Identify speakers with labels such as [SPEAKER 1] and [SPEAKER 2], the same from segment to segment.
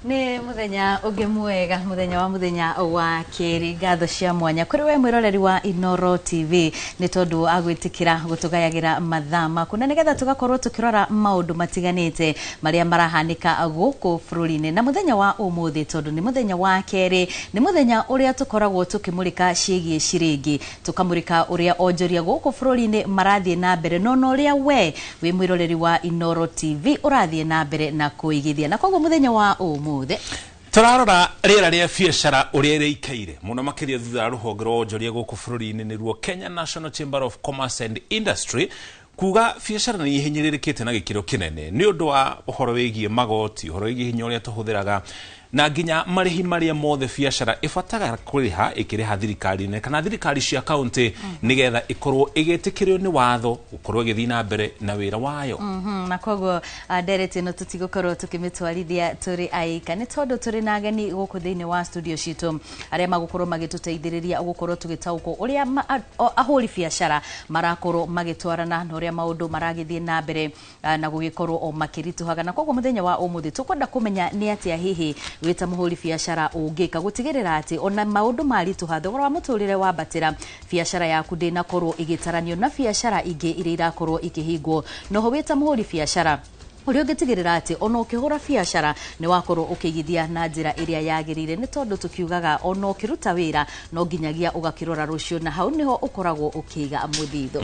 [SPEAKER 1] Nĩ mũthenya ũngĩ mwega, mũthenya wa mũthenya wa kerĩ. Ngatho cia mwanya kũrĩ we mwĩroreri wa Inooro TV nĩ tondũ agwĩtĩkĩra gũtũgayagĩra mathaa maku na nĩgetha tũgakorwo tũkĩrora maũndũ matiganĩte marĩa marahanĩka gũkũ bũrũri-inĩ. Na mũthenya wa ũmũthĩ, tondũ nĩ mũthenya wa kerĩ, nĩ mũthenya ũrĩa tũkoragwo tũkĩmũrĩka ciĩgiĩ ciringi, tũkamũrĩka ũrĩa onjoria gũkũ bũrũri-inĩ marathiĩ na mbere no na ũrĩa we wĩ mwĩroreri wa Inooro TV ũrathiĩ na mbere na kũigithia. Na koguo mũthenya wa ũmũthĩ
[SPEAKER 2] tũrarora rĩera rĩa biacara ũrĩa rĩikaire mũno makĩria thutha wa rũhonge rwa wonjoria gũkũ bũrũri-inĩ nĩruo Kenya National Chamber of Commerce and Industry kuga biacara nĩ ihinyĩrĩrĩkĩte na gĩkĩro kĩnene nĩ ũndũ wa ũhoro wĩgiĩ magoti, ũhoro wĩgiĩ hinya ũrĩa tũhũthĩraga na nginya marĩhi marĩa mothe biacara ĩbataga kũrĩha ĩkĩrĩha thirikari-inĩ kana thirikari cia kaunti nĩgetha ĩkorwo ĩgĩtĩkĩrio nĩ watho gũkorwo ĩgĩthiĩ na mbere na wĩra wayo.
[SPEAKER 1] Na koguo ndereti ĩno tũtigũkorwo tũkĩmĩtwarithia tũrĩ aika nĩ tondũ tũrĩ na ageni gũkũ thĩinĩ wa studio citũ arĩa magũkorwo magĩtũteithĩrĩria gũkorwo tũgĩtaũkwo ũrĩa ahũri biacara marakorwo magĩtwarana na ũrĩa maũndũ maragĩthiĩ na mbere na gũgĩkorwo o makĩritũhaga. Na koguo mũthenya wa ũmũthĩ tũkwenda kũmenya nĩ atĩa hihi wĩta mũhũri biacara ũngĩka gũtigĩrĩra atĩ ona maũndũ maritũha, thogora wa mũtũrĩre wambatĩra, biacara yaku ndĩnakorwo ĩgĩtaranio na biacara ingĩ iria irakorwo ikĩhingwo. Noho wĩta mũhũri biacara ũrĩa ũngĩtigĩrĩra atĩ ona ũkĩhũra biacara nĩ wakorwo ũkĩigithia na njĩra ĩrĩa yagĩrĩire, nĩ tondũ tũkiugaga ona ũkĩruta wĩra no nginyagia ũgakĩrora rũciũ, na hau nĩho ũkoragwo ũkĩiga mũthithũ.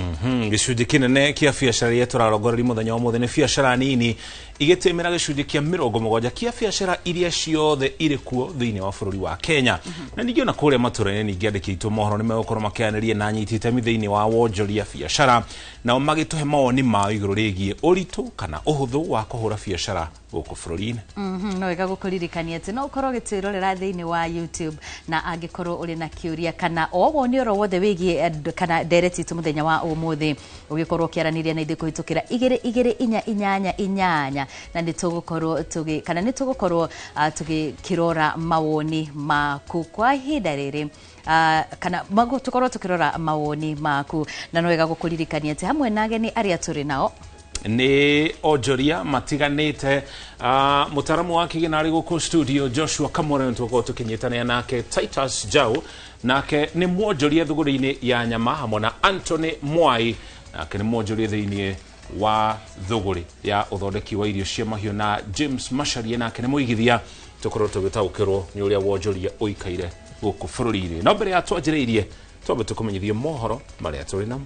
[SPEAKER 2] Gĩcunjĩ kĩnene kĩa biacara iria tũrarongoreria mũthenya wa ũmũthĩ nĩ biacara nini igĩtĩmĩra gĩcunjĩ kĩa 70 kĩa biacara iria ciothe irĩ kuo thĩinĩ wa bũrũri wa Kenya. Na ningĩ ona kũrĩa matũra-inĩ ningĩ andĩki aitũ mohoro nĩ megũkorwo makĩaranĩria na anyiti itemi thĩinĩ wa wonjoria biacara, nao magĩtũhe mawoni mao igũrũ rĩgiĩ ũritũ kana ũhũthũ wa kũhũra biacara gũkũ bũrũri-inĩ.
[SPEAKER 1] No wega gũkũririkania atĩ no ũkorwo ũgĩtwĩrorera thĩinĩ wa YouTube, na angĩkorwo ũrĩ na kĩũria kana o woni oro wothe wĩgiĩ kana ndereti itũ mũthenya wa ũmũthĩ, ũgĩkorwo ũkĩaranĩria na ithuĩ kũhĩtũkĩra 2 2 4 8 8, na nĩ tũgũkorwo tũgĩ kana nĩ tũgũkorwo tũgĩkĩrora mawoni maku kwa ihinda rĩrĩ, kana tũkorwo tũkĩrora mawoni maku. Na no wega gũkũririkania atĩ hamwe na ageni arĩa tũrĩ nao
[SPEAKER 2] nĩ onjoria matiganĩte. Mũtaramu wa kĩgĩna arĩ gũkũ studio Joshua Kamore, nĩ tũgũkorwo tũkĩnyitanĩra nake Titus Jau, nake nĩ mwonjoria thũgũrĩ-inĩ ya nyama, hamwe na Anthony Mwai, nake nĩ mwonjoria thĩinĩ wa thũgũrĩ ya ũthondeki wa irio cia mahiũ, na James Macharia, nake nĩ mũigithia. Tũkorwo tũgĩtaũkĩrwo nĩ ũrĩa wonjoria ũikaire gũkũ bũrũri-inĩ. No mbere ya twanjĩrĩirie, twambe tũkũmenyithie mohoro marĩa tũrĩ namo.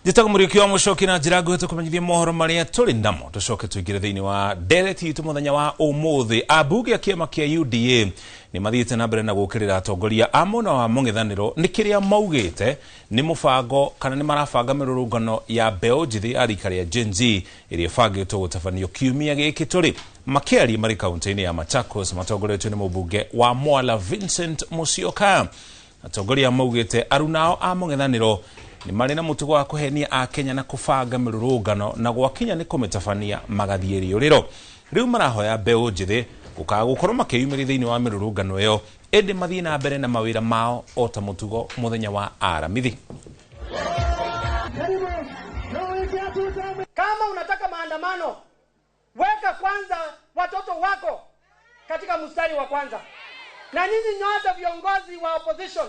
[SPEAKER 2] Njĩtagwo Mũriũki wa Mũcoki na njĩra nguhĩ tũkũmenyithie mohoro marĩa tũrĩ namo, tũcoke tũingĩre thĩinĩ wa ndereti itũ mũthenya wa ũmũthĩ. Ambunge a kĩama kĩa UDA nĩ mathiĩte na mbere na gũũkĩrĩra atongoria a mwena wa mũng'ethanĩro nĩ kĩrĩa maugĩte nĩ mũbango kana nĩ marabanga mĩrũrũngano ya mbeũ njĩthĩ ya rika rĩa Gen Z ĩrĩa ĩbangĩtwo gũtabanio kiumia gĩkĩ tũrĩ. Makĩaria marĩ kaunti-inĩ ya Machakos matongoretio nĩ mũmbunge wa Mwala Vincent Musyoka, atongoria maugĩte arunao a mũng'ethanĩro nĩ marĩ na mũtugo wa kũhenia a Kenya na kũbanga mĩrũrũngano na gwakinya nĩ kũmĩtabania magathiĩ rĩũrĩro. Rĩu marahoya mbeũ njĩthĩ gũkaga gũkorwo makĩyumĩria thĩinĩ wa mĩrũrũngano ĩyo, ĩndĩ mathiĩ na mbere na mawĩra mao o ta mũtugo mũthenya wa Aramithi.
[SPEAKER 3] Kama unataka maandamano, weka kwanza watoto wako katika mstari wa kwanza. Na nyinyi nyote viongozi wa opposition,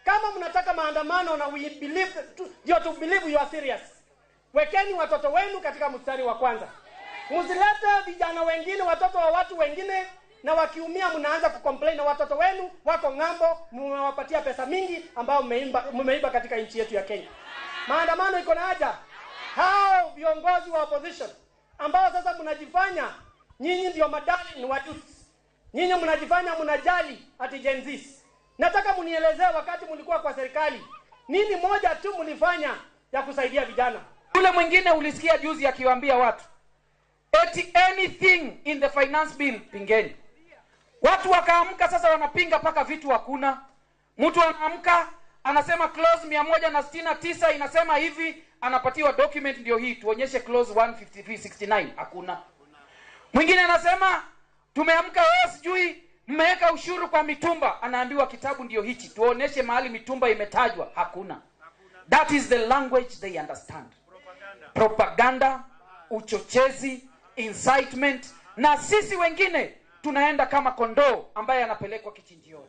[SPEAKER 3] kama mnataka maandamano na we believe you to believe you are serious, wekeni watoto wenu katika mstari wa kwanza. Msilete vijana wengine, watoto wa watu wengine, na wakiumia mnaanza kucomplain na watoto wenu wako ng'ambo, mmewapatia pesa mingi ambao mmeiba katika nchi yetu ya Kenya. Maandamano iko na haja. Hao viongozi wa opposition ambao sasa mnajifanya nyinyi ndio madali ni wa youth, nyinyi mnajifanya mnajali ati Gen Z. Nataka mnielezee wakati mlikuwa kwa serikali, Nini moja tu mlifanya ya kusaidia vijana?
[SPEAKER 4] Yule mwingine ulisikia juzi akiwaambia watu eti anything in the finance bill pingeni. Watu wakaamka sasa wanapinga paka vitu hakuna. Mtu anaamka anasema clause 169 inasema hivi, anapatiwa document ndio hii, tuonyeshe clause 15369, hakuna. Mwingine anasema tumeamka wewe sijui mmeweka ushuru kwa mitumba, anaambiwa kitabu ndio hichi, tuoneshe mahali mitumba imetajwa, hakuna. That is the language they understand. Propaganda, uchochezi, incitement, na sisi wengine tunaenda kama kondoo ambaye anapelekwa kichinjioni.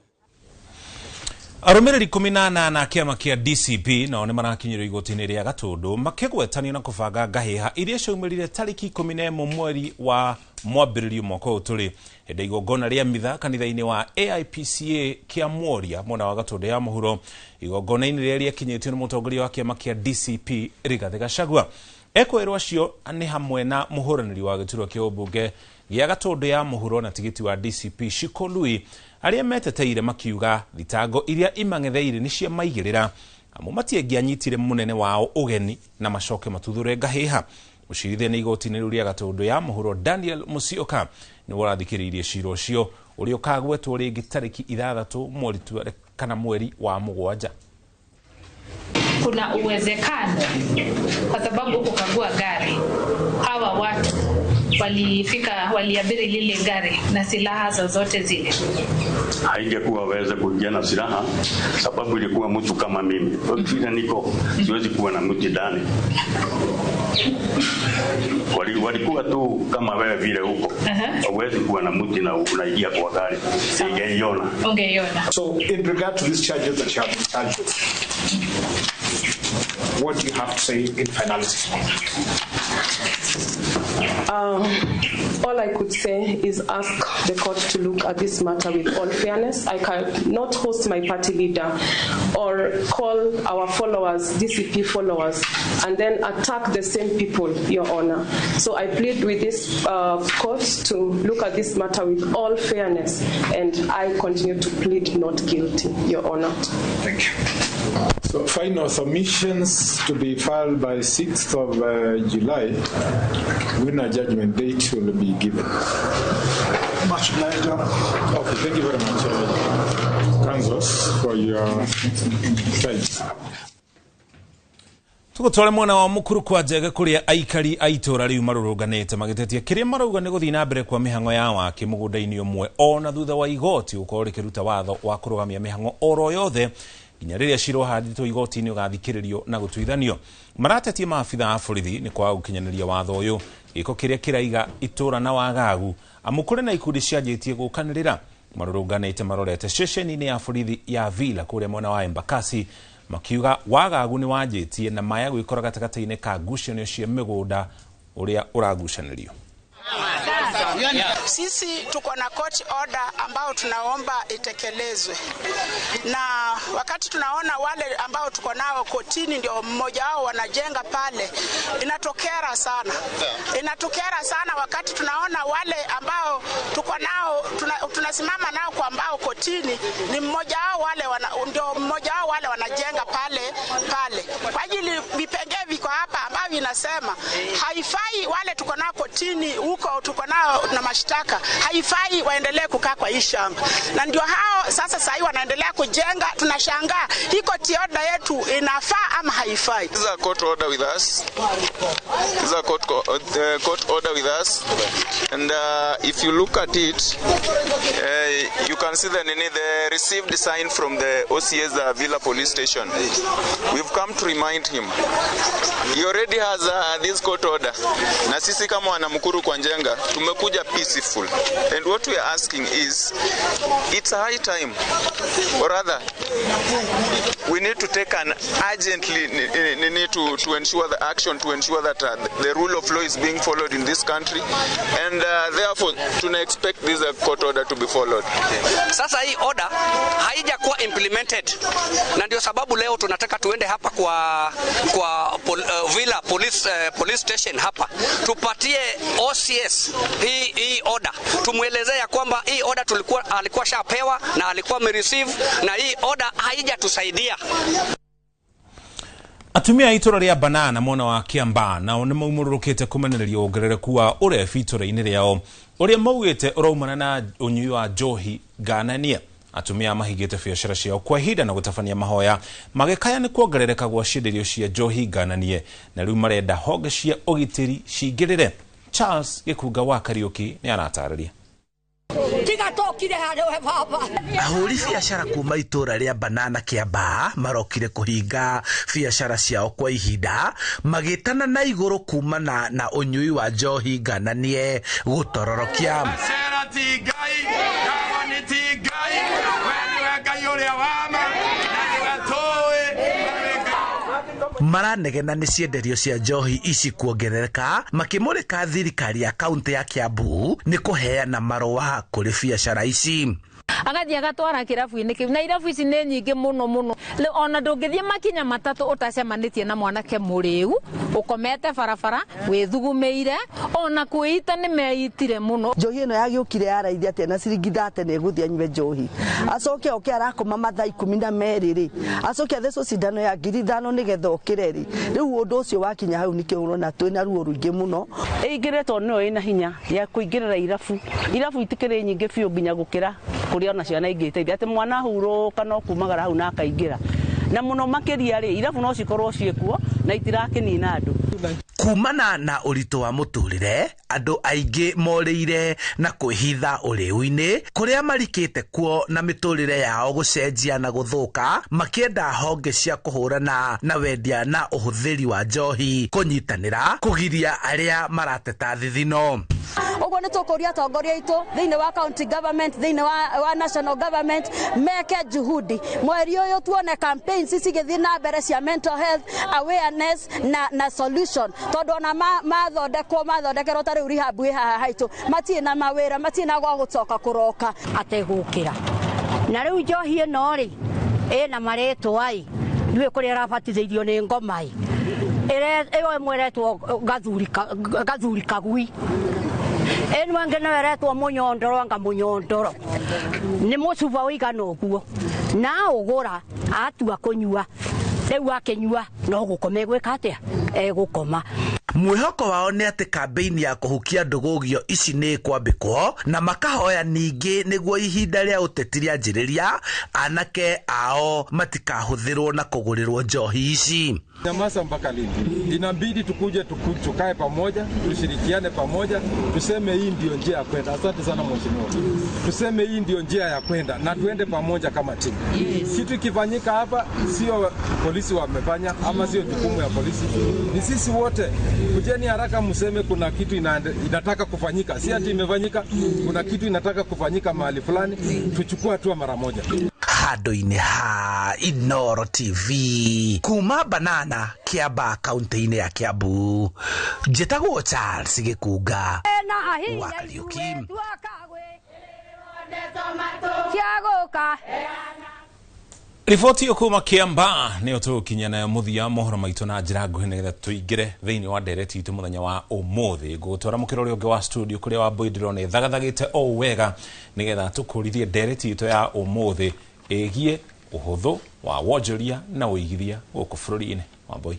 [SPEAKER 2] Arũmĩrĩri 18 a kĩama kĩa DCP nao nĩ marakinyĩrwo igoti-inĩ rĩa Gatũndũ makĩgwetanio na kũbanga ngahĩha iria ciaumĩrire tarĩki 11 mweri wa mwambĩrĩrio mwaka ũyũ tũrĩ hĩndĩ igongona rĩa mitha kanitha-inĩ wa AIPCA kĩa Mworia mwena wa Gatũndũ ya mũhuro. Igongona-inĩ rĩrĩa rĩakinyĩtio nĩ mũtongoria wa kĩama kĩa DCP Rigathĩ Gachagua. Ekũĩrwo acio nĩ hamwe na mũhũranĩri wa gĩturwa kĩa ũmbunge gĩa Gatũndũ ya mũhuro na tigiti wa DCP Shiko Lui, arĩa meteteire makiuga thitango iria imang'etheire nĩ cia maigĩrĩra amu matiangĩanyitire mũnene wao ũgeni na macoke matuthũre ngahĩha. Mũcirithania nĩ igoti-inĩ rĩu rĩa Gatũndũ ya mũhuro Daniel Musyoka nĩwe ũrathikĩrĩirie cira ũcio ũrĩa ũkagwetwo rĩngĩ tarĩki 6 mweri kana mweri wa 7.
[SPEAKER 5] Kuna uwezekano kwa sababu kukagua gari, hawa watu walifika, waliabiri lile gari na silaha zozote zile.
[SPEAKER 6] Haingekuwa waweze kuingia na silaha sababu ilikuwa mtu kama mimi. Vile niko siwezi kuwa na mtu ndani. Walikuwa tu kama wewe vile huko. Hauwezi kuwa na mtu na unaingia kwa gari. Ungeiona.
[SPEAKER 5] Ungeiona.
[SPEAKER 7] So in regard to these charges that you have been charged with, what do you have to say in finality?
[SPEAKER 8] All I could say is ask the court to look at this matter with all fairness. I cannot host my party leader or call our followers, DCP followers, and then attack the same people, Your Honor. So I plead with this court to look at this matter with all fairness, and I continue to plead not guilty, Your Honor.
[SPEAKER 7] Thank you. So final submissions to be filed by 6th of July, when a judgment date will be given.
[SPEAKER 9] Much pleasure.
[SPEAKER 7] Okay, thank you very much, Kansas, for your time.
[SPEAKER 2] Tugutware mwena wa mukuru kwa Njega kuria aikari a itũra rĩu marũrũnganĩte magĩtetia kĩrĩa marauga nĩ gũthiĩ na mbere kwa mĩhang'o ya waki mũgũnda-inĩ ũmwe ona thutha wa igoti gũkorwo rĩkĩruta watho wa kũrũgamia mĩhang'o oro yothe nginya rĩrĩa cira ũhandĩtwo igoti-inĩ ũgathikĩrĩrio na gũtuithanio. Maratetie maabitha a borithi nĩ kwaga gũkinyanĩria watho ũyũ, gĩko kĩrĩa kĩraiga itũra na wagagu amu kũrĩ na ikundi cianjĩtie gũkanĩrĩra. Marũrũnganĩte marorete ceceni-inĩ ya borithi ya Villa kũrĩa mwena wa Embakasi makiuga wagagu nĩ wanjĩtie na maya gwĩkora gatagatĩ-inĩ ka ngucanio cia mĩgũnda ũrĩa ũragucanĩrio.
[SPEAKER 10] Sisi tuko na court order ambao tunaomba itekelezwe, na wakati tunaona wale ambao tuko nao kotini ndio mmoja wao wanajenga pale, inatokera sana. Inatokera sana wakati tunaona wale ambao tuko nao tunasimama nao kwa ambao kotini ni mmoja wao wale ndio mmoja wao wale wanajenga pale pale. Kwa ajili vipengee viko hapa ambavyo inasema haifai wale tuko nao kotini huko tuko nao na mashtaka, haifai waendelee kukaa kwa hii shamba. Na ndio hao sasa sahi wanaendelea kujenga. Tunashangaa hii court order yetu inafaa ama haifai.
[SPEAKER 11] This is a court order with us. This is a court order with us, and if you look at it, you can see the received sign from the OCS Villa Police Station. We've come to remind him. He already has this court order. Na sisi kama wanamkuru kwa Njenga tumekuja peaceful, and what we are asking is it's a high time, or rather we need to take an urgently need to ensure the action to ensure that the rule of law is being followed in this country, and therefore to expect this court order to be followed.
[SPEAKER 12] Sasa hii order haijakuwa implemented, na ndio sababu leo tunataka tuende hapa kwa Villa police station hapa tupatie OCS hii order, tumuelezea kwamba hii order alikuwa shapewa na alikuwa amereceive, na hii order haijatusaidia.
[SPEAKER 2] Atumia a itũra rĩa Banana mwena wa Kiambaa nao nĩ maumũrũrũkĩte kũmenereria wongerereku wa ũrebi itũra-inĩ rĩao ũrĩa maugĩte ũraumana na ũnyui wa njohi ngananie. Atumia mahingĩte biacara ciao kwa ihinda na gũtabania mahoya magĩkaya nĩ kuongerereka gwa cienderio cia njohi ngananie na rĩu marenda honge cia ũgitĩri cingĩrĩre. Charles Gĩkunga wa Kariũki nĩ aratarĩria.
[SPEAKER 13] Ahũri biacara kuma itũra rĩa Banana Kiambaa marokire kũhinga biacara ciao kwa ihinda magĩtana na igũrũ kumana na ũnyui wa njohi ngananie gũtororokia. Maranegena nĩ cienderio cia njohi ici kuongerereka makĩmũrĩka thirikari ya kaunti ya Kiambu nĩ kũheana marũa kũrĩ biacara ici.
[SPEAKER 14] Agathiĩ agatwara kĩrabu-inĩ kĩu na irabu ici nĩ nyingĩ mũno mũno, ona ndũngĩthiĩ makinya matatũ ũtacemanĩtie na mwanake mũrĩu ũkomete barabara wĩthugumĩire, ona kwĩita nĩ meitire mũno.
[SPEAKER 15] Njohi ĩno yagĩũkire ya raithi atĩa na ciringi 30 nĩ ĩgũthiĩ anyue njohi, acoke oke arakoma mathaa 12 rĩ, acoke athecwo cindano ya 5,000 nĩgetha okĩre rĩ. Rĩu ũndũ ũcio wakinya hau nĩkĩo ũrona twĩna ruo rũingĩ mũno.
[SPEAKER 16] Ĩingĩre tondũ nĩyo ĩna hinya ya kũingĩrĩra irabu. Irabu itikĩrĩ nyingĩ biũ nginya gũkĩra kũrĩa ona ciana ingĩteithia atĩ mwana ahurũka no kumagara hau na akaingĩra, na mũno makĩria rĩ irabu no cikorwo ciĩkuo na itirakĩnina andũ.
[SPEAKER 13] Kumana na ũritũ wa mũtũrĩre andũ aingĩ morĩire na kwĩhitha ũrĩu-inĩ kũrĩa marikĩte kuo na mĩtũrĩre yao gũcenjia na gũthũka makĩenda honge cia kũhũrana na wendia na ũhũthĩri wa njohi kũnyitanĩra kũgiria arĩa marateta thithino.
[SPEAKER 17] Ũguo nĩ tũkũria atongoria aitũ thĩinĩ wa county government, thĩinĩ wa national government meke juhudi mweri ũyũ tuone campaigns cigĩthiĩ na mbere cia mental health awareness na solution, tondũ ona mathondekwo mathondekerwo ta rĩu rehab ĩ haha haitũ matirĩ na mawĩra, matirĩ na gwa gũcoka kũroka
[SPEAKER 18] ategũkĩra. Na rĩu njohi ĩno rĩ ĩna marĩtwa ĩ ndiũĩ kũrĩa ĩrabatithĩirio nĩ ngoma ĩ ĩyo ĩmwe ĩretwo gathuri kagui, ĩno ĩngĩ nayo ĩretwo mũnyondoro, anga mũnyondoro nĩ mũcuba ũigana ũguo na ũgũra atua kũnyua rĩu akĩnyua no gũkoma egwĩka atĩa, egũkoma.
[SPEAKER 13] Mwĩhoko wao nĩ atĩ kambĩini ya kũhukia ndũgũgio ici nĩ ĩkwambĩkwo na makahoya ningĩ nĩguo ihinda rĩa ũteti rĩanjĩrĩria anake ao matikahũthĩrwo na kũgũrĩrwo njohi ici.
[SPEAKER 7] Nyamaza mpaka lini? Inabidi tukuje tukae pamoja, tushirikiane pamoja, tuseme hii ndio njia ya kwenda. Asante sana mheshimiwa. Tuseme hii ndio njia ya kwenda na tuende pamoja kama timu. Yes. Kitu kifanyika hapa sio polisi wamefanya ama sio jukumu ya polisi. Ni sisi wote. Kujeni haraka mseme kuna kitu inataka kufanyika. Si ati imefanyika, kuna kitu inataka kufanyika mahali fulani, tuchukue hatua mara moja.
[SPEAKER 13] Handũ-inĩ ha Inooro TV kuma Banana Kiambaa kaunti-inĩ ya Kiambu, njĩtagwo Charles Gĩkunga wa Kariũki.
[SPEAKER 2] Riboti ĩyo kuma Kiambaa nĩyo tũgũkinya nayo mũthia mohoro maitũ na njĩra nguhĩ nĩgetha tũingĩre thĩinĩ wa ndereti itũ mũthenya wa ũmũthĩ. Ngũgũtwara mũkĩra ũrĩa ũngĩ wa studio kũrĩa Wambui ndĩrona ĩthagathagĩte o wega nĩgetha tũkũrithie ndereti itũ ya ũmũthĩ ĩgiĩ ũhũthũ wa wonjoria na ũigithia gũkũ bũrũri-inĩ. Wambui.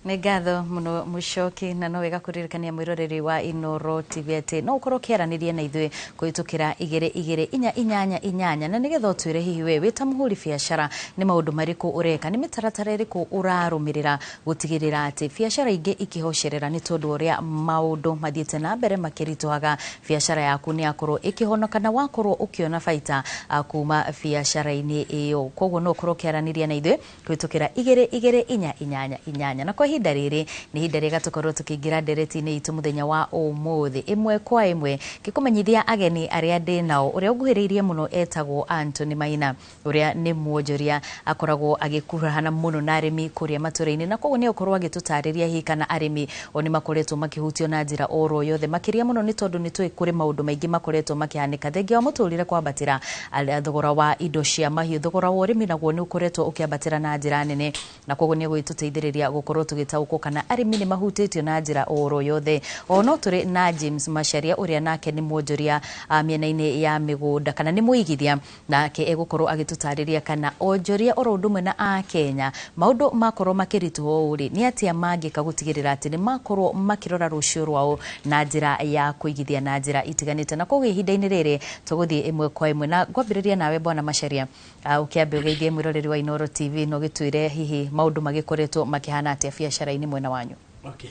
[SPEAKER 1] Nĩ ngatho mũno Mũcoki, na no wega kũririkania mwĩroreri wa Inooro TV atĩ no ũkorwo ũkĩaranĩria na ithuĩ kũhĩtũkĩra 2 2 4 8 8 na nĩgetha ũtwĩre hihi we wĩ ta mũhũri biacara nĩ maũndũ marĩkũ ũreka, nĩ mĩtaratara ĩrĩkũ ũrarũmĩrĩra gũtigĩrĩra atĩ biacara ingĩ ikĩhocerera nĩ tondũ ũrĩa maũndũ mathiĩte na mbere makĩritũhaga, biacara yaku nĩ yakorwo ĩkĩhonoka na wakorwo ũkĩona baita kuma biacara-inĩ ĩyo. Koguo no ũkorwo ũkĩaranĩria na ithuĩ kũhĩtũkĩra 2 2 4 8 8 na kwa ihinda rĩrĩ nĩ ihinda rĩega tũkorwo tũkĩingĩra ndereti-inĩ itũ mũthenya wa ũmũthĩ ĩmwe kwa ĩmwe ngĩkũmenyithia ageni arĩa ndĩ nao. Ũrĩa ũnguhĩrĩirie mũno etagwo Anthony Maina, ũrĩa nĩ mwonjoria akoragwo agĩkuruhana mũno na arĩmi kũrĩa matũra-inĩ, na koguo nĩ ũkorwo agĩtũtarĩria hihi kana arĩmi o nĩ makoretwo makĩhutio na njĩra oro yothe, makĩria mũno nĩ tondũ nĩ tũĩ kũrĩ maũndũ maingĩ makoretwo makĩhanĩka thengia wa mũtũrĩre kwambatĩra thogora wa indo cia mahiũ, thogora wa ũrĩmi naguo nĩ ũkoretwo ũkĩambatĩra na njĩra nene, na koguo nĩ egũgĩtũteithĩrĩria gũkorwo tũgĩtaũkwo kana arĩmi nĩ mahutĩtio na njĩra oro yothe. O no tũrĩ na James Macharia ũrĩa nake nĩ mwonjoria mĩena-inĩ ya mĩgũnda kana nĩ mũigithia, nake egũkorwo agĩtũtarĩria kana onjoria oro ũndũ ũmwe na akenya maũndũ makorwo makĩritũha ũũ rĩ, nĩ atĩa mangĩka gũtigĩrĩra atĩ nĩ makorwo makĩrora rũciũ rwao na njĩra ya kũigithia na njĩra itiganĩte. Na koguo ihinda-inĩ rĩrĩ tũgũthiĩ ĩmwe kwa ĩmwe na ngwambĩrĩria nawe Bwana Macharia, ũkĩambe ũgeithie mwĩroreri wa Inooro TV na ũgĩtwĩre hihi maũndũ magĩkoretwo makĩhana atĩa biacara-inĩ mwena wanyu.
[SPEAKER 19] Okay.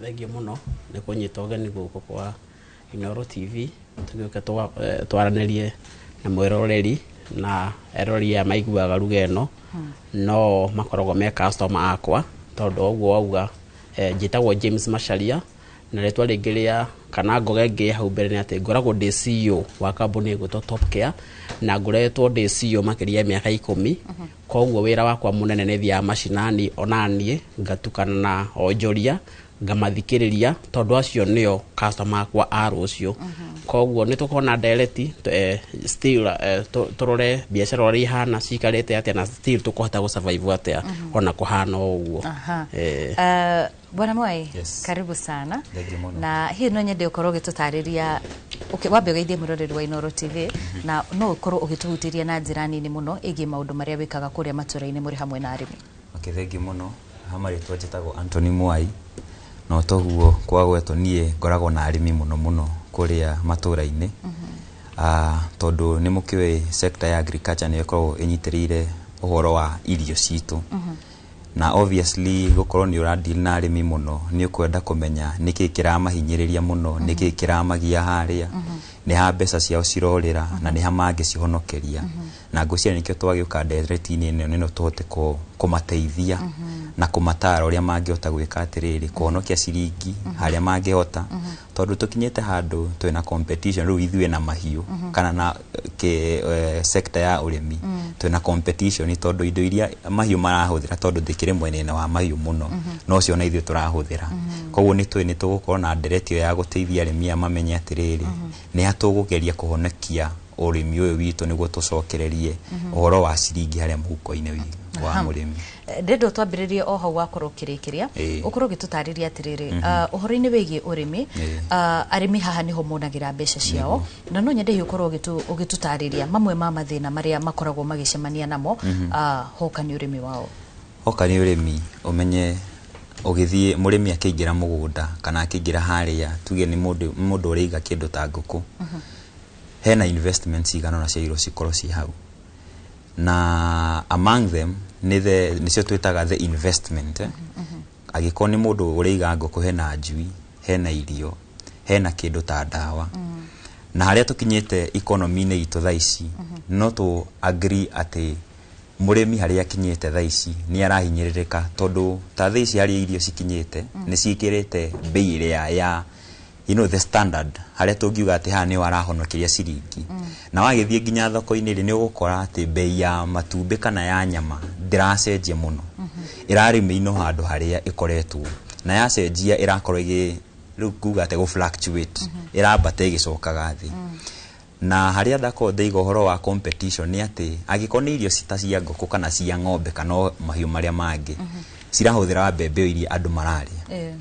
[SPEAKER 19] Thengiũ mũno nĩ kũnyita ũgeni gũkũ kwa Inooro TV tũgĩũke twaranĩrie na mwĩroreri na eroreri aya maiguaga ruga ĩno no makoragwo me customer akwa tondũ ũguo wauga. Njĩtagwo James Macharia na rĩtwa rĩngĩ rĩa kana ngoga ĩngĩ hau mbere nĩ atĩ ngoragwo ndĩ CEO wa kambuni ĩgwĩtwo Top Care na ngoretwo ndĩ CEO makĩria ya mĩaka 10. Koguo wĩra wakwa mũnene nĩ thiaga macinani onaniĩ ngatukana na onjoria ngamathikĩrĩria tondũ acio nĩo customer akwa a rũciũ. Koguo nĩ tũkorwo na ndereti still tũrore biacara ũrĩa ihana cikarĩte atĩa na still tũkũhota gũ survive atĩa ona kũhana o ũguo.
[SPEAKER 1] Bwana Mwai.
[SPEAKER 20] Yes.
[SPEAKER 1] Karibu sana.
[SPEAKER 20] Thengiũ mũno.
[SPEAKER 1] Na hihi no nyende ũkorwo ũgĩtũtarĩria, okay, wambe ũgeithie mwĩroreri wa Inooro TV na no ũkorwo ũgĩtũhutĩria na njĩra nini mũno ĩgiĩ maũndũ marĩa wĩkaga kũrĩa matũra-inĩ mũrĩ hamwe na arĩmi.
[SPEAKER 20] Okay, thengiũ mũno. Ha marĩtwa njĩtagwo Anthony Mwai na toguo kwagwetwo niĩ ngoragwo na arĩmi mũno mũno kũrĩa matũra-inĩ, tondũ nĩ mũkĩũĩ sector ya agriculture nĩyo ĩkoragwo ĩnyitĩrĩire ũhoro wa irio citũ, na obviously gũkorwo nĩ ũra deal na arĩmi mũno nĩ ũkwenda kũmenya nĩkĩ kĩramahinyĩrĩria mũno, nĩkĩ kĩramagia harĩa, nĩ ha mbeca ciao cirorĩra na nĩ ha mangĩcihonokeria. Na ngwĩciria nĩkĩo twagĩũka ndereti-inĩ ĩno nĩno tũhote kũmateithia na kũmatara ũrĩa mangĩhota gwĩka atĩrĩrĩ kũhonokia ciringi harĩa mangĩhota, tondũ tũkinyĩte handũ twĩna competition rĩu ithuĩ na mahiũ kana na sector ya ũrĩmi twĩna competition tondũ indo iria mahiũ marahũthĩra, tondũ ndĩkĩrĩ mwena-inĩ wa mahiũ mũno, no cio na ithuĩ tũrahũthĩra. Koguo nĩ tũĩ nĩ tũgũkorwo na ndereti ĩyo ya gũteithia arĩmi aya mamenye atĩrĩrĩ nĩ ha tũgũgeria kũhonokia ũrĩmi ũyũ witũ nĩguo tũcokererie ũhoro wa ciringi harĩa mũhuko-inĩ wa mũrĩmi.
[SPEAKER 1] Ndĩrenda twambĩrĩrie o hau wakorwo ũkĩrĩkĩria, ũkorwo ũgĩtũtarĩria atĩrĩrĩ, ũhoro-inĩ wĩgiĩ ũrĩmi, arĩmi haha nĩho monagĩra mbeca ciao, na no nyende hihi ũkorwo ũgĩtũtarĩria mamwe ma mathĩna marĩa makoragwo magĩcemania namo hoka nĩ ũrĩmi wao.
[SPEAKER 20] Hoka nĩ ũrĩmi, ũmenye ũgĩthiĩ mũrĩmi akĩingĩra mũgũnda kana akĩingĩra harĩa tuge nĩ mũndũ ũraiga kĩndũ ta ngũkũ, hena investments cigana ũna ciagĩrĩirwo cikorwo ci hau, na among them nĩ nĩcio twĩtaga the investment. Angĩkorwo nĩ mũndũ ũraiga ngũkũ, hena njui, hena irio, hena kĩndũ ta ndawa. Na harĩa tũkinyĩte economy-inĩ itũ thaa ici, no tũ agree atĩ mũrĩmi harĩa akinyĩte thaa ici nĩ arahinyĩrĩrĩka, tondũ ta thaa ici harĩa irio cikinyĩte nĩ ciĩkĩrĩte bei ĩrĩa ya the standard harĩa tũngiuga atĩ haha nĩho arahonokeria ciringi. Na wagĩthiĩ nginya thoko-inĩ rĩ, nĩ ũgũkora atĩ bei ya matumbĩ kana ya nyama ndĩracenjia mũno, ĩrarĩ mĩino handũ harĩa ĩkoretwo, na yacenjia ĩrakorwo ĩgĩ rĩu kuga atĩ gũ fluctuate, ĩrambata ĩgĩcokaga thĩ. Na harĩa ndakorwo ndaiga ũhoro wa competition nĩ atĩ angĩkorwo nĩ irio ta cia ngũkũ kana cia ng'ombe kana o mahiũ marĩa mangĩ, cirahũthĩra mbembe iria andũ mararĩa,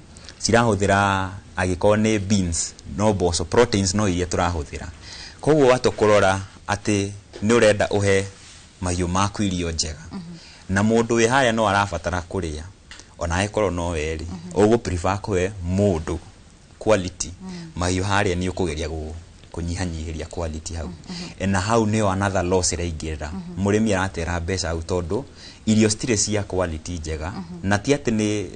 [SPEAKER 20] cirahũthĩra angĩkorwo nĩ beans no mboco, proteins no iria tũrahũthĩra. Koguo watũ kũrora atĩ nĩ ũrenda ũhe mahiũ maku irio njega, na mũndũ wĩ harĩa no arabatara kũrĩa ona angĩkorwo no we rĩ, ũgũ prefer kũhe mũndũ quality mahiũ harĩa nĩ ũkũgeria kũnyihanyihĩria quality hau. Na hau nĩyo another loss ĩraingĩrĩra, mũrĩmi aratera mbeca hau tondũ irio citirĩ cia quality njega. Na ti atĩ nĩ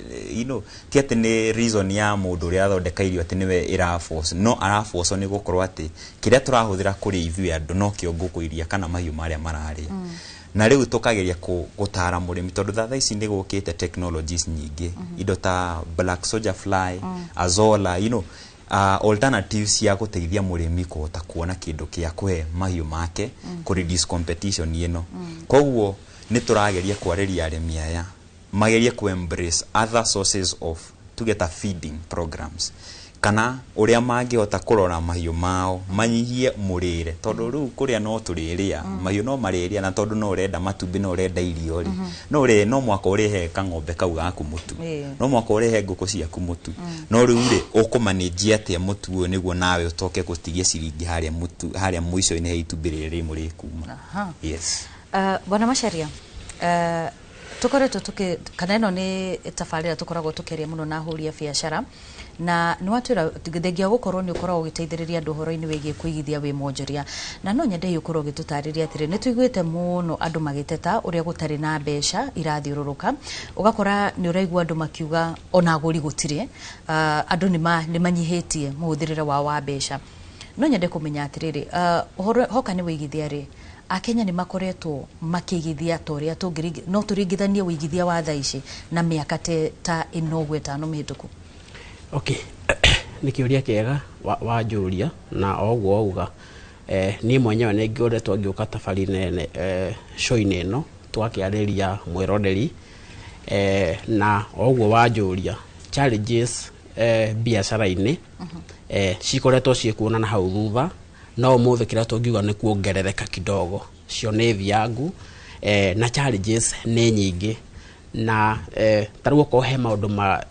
[SPEAKER 20] ti atĩ nĩ reason ya mũndũ ũrĩa athondeka irio atĩ nĩwe ĩraforce, no araforce nĩ gũkorwo atĩ kĩrĩa tũrahũthĩra kũrĩa ithuĩ andũ nokĩo ngũkũ iria kana mahiũ marĩa mararĩa. Na rĩu tũkageria gũtara mũrĩmi tondũ thaa ici nĩ gũkĩte technologies nyingĩ, indo ta black soldier fly, azolla, alternatives cia gũteithia mũrĩmi kũhota kuona kĩndũ kĩa kũhe mahiũ make, kũ reduce competition ĩno. Koguo nĩ tũrageria kwarĩria arĩmi aya magerie ku embrace other sources of tuge ta feeding programs. Kana ũrĩa mangĩhota kũrora mahiũ mao manyihie mũrĩre, tondũ rĩu kũrĩa no tũrĩrĩa mahiũ no marĩrĩa, na tondũ no ũrenda matumbĩ, no ũrenda irio rĩ, no ũrĩ no mwaka ũrĩhe kang'ombe kau gaku mũtu, no mwaka ũrĩhe ngũkũ ciaku mũtu. No rĩu rĩ, ũkũmanĩnjia atĩa mũtu ũyũ nĩguo nawe ũtoke gũtigia ciringi harĩa mũtu harĩa mũico-inĩ he itumbĩ rĩrĩ rĩmwe rĩkuma? Yes.
[SPEAKER 1] Bwana Macharia, tukoretwo tuki kana ĩno nĩ tabarĩra tũkoragwo tũkĩaria mũno na ahũri a biacara, na nĩ watwĩra thengia gũkorwo nĩ ũkoragwo ũgĩteithĩrĩria andũ ũhoro-inĩ wĩgiĩ kũigithia wĩ mwonjoria, na no nyende hihi ũkorwo ũgĩtũtarĩria atĩrĩ, nĩ tũiguĩte mũno andũ magĩteta ũrĩa gũtarĩ na mbeca irathiũrũrũka, ũgakora nĩ ũraigua andũ makiuga ona agũri gũtirĩ, andũ nĩ manyihĩtie mũhũthĩrĩre wao wa mbeca. No nyende kũmenya atĩrĩrĩ, ũhoro hoka nĩ wĩigithia rĩ, Akenya nĩ makoretwo makĩigithia ta ũrĩa no tũringithanie wĩigithia wa thaa ici na mĩaka ta ĩno ũguo 5 mĩhĩtũku?
[SPEAKER 19] Okay, nĩ kĩũria kĩega wanjũria, na o ũguo wauga, niĩ mwenyewe nĩ ngoretwo ngĩũka tabarĩra show-inĩ ĩno twakĩarĩria mwĩroreri, na o ũguo wanjũria challenges biacara-inĩ cikoretwo ciĩkuona na hau thutha, no ũmũthĩ kĩrĩa tũngiuga nĩ kuongerereka kidogo, cio nĩ thiangu, na challenges nĩ nyingĩ, na ta rĩu okorwo he maũndũ ma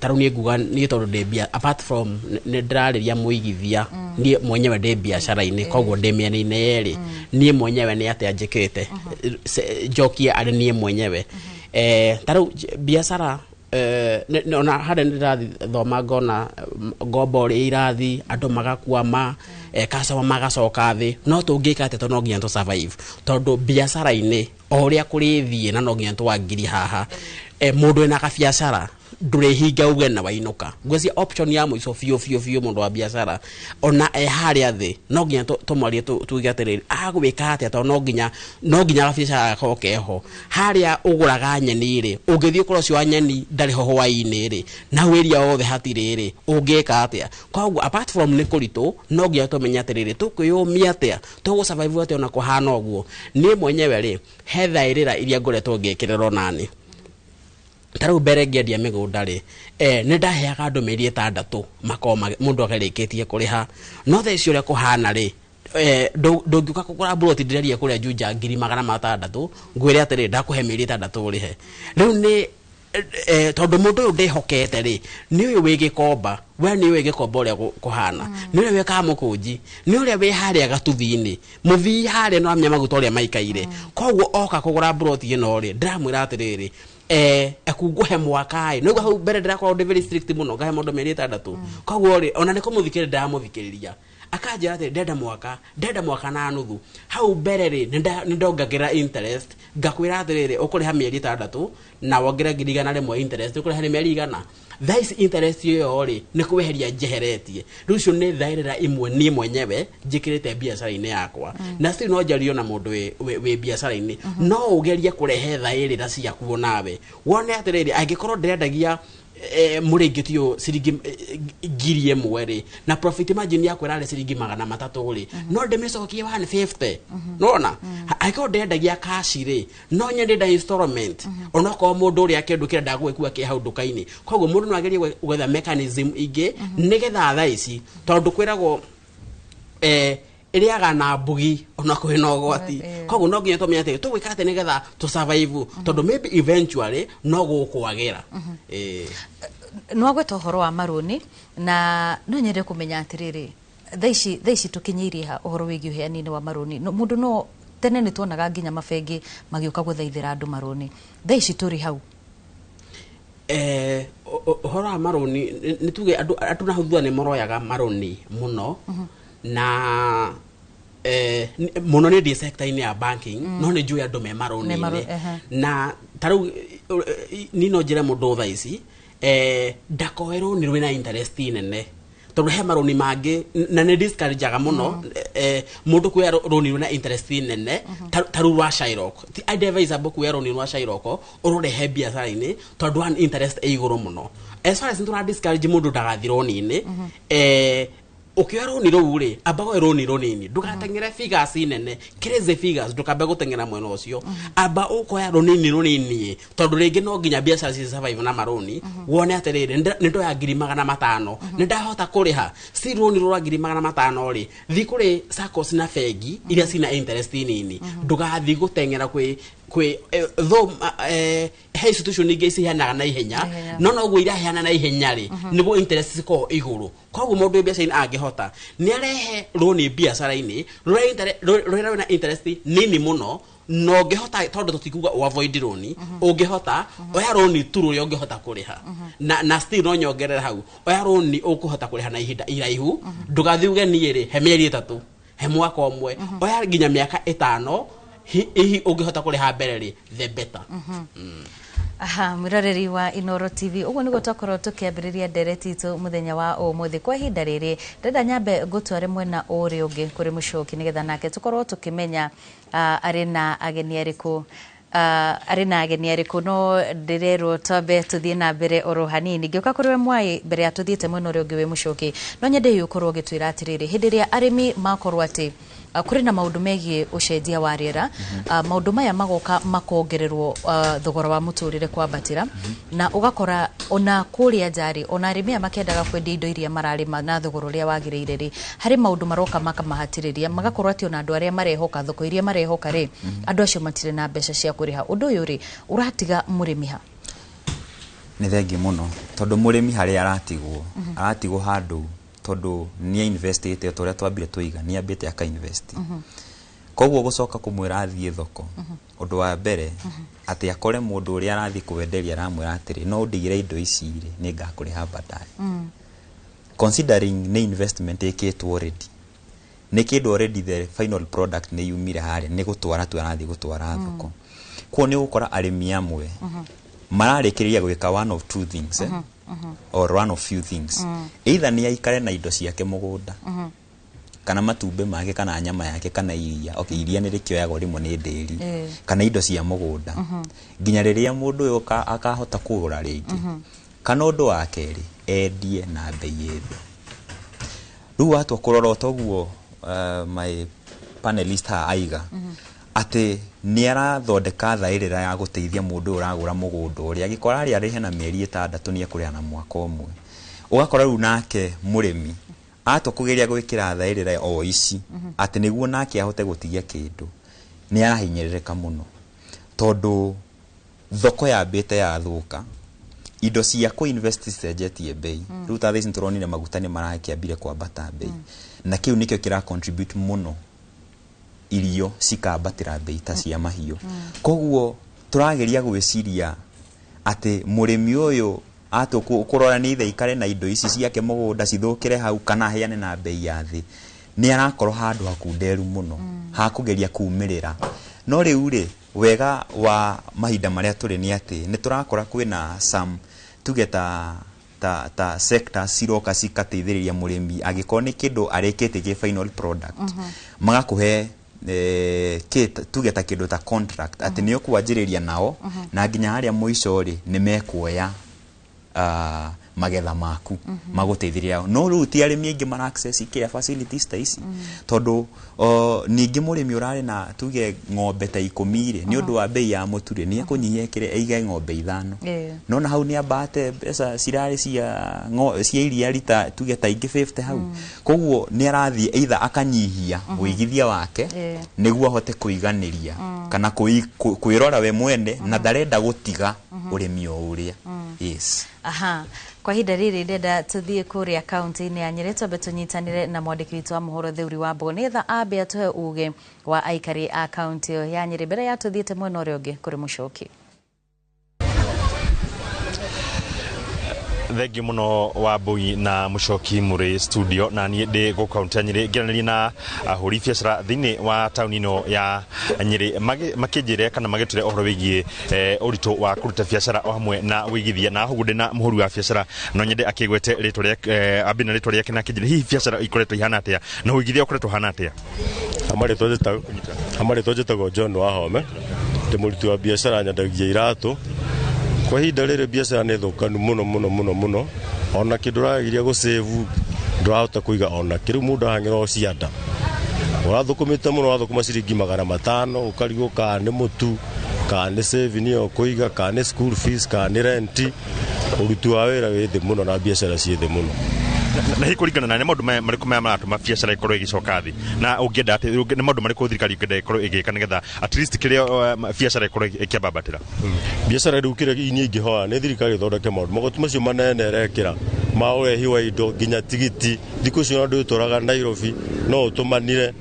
[SPEAKER 19] ta rĩu niĩ nguga niĩ tondũ ndĩ apart from nĩ ndĩrarĩria mũigithia, niĩ mwenyewe ndĩ biacara-inĩ, koguo ndĩ mĩena-inĩ yerĩ. Niĩ mwenyewe nĩ atĩa njĩkĩte njokie arĩ niĩ mwenyewe, ta rĩu biacara, ona harĩa nĩ ndĩrathoma ngona ngombo ũrĩa irathi, andũ magakwama, customer magacoka thĩ, no tũngĩka atĩa? Tondũ no nginya tũ survive, tondũ biacara-inĩ o ũrĩa kũrĩthiĩ na no nginya twangiri haha, mũndũ wĩna kabiacara ndũrĩhinga uge na wainũka. Ngwĩciria option ya mũico biũ biũ biũ, mũndũ wa biacara ona e harĩa thĩ, no nginya tũmwarie, tuge atĩrĩrĩ, agwĩka atĩa? Tondũ no nginya gabiacara gakorwo keho. Harĩa ũgũraga nyeni rĩ, ũngĩthiĩ ũkorwo ũcio wa nyeni ndarĩ ho hwaĩ-inĩ rĩ, na wĩria wothe hatirĩ rĩ, ũngĩka atĩa? Koguo apart from nĩ kũritũ, no nginya tũmenye atĩrĩrĩ, tũkwĩyũmia atĩa, tũgũ survive atĩa ona kũhana ũguo. Niĩ mwenyewe rĩ, he thaĩrĩra iria ngoretwo ngĩkĩrĩrwo nani. Ta rĩu mbere ngĩendia mĩgũnda rĩ, nĩ ndaheaga andũ mĩeri 6 makorwo mũndũ akarĩkĩtie kũrĩha, no thaa ici ũrĩa kũhana rĩ, ndũngiũka kũgũra mburoti ndĩreria kũrĩa Juja 600,000, ngwĩre atĩrĩ, ndakũhe mĩeri 6 ũrĩhe. Rĩu nĩ tondũ mũndũ ũyũ ndĩhokete rĩ, nĩ ũyũ wĩ Gĩkomba, we nĩ ũĩ Gĩkomba ũrĩa kũhana, nĩ ũrĩa wĩ Kamũkũnji, nĩ ũrĩa wĩ harĩa Gatuthi-inĩ, mũthii harĩa no amenya maguta ũrĩa maikaire. Koguo oka kũgũra mburoti ĩno rĩ, ndĩramwĩra atĩrĩrĩ, ekungũhe mwaka ĩ nĩguo hau mbere ndĩrakorwo ndĩ very strict mũno, ngahe mũndũ mĩeri 6. Koguo rĩ, ona nĩ kũmũthikĩrĩria ndĩramũthikĩrĩria, akanjĩra atĩ ndenda mwaka, ndenda mwaka na nuthu. Hau mbere rĩ, nĩ ndongagĩrĩra interest, ngakwĩra atĩrĩrĩ, ũkũrĩha mĩeri 6 na wongerere 100,000 interest, ũkũrĩha nĩ mĩeri 100. Thaa ici interest ĩyo rĩ, nĩ kweheria njeheretie. Rĩu icio nĩ thaĩrĩra imwe niĩ mwenyewe njĩkĩrĩte biacara-inĩ yakwa, na still no njario na mũndũ wĩ biacara-inĩ, no ũgerie kũrehe thaĩrĩra ciaku nawe wone atĩrĩrĩ, angĩkorwo ndĩrendagia mũrĩngĩti ũyũ ciringi 1,000 rĩ, na profit margin yakwa ĩrarĩ ciringi 300 rĩ, no ndĩmĩcokie 150. Nona angĩkorwo ndĩrendagia cash rĩ, no nyende nda installment, onokorwo mũndũ ũrĩa kĩndũ kĩrĩa ndagũgĩkua kĩ hau nduka-inĩ. Koguo mũndũ no agerie gwetha mechanism ingĩ nĩgetha thaa ici, tondũ kwĩragwo ĩrĩaga na mbugi ona kwĩna ũgwati. Koguo no nginya tũmenye atĩ tũgwĩka atĩ nĩgetha tũ survive, tondũ maybe eventually no gũkwagĩra.
[SPEAKER 1] Nĩ wagweta ũhoro wa marũni, na no nyende kũmenya atĩrĩrĩ, thaa ici tũkinyĩirie ha ũhoro wĩgiĩ ũheani-inĩ wa marũni? No, mũndũ no tene nĩ tuonaga nginya mabengi magĩũka gũthaithĩra andũ marũni, thaa ici tũrĩ hau?
[SPEAKER 19] Ũhoro wa marũni, nĩ tuge andũ na hau thutha nĩ maroyaga marũni mũno, na mũno nĩ ndĩ sector-inĩ ya banking, no nĩ njũĩ andũ me marũni-inĩ. Na ta rĩu niĩ no njĩre mũndũ thaa ici ndakoe rũni rwĩna interest nene, tondũ he marũni mangĩ na nĩ discourageaga mũno mũndũ kuoya rũni rwĩna interest nene, ta rũu rwa Shylock. Ti advisable kuoya rũni rwa Shylock ũrũrehe biacara-inĩ, tondũ one, interest ĩ igũrũ mũno. As far as nĩ tũra discourage mũndũ ndagathi rũni-inĩ, Ũkĩoya rũni rũu rĩ, amba woe rũni rũnini, ndũgateng'ere figures nene, crazy figures, ndũkambe gũteng'era mwena ũcio. Amba ũkoya rũnini rũnini, tondũ rĩngĩ no nginya biacara ci survive na marũni. Wone atĩrĩrĩ, nĩ ndoya 500,000, nĩ ndahota kũrĩha si rũni rwa 500,000 rĩ, thi kũrĩ SACCOS na bengi iria cina interest nini. Ndũgathiĩ gũteng'era kwĩ though he institution ingĩ ciheanaga na ihenya.
[SPEAKER 1] Ihenya.
[SPEAKER 19] No noguo iraheana na ihenya rĩ, nĩguo interest cikoragwo igũrũ. Koguo mũndũ wĩ biacara-inĩ angĩhota nĩ arehe rũni biacara-inĩ rũrĩa rwĩna interest nini mũno. Na ũngĩhota, tondũ tũtikuga ũ avoid rũni, ũngĩhota oya rũni tu rũrĩa ũngĩhota kũrĩha. Na still no nyongerere hau, oya rũni ũkũhota kũrĩha na ihinda iraihu. Ndũgathiĩ uge niĩ rĩ, he mĩeri 3, he mwaka ũmwe. Oya nginya mĩaka 5, hihi ũngĩhota kũrĩha mbere rĩ, the better.
[SPEAKER 1] Aha, mwiroreri wa Inoro TV, ũguo nĩguo twakorwo tũkĩambĩrĩria ndereti itũ mũthenya wa ũmũthĩ. Kwa ihinda rĩrĩ ndĩrenda nyambe ngũtware mwena ũrĩa ũngĩ kũrĩ Mũcoki, nĩgetha nake tũkorwo tũkĩmenya arĩ na ageni arĩkũ, arĩ na ageni arĩkũ. No ndĩrerwo twambe tũthiĩ na mbere oro hanini. Ngĩũka kũrĩ we Mwai, mbere ya tũthiĩte mwena ũrĩa ũngĩ wĩ Mũcoki, no nyende hihi ũkorwo ũgĩtwĩra atĩrĩrĩ, hĩndĩ ĩrĩa arĩmi makorwo atĩ kũrĩ na maũndũ megiĩ ũcenjia wa rĩera, maũndũ maya magoka makongererwo thogora wa mũtũrĩre kwambatĩra, na ũgakora ona kũrĩa nja rĩ, ona arĩmi aya makĩendaga kwendia indo iria mararĩma na thogora ũrĩa wagĩrĩire rĩ, harĩ maũndũ maroka makamahatĩrĩria, magakorwo atĩ ona andũ arĩa marehoka thoko iria marehoka rĩ, andũ acio matirĩ na mbeca cia kũrĩha. Ũndũ ũyũ rĩ, ũratiga mũrĩmi ha?
[SPEAKER 20] Nĩ thengi mũno, tondũ mũrĩmi harĩa aratigwo, aratigwo handũ tondũ nĩ investĩte, o ta ũrĩa twambire tũiga, nĩ ambĩte aka invest. Koguo gũcoka kũmwĩra athiĩ thoko, ũndũ wa mbere atĩ akore mũndũ ũrĩa arathiĩ kwenderia aramwĩra atĩrĩ, no ũndigĩre indo ici rĩ, nĩ ngakũrĩha baadaye. Considering nĩ investment ĩkĩtwo already, nĩ kĩndũ already the final product nĩ yumire harĩa, nĩ gũtwara tu arathiĩ gũtwara thoko. Koguo nĩ ũgũkora arĩmi amwe mararĩkĩrĩria gwĩka one of two things, eh? Or one of few things. Either nĩ aikare na indo ciake mũgũnda, kana matumbĩ make, kana nyama yake, kana iria. Okay, iria nĩ rĩkĩoyagwo rĩmwe nĩ ndĩri, kana indo cia mũgũnda, nginya rĩrĩa mũndũ ũyũ akahota kũgũra rĩngĩ. Kana ũndũ wa kerĩ, endie na bei ĩ thĩ. Rĩu watua kũrora toguo, my panelist haha aiga atĩ nĩ arathondeka thaĩrĩra ya gũteithia mũndũ ũyũ ũragũra mũgũnda ũrĩa, angĩkorwo arĩa arĩhe na mĩeri 6, nĩ ekũrĩha na mwaka ũmwe. Ũgakora rĩu nake mũrĩmi atua kũgeria gwĩkĩra thaĩrĩra o ici atĩ nĩguo nake ahote gũtigia kĩndũ, nĩ arahinyĩrĩrĩka mũno, tondũ thoko yambĩte yathũka, indo cia kũ-invest cicenjetie bei. Rĩu ta thaa ici nĩtũronire maguta nĩ marakĩambire kwambata bei, na kĩu nĩkĩo kĩra contribute mũno irio cikambatĩra bei ta cia mahiũ. Koguo tũrageria gwĩciria atĩ mũrĩmi ũyũ atua kũrora nĩ ithe ikare na indo ici ciake mũgũnda cithũkĩre hau, kana aheane na bei ya thĩ, nĩ arakorwo handũ hakunderu mũno hakũgeria kumĩrĩra. No rĩu rĩ, wega wa mahinda marĩa tũrĩ nĩ atĩ nĩ tũrakora kwĩna some, tuge ta sectors ciroka cikateithĩrĩria mũrĩmi, angĩkorwo nĩ kĩndũ arĩkĩtie gĩ final product, magakũhe tuge ta kĩndũ ta contract atĩ nĩ ũkwanjĩrĩria nao, na nginya harĩa mũico rĩ, nĩ mekuoya magetha maku, magũteithĩrĩria. No rĩu ti arĩmi aingĩ mara access kĩa facilities ta ici, tondũ ningĩ mũrĩmi ũrarĩ na tuge ng'ombe ta 10 rĩ, nĩ ũndũ wa bei ya mũtu rĩ, nĩ ekũnyihia kĩrĩa aige ng'ombe 5. No na hau nĩ ambate mbeca cirarĩ cia iria rita tuge ta ingĩ 50 hau. Koguo nĩ arathiĩ either akanyihia ũigithia wake nĩguo ahote kũiganĩria, kana kwĩrora we mwene, na ndarenda gũtiga ũrĩmi o ũrĩa. Yes.
[SPEAKER 1] Aha, kwa ihinda rĩrĩ ndĩrenda tũthiĩ kũrĩa kaunti-inĩ ya Nyĩrĩ, twambe tũnyitanĩre na mwandĩki witũ wa mohoro Theuri wa Mbogo, nĩgetha ambe atũhe uge wa aikari a kaunti ĩyo ya Nyĩrĩ mbere ya tũthiĩte mwena ũrĩa ũngĩ kũrĩ Mũcoki.
[SPEAKER 21] Thengiũ mũno Wambui na Mũcoki mũrĩ studio, na niĩ ndĩ gũkũ kaunti ya Nyĩrĩ ngĩaranĩria na ahũri biacara thĩinĩ wa taũni ĩno ya Nyĩrĩ, makĩnjĩre kana magĩtwĩre ũhoro wĩgiĩ ũritũ wa kũruta biacara o hamwe na wĩigithia. Na ũguo ndĩ na mũhũri wa biacara, no nyende akĩgwete rĩtwa rĩake, ambie na rĩtwa rĩake na akĩnjĩre hihi biacara ikoretwo ihana atĩa na ũigithia ũkoretwo ũhana atĩa.
[SPEAKER 22] Amarĩtwa njĩtagwo John Wahome, ndĩ mũruti wa biacara, nyendagia iratũ. Kwa ihinda rĩrĩ biacara nĩ thũkanu mũno mũno mũno mũno, ona kĩndũ ũrageria gũsave Ndũrahota kũiga ona kĩ. Rĩu mũndũ ahang'ĩra o cianda. Ũrathũkũmĩte mũno, wathũkũma ciringi 500, ũkarigwo kana nĩ mũtu, kana nĩ saving ĩyo ũkũiga, kana nĩ school fees, kana nĩ rent. Ũruti wa wĩra wĩ thĩ mũno na biacara ciĩ thĩ mũno.
[SPEAKER 21] Na hihi kũringana na nĩ maũndũ marĩkũ maya maratũma biacara ĩkorwo ĩgĩcoka thĩ, na ũngĩenda atĩ nĩ maũndũ marĩkũ thirikari ĩngĩenda ĩkorwo ĩgĩka nĩgetha at least kĩrĩa biacara ĩkorwo ĩkĩambambatĩra?
[SPEAKER 22] Biacara rĩu kĩrĩa niĩ ingĩhoya nĩ thirikari ĩthondeke maũndũ, magoti macio manene ĩrekĩra ma ũrehi wa indo nginya tigiti. Thikũ icio ona ndũtwaraga Nairobi no ũtũmanire,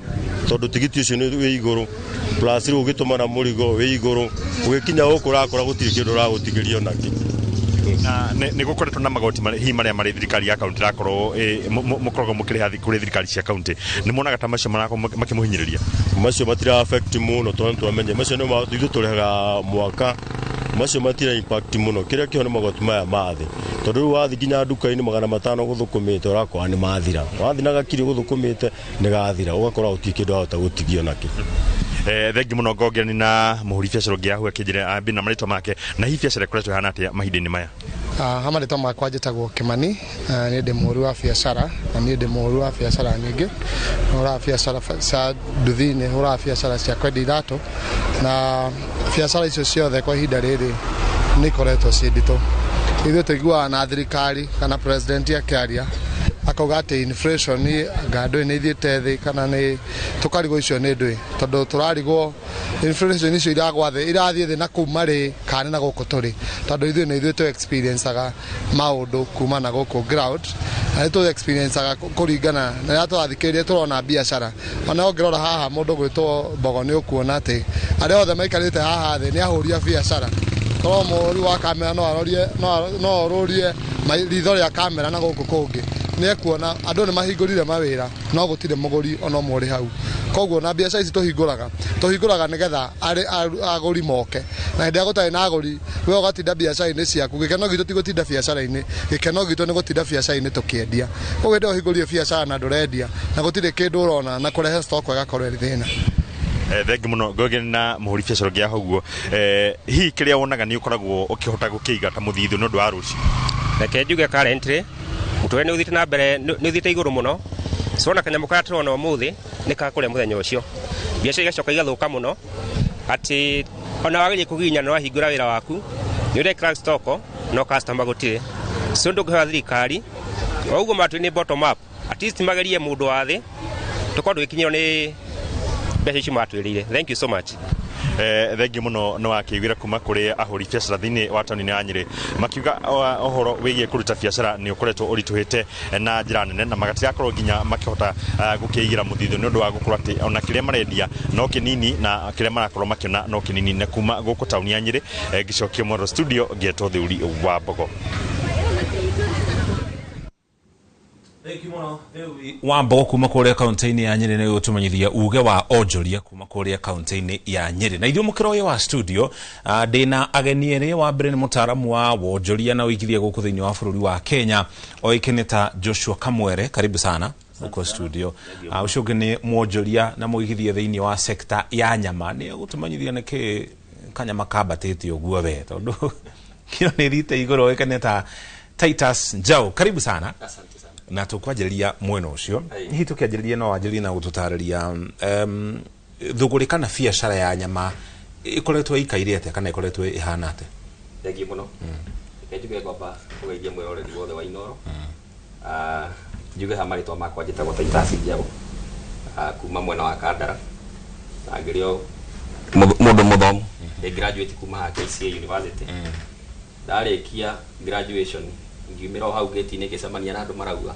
[SPEAKER 22] tondũ tigiti ũcio nĩ wĩ igũrũ, plus rĩu ũgĩtũmana mũrigo wĩ igũrũ, ũgĩkinya gũkũ ũrakora gũtirĩ kĩndũ ũragũtigĩria onakĩ.
[SPEAKER 21] Na nĩ gũkoretwo na magoti hihi marĩa marĩ thirikari ya kaunti ĩrakorwo mũkoragwo mũkĩrĩha kũrĩ thirikari cia kaunti, nĩ muonaga ta macio marakorwo makĩmũhinyĩrĩria?
[SPEAKER 22] Macio matira affect mũno, tondũ twamenye macio nĩ ithuĩ tũrĩhaga mwaka, macio matira impact mũno. Kĩrĩa kĩho nĩ magoti maya ma thĩ, tondũ rĩu wathiĩ nginya nduka-inĩ 500 gũthũkũmĩte ũrakora nĩ mathira, wathiĩ na gakiri gũthũkũmĩte nĩ gathira, ũgakora gũtirĩ kĩndũ wahota gũtigio nakĩ.
[SPEAKER 21] Thengi mũno ngongeni na mũhũri biacara ũngĩ ahu akĩnjĩra ambie na marĩtwa make, na hihi biacara ĩkoretwo ĩhana atĩa mahinda-inĩ maya?
[SPEAKER 3] Ha marĩtwa makwa njĩtagwo Kimani, niĩ ndĩ mũhũri wa biacara, na niĩ ndĩ mũhũri wa biacara nyingĩ. Hũraga biacara cia nduthi-inĩ, hũraga biacara cia kwendia iratũ, na biacara icio ciothe kwa ihinda rĩrĩ nĩ ikoretwo ciĩ nditũ. Ithuĩ tũiguaga na thirikari kana president akĩaria akauga atĩ inflation anga ndũĩ nĩ ithiĩte thĩ, kana nĩ tũkarigwo icio nĩ ndũĩ, tondũ tũrarigwo inflation icio iragwa thĩ, irathiĩ thĩ na kũu marĩ kana nĩ na gũkũ tũrĩ, tondũ ithuĩ nĩ ithuĩ tũ experienceaga maũndũ kuma na gũkũ ground, na nĩ tũ experienceaga kũringana na rĩrĩa tũrathikĩrĩria tũrona biacara. Ona ũngĩrora haha mũndũ gwĩtwo Mbogo nĩ ũkuona atĩ arĩa othe maikarĩte haha thĩ nĩ ahũri a biacara. Korwo mũhũri wa kamera no arorie, no orũrie ritho rĩa kamera na gũkũ kũngĩ, nĩ ekuona andũ nĩ mahingũrire mawĩra no gũtirĩ mũgũri ona ũmwe ũrĩ hau. Koguo na biacara ici tũhingũraga nĩgetha agũri moke, na hĩndĩ ĩrĩa gũtarĩ na agũri we ũgatinda biacara-inĩ ciaku. Gĩkeno gitũ ti gũtinda biacara-inĩ, gĩkeno gitũ nĩ gũtinda biacara-inĩ tũkĩendia. Koguo hĩndĩ ĩyo ũhingũrire biacara na ndũrendia na gũtirĩ kĩndũ ũrona, na kũrehe stock ĩgakorwo ĩrĩ thĩna.
[SPEAKER 21] Thengi mũno ngongeni na mũhũri biacara ũngĩ aho ũguo. Hihi kĩrĩa wonaga nĩ ũkoragwo ũkĩhota gũkĩiga ta mũthithũ nĩ ũndũ wa rũciũ?
[SPEAKER 4] Reke njuge currently mũtũrĩre nĩ ũthiĩte na mbere, nĩ ũthiĩte igũrũ mũno. So ona kanyamũ karĩa tũrona ũmũthĩ nĩ ka kũrĩa mũthenya ũcio, biacara igacoka igathũka mũno atĩ ona wagĩrĩire kũginya na wahingũra wĩra waku nĩ ũrekĩra stock no customer gũtirĩ. So ndũngĩhoya thirikari o ũguo matwĩ nĩ bottom up, at least magerie mũndũ wa thĩ tũkorwo ndũgĩkinyĩrwo nĩ mbeca icio matwĩrĩire. Thank you so much.
[SPEAKER 21] Thengi mũno nĩ wakĩiguĩra kuma kũrĩ ahũri biacara thĩinĩ wa taũni ya Nyĩrĩ, makiuga ũhoro wĩgiĩ kũruta biacara nĩ ũkoretwo ũritũhĩte na njĩra nene, na magatirakorwo nginya makĩhota gũkĩigĩra mũthithũ nĩ ũndũ wa gũkorwo atĩ ona kĩrĩa marendia no kĩnini na kĩrĩa marakorwo makĩona no kĩnini. Na kuma gũkũ taũni ya Nyĩrĩ, ngĩcokia mwaro studio ngĩetwo Thĩuri wa Mbogo.
[SPEAKER 2] Wa Mbogo kuma kũrĩa kaunti-inĩ ya Nyĩrĩ nĩ gũtũmenyithia uge wa onjoria kuma kũrĩa kaunti-inĩ ya Nyĩrĩ. Na ithuĩ mũkĩro ũyũ wa studio ndĩna ageni erĩ. Wa mbere nĩ mũtaaramu wa wonjoria na ũigithia gũkũ thĩinĩ wa bũrũri wa Kenya, oĩkaine ta Joshua Kamwere, karibu sana gũkũ studio. Ũcio ũngĩ nĩ mwonjoria na mũigithia thĩinĩ wa sekta ya nyama, nĩ gũtũmenyithia nĩkĩ kanyama kambatĩte ũguo we, tondũ kiro nĩ ĩthiĩte igũrũ, oĩkaine ta Titus Njau, karibu sana. Na tũkwanjĩrĩria mwena ũcio, hihi tũkĩanjĩrĩria no wanjĩrĩrie na gũtũtarĩria thũgũrĩ kana biacara ya nyama ĩkoretwo ĩikaire atĩa kana ĩkoretwo ĩhana atĩa?
[SPEAKER 23] Thengiũ mũno. Reke njuge ngwamba kũgeithia mwĩroreri wothe wa Inooro. Njuge ha marĩtwa makwa njĩtagwo Titus Njaũ, kuma mwena wa Kandara, na ngĩrĩ o mũndũ mũthomu. Ndĩ graduate kuma haha KCA University. Ndarĩkia graduation ngiumĩra o hau gate-inĩ ngĩcemania na andũ marauga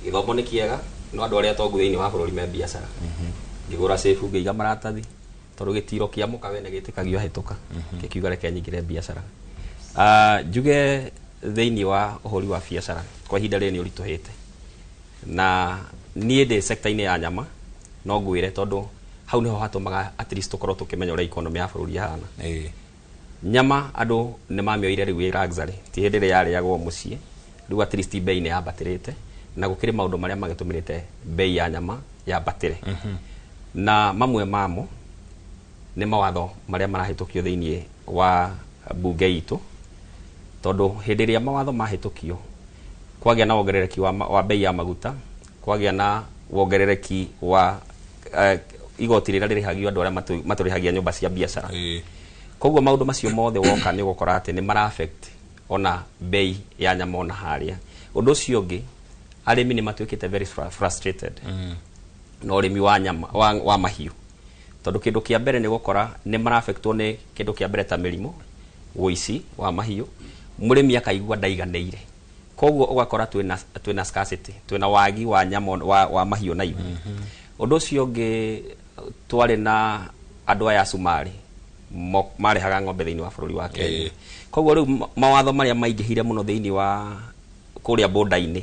[SPEAKER 23] gĩthomo nĩ kĩega no andũ arĩa atongu thĩinĩ wa bũrũri me biacara. Ngĩgũra safe ngĩiga maratathi tondũ gĩtiro kĩa mũka wene gĩtĩkagio ahĩtũka, ngĩkiuga reke nyingĩre biacara. Njuge thĩinĩ wa ũhũri wa biacara kwa ihinda rĩrĩ nĩ ũritũhĩte, na niĩ ndĩ sector-inĩ ya nyama no ngwĩre tondũ hau nĩho hatũmaga at least tũkorwo tũkĩmenya ũrĩa economy ya bũrũri ĩhana. Nyama andũ nĩ mamĩoire rĩu ĩ luxury, ti hĩndĩ ĩrĩa yarĩagwo mũciĩ, rĩu at least bei nĩ yambatĩrĩte, na gũkĩrĩ maũndũ marĩa magĩtũmĩrĩte bei ya nyama yambatĩre. Na mamwe mamo nĩ mawatho marĩa marahĩtũkio thĩinĩ wa bunge itũ, tondũ hĩndĩ ĩrĩa mawatho mahĩtũkio Kwagĩa na wongerereki wa bei ya maguta, kwagĩa na wongerereki wa igoti rĩrĩa rĩrĩhagio andũ arĩa matũrĩhagia nyũmba cia biacara. Koguo maũndũ macio mothe woka nĩ ũgũkora atĩ nĩ mara affect ona bei ya nyama ona harĩa. Ũndũ ũcio ũngĩ, arĩmi nĩ matuĩkĩte very frustrated na ũrĩmi wa nyama wa mahiũ, tondũ kĩndũ kĩa mbere nĩ gũkora nĩ mara-affectwo nĩ kĩndũ kĩa mbere ta mĩrimũ, ũici wa mahiũ, mũrĩmi akaigua ndaiganĩire. Koguo ũgakora twĩna scarcity, twĩna wagi wa nyama wa mahiũ na ithuĩ. Ũndũ ũcio ũngĩ, twarĩ na andũ aya a Cumarĩ marehaga ng'ombe thĩinĩ wa bũrũri wa Kenya. Koguo rĩu mawatho marĩa maingĩhire mũno thĩinĩ wa kũrĩa border-inĩ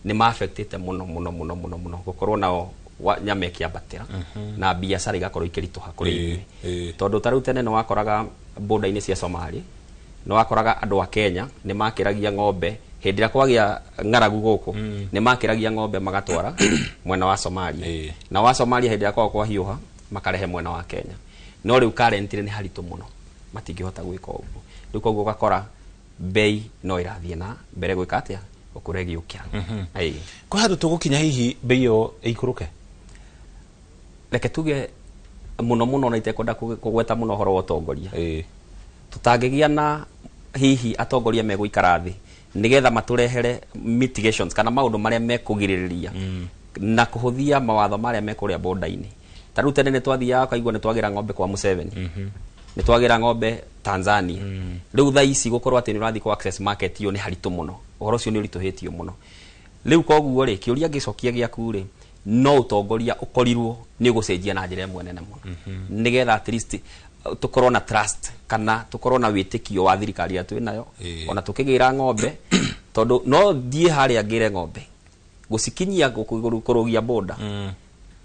[SPEAKER 23] nĩ ma-affectĩte mũno mũno mũno mũno mũno gũkorwo nao nyama ĩkĩambatĩra na biacara igakorwo ikĩritũha kũrĩ ithuĩ. Tondũ ta rĩu tene nĩ wakoraga border-inĩ cia Somalia, nĩ wakoraga andũ a Kenya nĩ makĩragia ng'ombe hĩndĩ ĩrĩa kwagĩa ng'aragu gũkũ, nĩ makĩragia ng'ombe magatwara mwena wa Somalia, na wa Somalia hĩndĩ ĩrĩa kwao kwahiũha makarehe mwena wa Kenya. No rĩu currently nĩ haritũ mũno, matingĩhota gwĩka ũguo. Rĩu koguo ũgakora bei no ĩrathiĩ na mbere gwĩka atĩa, gũkũra ĩgĩũkĩra.
[SPEAKER 2] Kwĩ handũ tũgũkinya hihi bei ĩyo ĩikũrũke?
[SPEAKER 23] Reke tuge mũno mũno na itekwenda kũgweta mũno ũhoro wa ũtongoria. Tũtangĩgĩa na hihi atongoria megũikara thĩ nĩgetha matũrehere mitigations kana maũndũ marĩa mekũgirĩrĩria na kũhũthia mawatho marĩa me kũrĩa border-inĩ. Ta rĩu tene nĩ twathiaga ũkaigua nĩ twagĩra ng'ombe kwa Museveni, nĩ twagĩra ng'ombe Tanzania. Rĩu thaa ici gũkorwo atĩ nĩ ũrathiĩ kũ access market iyo nĩ haritũ mũno, ũhoro ũcio nĩ ũritũhĩtio mũno. Rĩu koguo rĩ, kĩũria ngĩcokia gĩaku rĩ, no ũtongoria ũkorirwo nĩ ũgũcenjia na njĩra ĩmwe nene mũno, nĩgetha at least tũkorwo na trust kana tũkorwo na wĩtĩkio wa thirikari ĩrĩa twĩ nayo, ona tũkĩgĩra ng'ombe, tondũ no thiĩ harĩa ngĩre ng'ombe gũcikinyia kũrũgia border,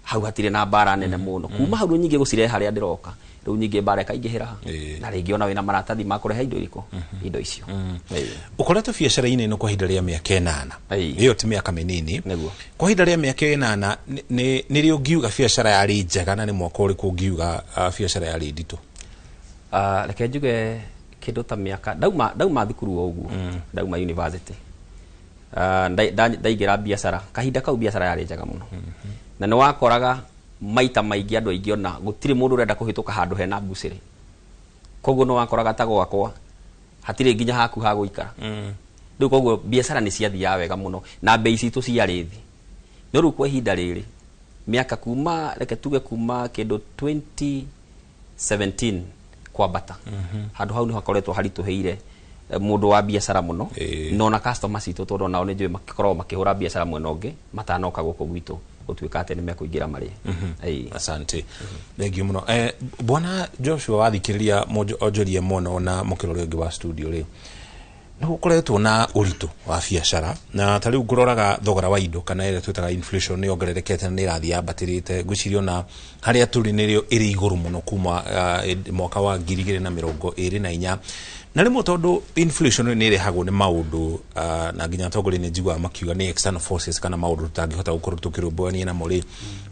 [SPEAKER 23] hau hatirĩ na mbara nene mũno. Kuma hau rĩu nyingĩ gũcirehe harĩa ndĩroka, rĩu nyingĩ mbara ĩkaingĩhĩra, na rĩngĩ ona wĩna maratathi ma kũrehe indo irĩkũ, indo icio.
[SPEAKER 2] Ũkoretwo biacara-inĩ ĩno kwa ihinda rĩa mĩaka 8, ĩyo ti mĩaka mĩnini. Kwa ihinda rĩa mĩaka 8 nĩ rĩ ũngiuga biacara yarĩ njega, na nĩ mwaka ũrĩkũ ũngiuga biacara yarĩ nditũ?
[SPEAKER 23] Reke njuge kĩndũ ta mĩaka ndauma thukuru o ũguo, ndauma university, ndaingĩra biacara. Kahinda kau biacara yarĩ njega mũno, na nĩ wakoraga maita maingĩ andũ aingĩ ona gũtirĩ mũndũ ũrenda kũhĩtũka handũ hena mbucĩrĩ. Koguo nĩ wakoraga ta gwakwa hatirĩ nginya haku ha gũikara. Rĩu koguo biacara nĩ ciathiaga wega mũno na bei citũ ciarĩ thĩ. No rĩu kwa ihinda rĩrĩ, mĩaka kuma, reke tuge kuma kĩndũ 2017 kwambata, handũ hau nĩ hakoretwo haritũhĩire mũndũ wa biacara mũno, no na customer citũ, tondũ nao nĩ njũĩ makoragwo makĩhũra biacara mwena ũngĩ matanoka gũkũ gwitũ gũtuĩka atĩ nĩ mekũingĩra marĩe.
[SPEAKER 2] Asante, thank you mũno. Bwana Joshua, wathikĩrĩria onjoria mũno na mũkĩrore ũngĩ wa studio rĩ, nĩ gũkoretwo na ũritũ wa biacara, na ta rĩu ngũroraga thogora wa indo kana ĩrĩa twĩtaga inflation nĩ yongererekete na nĩ ĩrathiĩ yambatĩrĩte. Ngwĩciria ona harĩa tũrĩ nĩrĩo ĩrĩ igũrũ mũno kuma mwaka wa 2024. Na rĩmwe tondũ inflation nĩ ĩrehagwo nĩ maũndũ, na nginya atongoria nĩ njiguaga makiuga nĩ external forces kana maũndũ tũtangĩhota gũkorwo tũkĩrũmbũyania namo rĩ,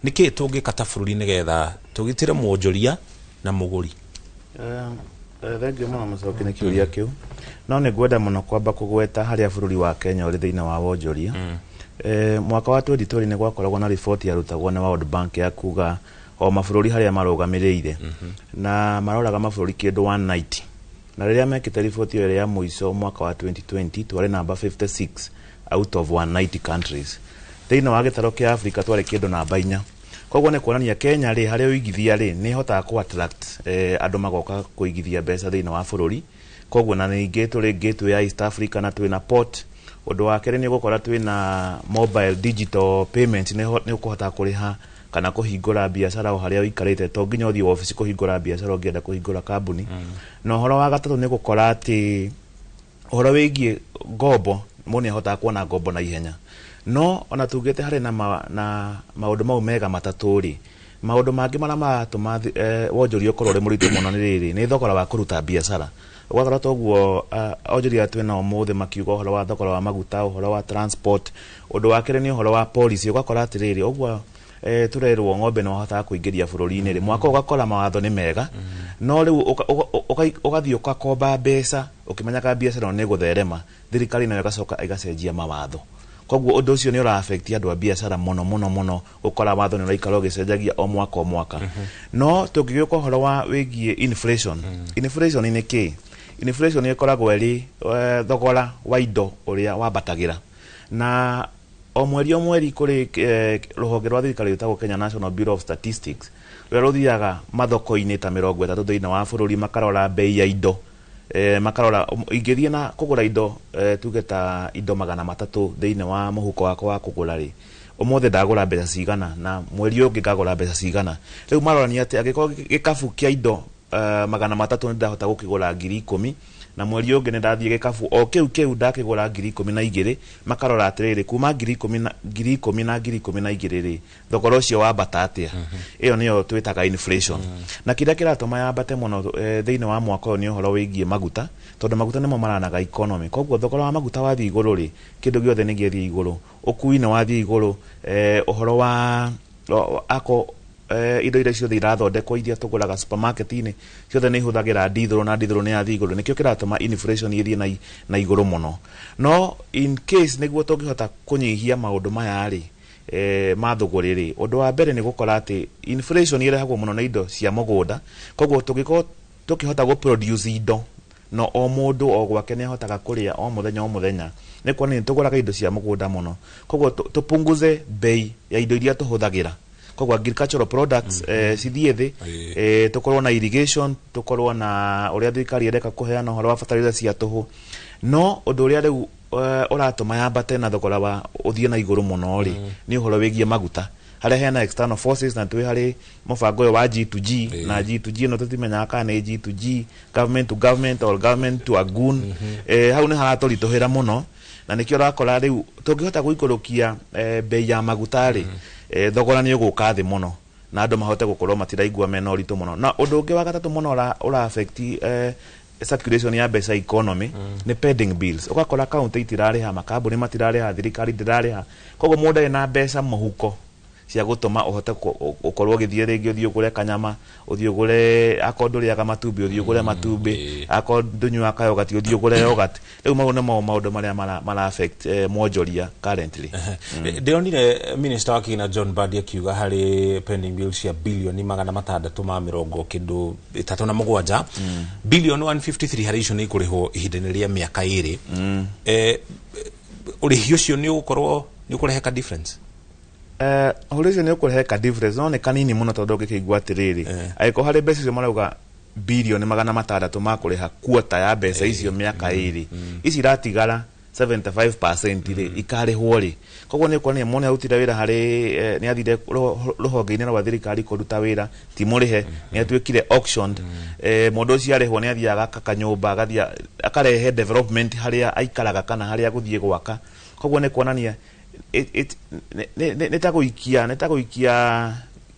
[SPEAKER 2] nĩkĩĩ tũngĩka ta bũrũri nĩgetha tũgitĩre mwonjoria na mũgũri?
[SPEAKER 5] Thengiũ mũno Mũcoki nĩ kĩũria kĩu, no nĩ ngwenda mũno kwamba kũgweta harĩa bũrũri wa Kenya ũrĩ thĩinĩ wa wonjoria. Mwaka wa 2020 nĩ gwakoragwo na riboti yarutagwo nĩ World Bank ya kuga o mabũrũri harĩa marũgamĩrĩire, na maroraga mabũrũri kĩndũ 190, na rĩrĩa mekĩte riboti ĩyo ya mũico mwaka wa 2020, twarĩ namba 56 out of 190 countries. Thĩinĩ wa gĩtarũ kĩa Africa twarĩ kĩndũ namba 4. Koguo nĩ kuonania Kenya rĩ, harĩa ũigithia rĩ, nĩ ĩhotaga kũ attract andũ magoka kũigithia mbeca thĩinĩ wa bũrũri. Koguo na ningĩ tũrĩ gateway ya East Africa na twĩna port. Ũndũ wa kerĩ, nĩ ũgũkora twĩna mobile digital payment, nĩ ũkũhota kũrĩha kana kũhingũra biacara o harĩa ũikarĩte, to nginya ũthiĩ wabici kũhingũra biacara ũngĩenda kũhingũra kambuni. Na ũhoro wa gatatũ nĩ gũkora atĩ ũhoro wĩgiĩ ngombo, mũndũ nĩ ahotaga kuona ngombo na ihenya. No ona tugĩte harĩ na maũndũ mau mega matatũ rĩ, maũndũ mangĩ marĩa maratũma wonjoria ũkorwo ũrĩ mũritũ mũno nĩ rĩrĩ, nĩ thogora wa kũruta biacara. Ũgakora toguo onjoria twĩna ũmũthĩ makiuga ũhoro wa thogora wa maguta, ũhoro wa transport. Ũndũ wa kerĩ nĩ ũhoro wa policy. Ũgakora atĩrĩrĩ, ũguo tũrerwo ng'ombe nĩ wahotaga kũingĩria bũrũri-inĩ rĩ, mwaka ũgakora mawatho nĩ mega, no rĩu ũgathiĩ ũgakomba mbeca ũkĩmenyaga biacara ĩno nĩ ĩgũtherema, thirikari nayo ĩgacoka ĩgacenjia mawatho. Koguo ũndũ ũcio nĩ ũra affect andũ a biacara mũno mũno mũno, gũkora watho nĩ ũraikara ũgĩcenjagia o mwaka o mwaka. No tũngĩgĩũka ũhoro wa wĩgiĩ inflation, inflation nĩ kĩĩ? Inflation ĩkoragwo ĩrĩ thogora wa indo ũrĩa wambatagĩra na o mweri o mweri. Kũrĩ rũhonge rwa thirikari rwĩtagwo Kenya National Bureau of Statistics, rũrĩa rũthiaga mathoko-inĩ ta 30 thĩinĩ wa bũrũri, makarora bei ya indo, makarora ingĩthiĩ na kũgũra indo, tuge ta indo 300 thĩinĩ wa mũhuko wakwa wa kũgũra rĩ, ũmũthĩ ndagũra mbeca cigana na mweri ũyũ ũngĩ ngagũra mbeca cigana. Rĩu marorania atĩ angĩkorwo gĩkabu kĩa indo 300 nĩ ndahota gũkĩgũra 10,000, na mweri ũyũ ũngĩ nĩ ndathiĩ gĩkabu o kĩu kĩu ndakĩgũra 12,000, makarora atĩrĩrĩ, kuma 10,000 na 10,000 na 12,000 rĩ, thogora ũcio wambata atĩa? Ĩyo nĩyo twĩtaga inflation. Na kĩrĩa kĩratũma yambate mũno thĩinĩ wa mwaka ũyũ nĩ ũhoro wĩgiĩ maguta, tondũ maguta nĩmo maranaga economy. Koguo thogora wa maguta wathiĩ igũrũ rĩ, kĩndũ gĩothe nĩ gĩathiĩ igũrũ, ũkui nĩ wathiĩ igũrũ, ũhoro wa ako indo iria ciothe irathondekwo iria tũgũraga supermarket-inĩ ciothe nĩ ihũthagĩra ndithũrũ, na ndithũrũ nĩ yathiĩ igũrũ. Nĩkĩo kĩratũma inflation ĩthiĩ na igũrũ mũno. No in case nĩguo tũngĩhota kũnyihia maũndũ maya rĩ, ma thũgũrĩ rĩ, ũndũ wa mbere nĩ gũkora atĩ inflation ĩrehagwo mũno nĩ indo cia mũgũnda. Koguo tũngĩkorwo tũkĩhota gũ produce indo no o mũndũ o gwake nĩ ahotaga kũrĩa o mũthenya o mũthenya, nĩ kuonania nĩ tũgũraga indo cia mũgũnda mũno. Koguo tũpunguze bei ya indo iria tũhũthagĩra, koguo agricultural products cithiĩ thĩ, tũkorwo na irrigation, tũkorwo na ũrĩa thirikari ĩreka kũheana ũhoro wa bataraitha cia tũhũ. No ũndũ ũrĩa rĩu ũratũma yambate na thogora wa ũthiĩ na igũrũ mũno rĩ, nĩ ũhoro wĩgiĩ maguta, harĩa hena external forces, na twĩ harĩ mũbango ũyũ wa G2G, na G2G ĩno tũtimenyaga kana nĩ G2G, government to government or government to a goon. Hau nĩ haratũritũhĩra mũno, na nĩkĩo ũrakora rĩu tũngĩhota gũikũrũkia bei ya maguta rĩ, thogora nĩ ũgũka thĩ mũno na andũ mahote gũkorwo matiraigua mena ũritũ mũno. Na ũndũ ũngĩ wa gatatũ mũno ũra affect circulation ya mbeca economy nĩ pending bills. Ũgakora county itirarĩha, makambuni matirarĩha, thirikari ndĩrarĩha, koguo mũndũ arĩ na mbeca mũhuko cia gũtũma ũhote ũkorwo ũgĩthiĩ rĩngĩ, ũthiĩ ũgũre kanyama, ũthiĩ ũgũre, akorwo ndũrĩaga matumbĩ ũthiĩ ũgũre matumbĩ, akorwo ndũnyuaga kayogati ũthiĩ ũgũre yogurt. Rĩu mau nĩmo maũndũ marĩa mara affect mwonjoria currently.
[SPEAKER 2] Ndĩronire minister wa kĩgĩna John Mbadi akiuga harĩ pending bills cia bilioni 637, bilioni 153 harĩ icio nĩ ikũrĩhwo ihinda-inĩ rĩa mĩaka 2. Ũrĩhi ũcio nĩ ũgũkorwo nĩ ũkũrehe ka difference?
[SPEAKER 5] Ũhoro ũcio nĩ ũkũrehe ka difference, no nĩ kanini mũno, tondũ ũngĩkĩigua atĩrĩrĩ, angĩkorwo harĩ mbeca icio marauga bilioni 600 makũrĩha kuota ya mbeca icio mĩaka 2, ici iratigara 75% rĩ, ikarĩhwo rĩ? Koguo nĩ ũkuonania mũndũ nĩ arutire wĩra harĩ nĩ athire rũhonge-inĩ rwa thirikari kũruta wĩra ti mũrĩhe, nĩ atuĩkire auctioned. Mũndũ ũcio arĩhwo nĩ athiaga agaka nyũmba, agathiĩ akarehe development harĩa aikaraga kana harĩa agũthiĩ gwaka. Koguo nĩ kuonania nĩ ta gũikia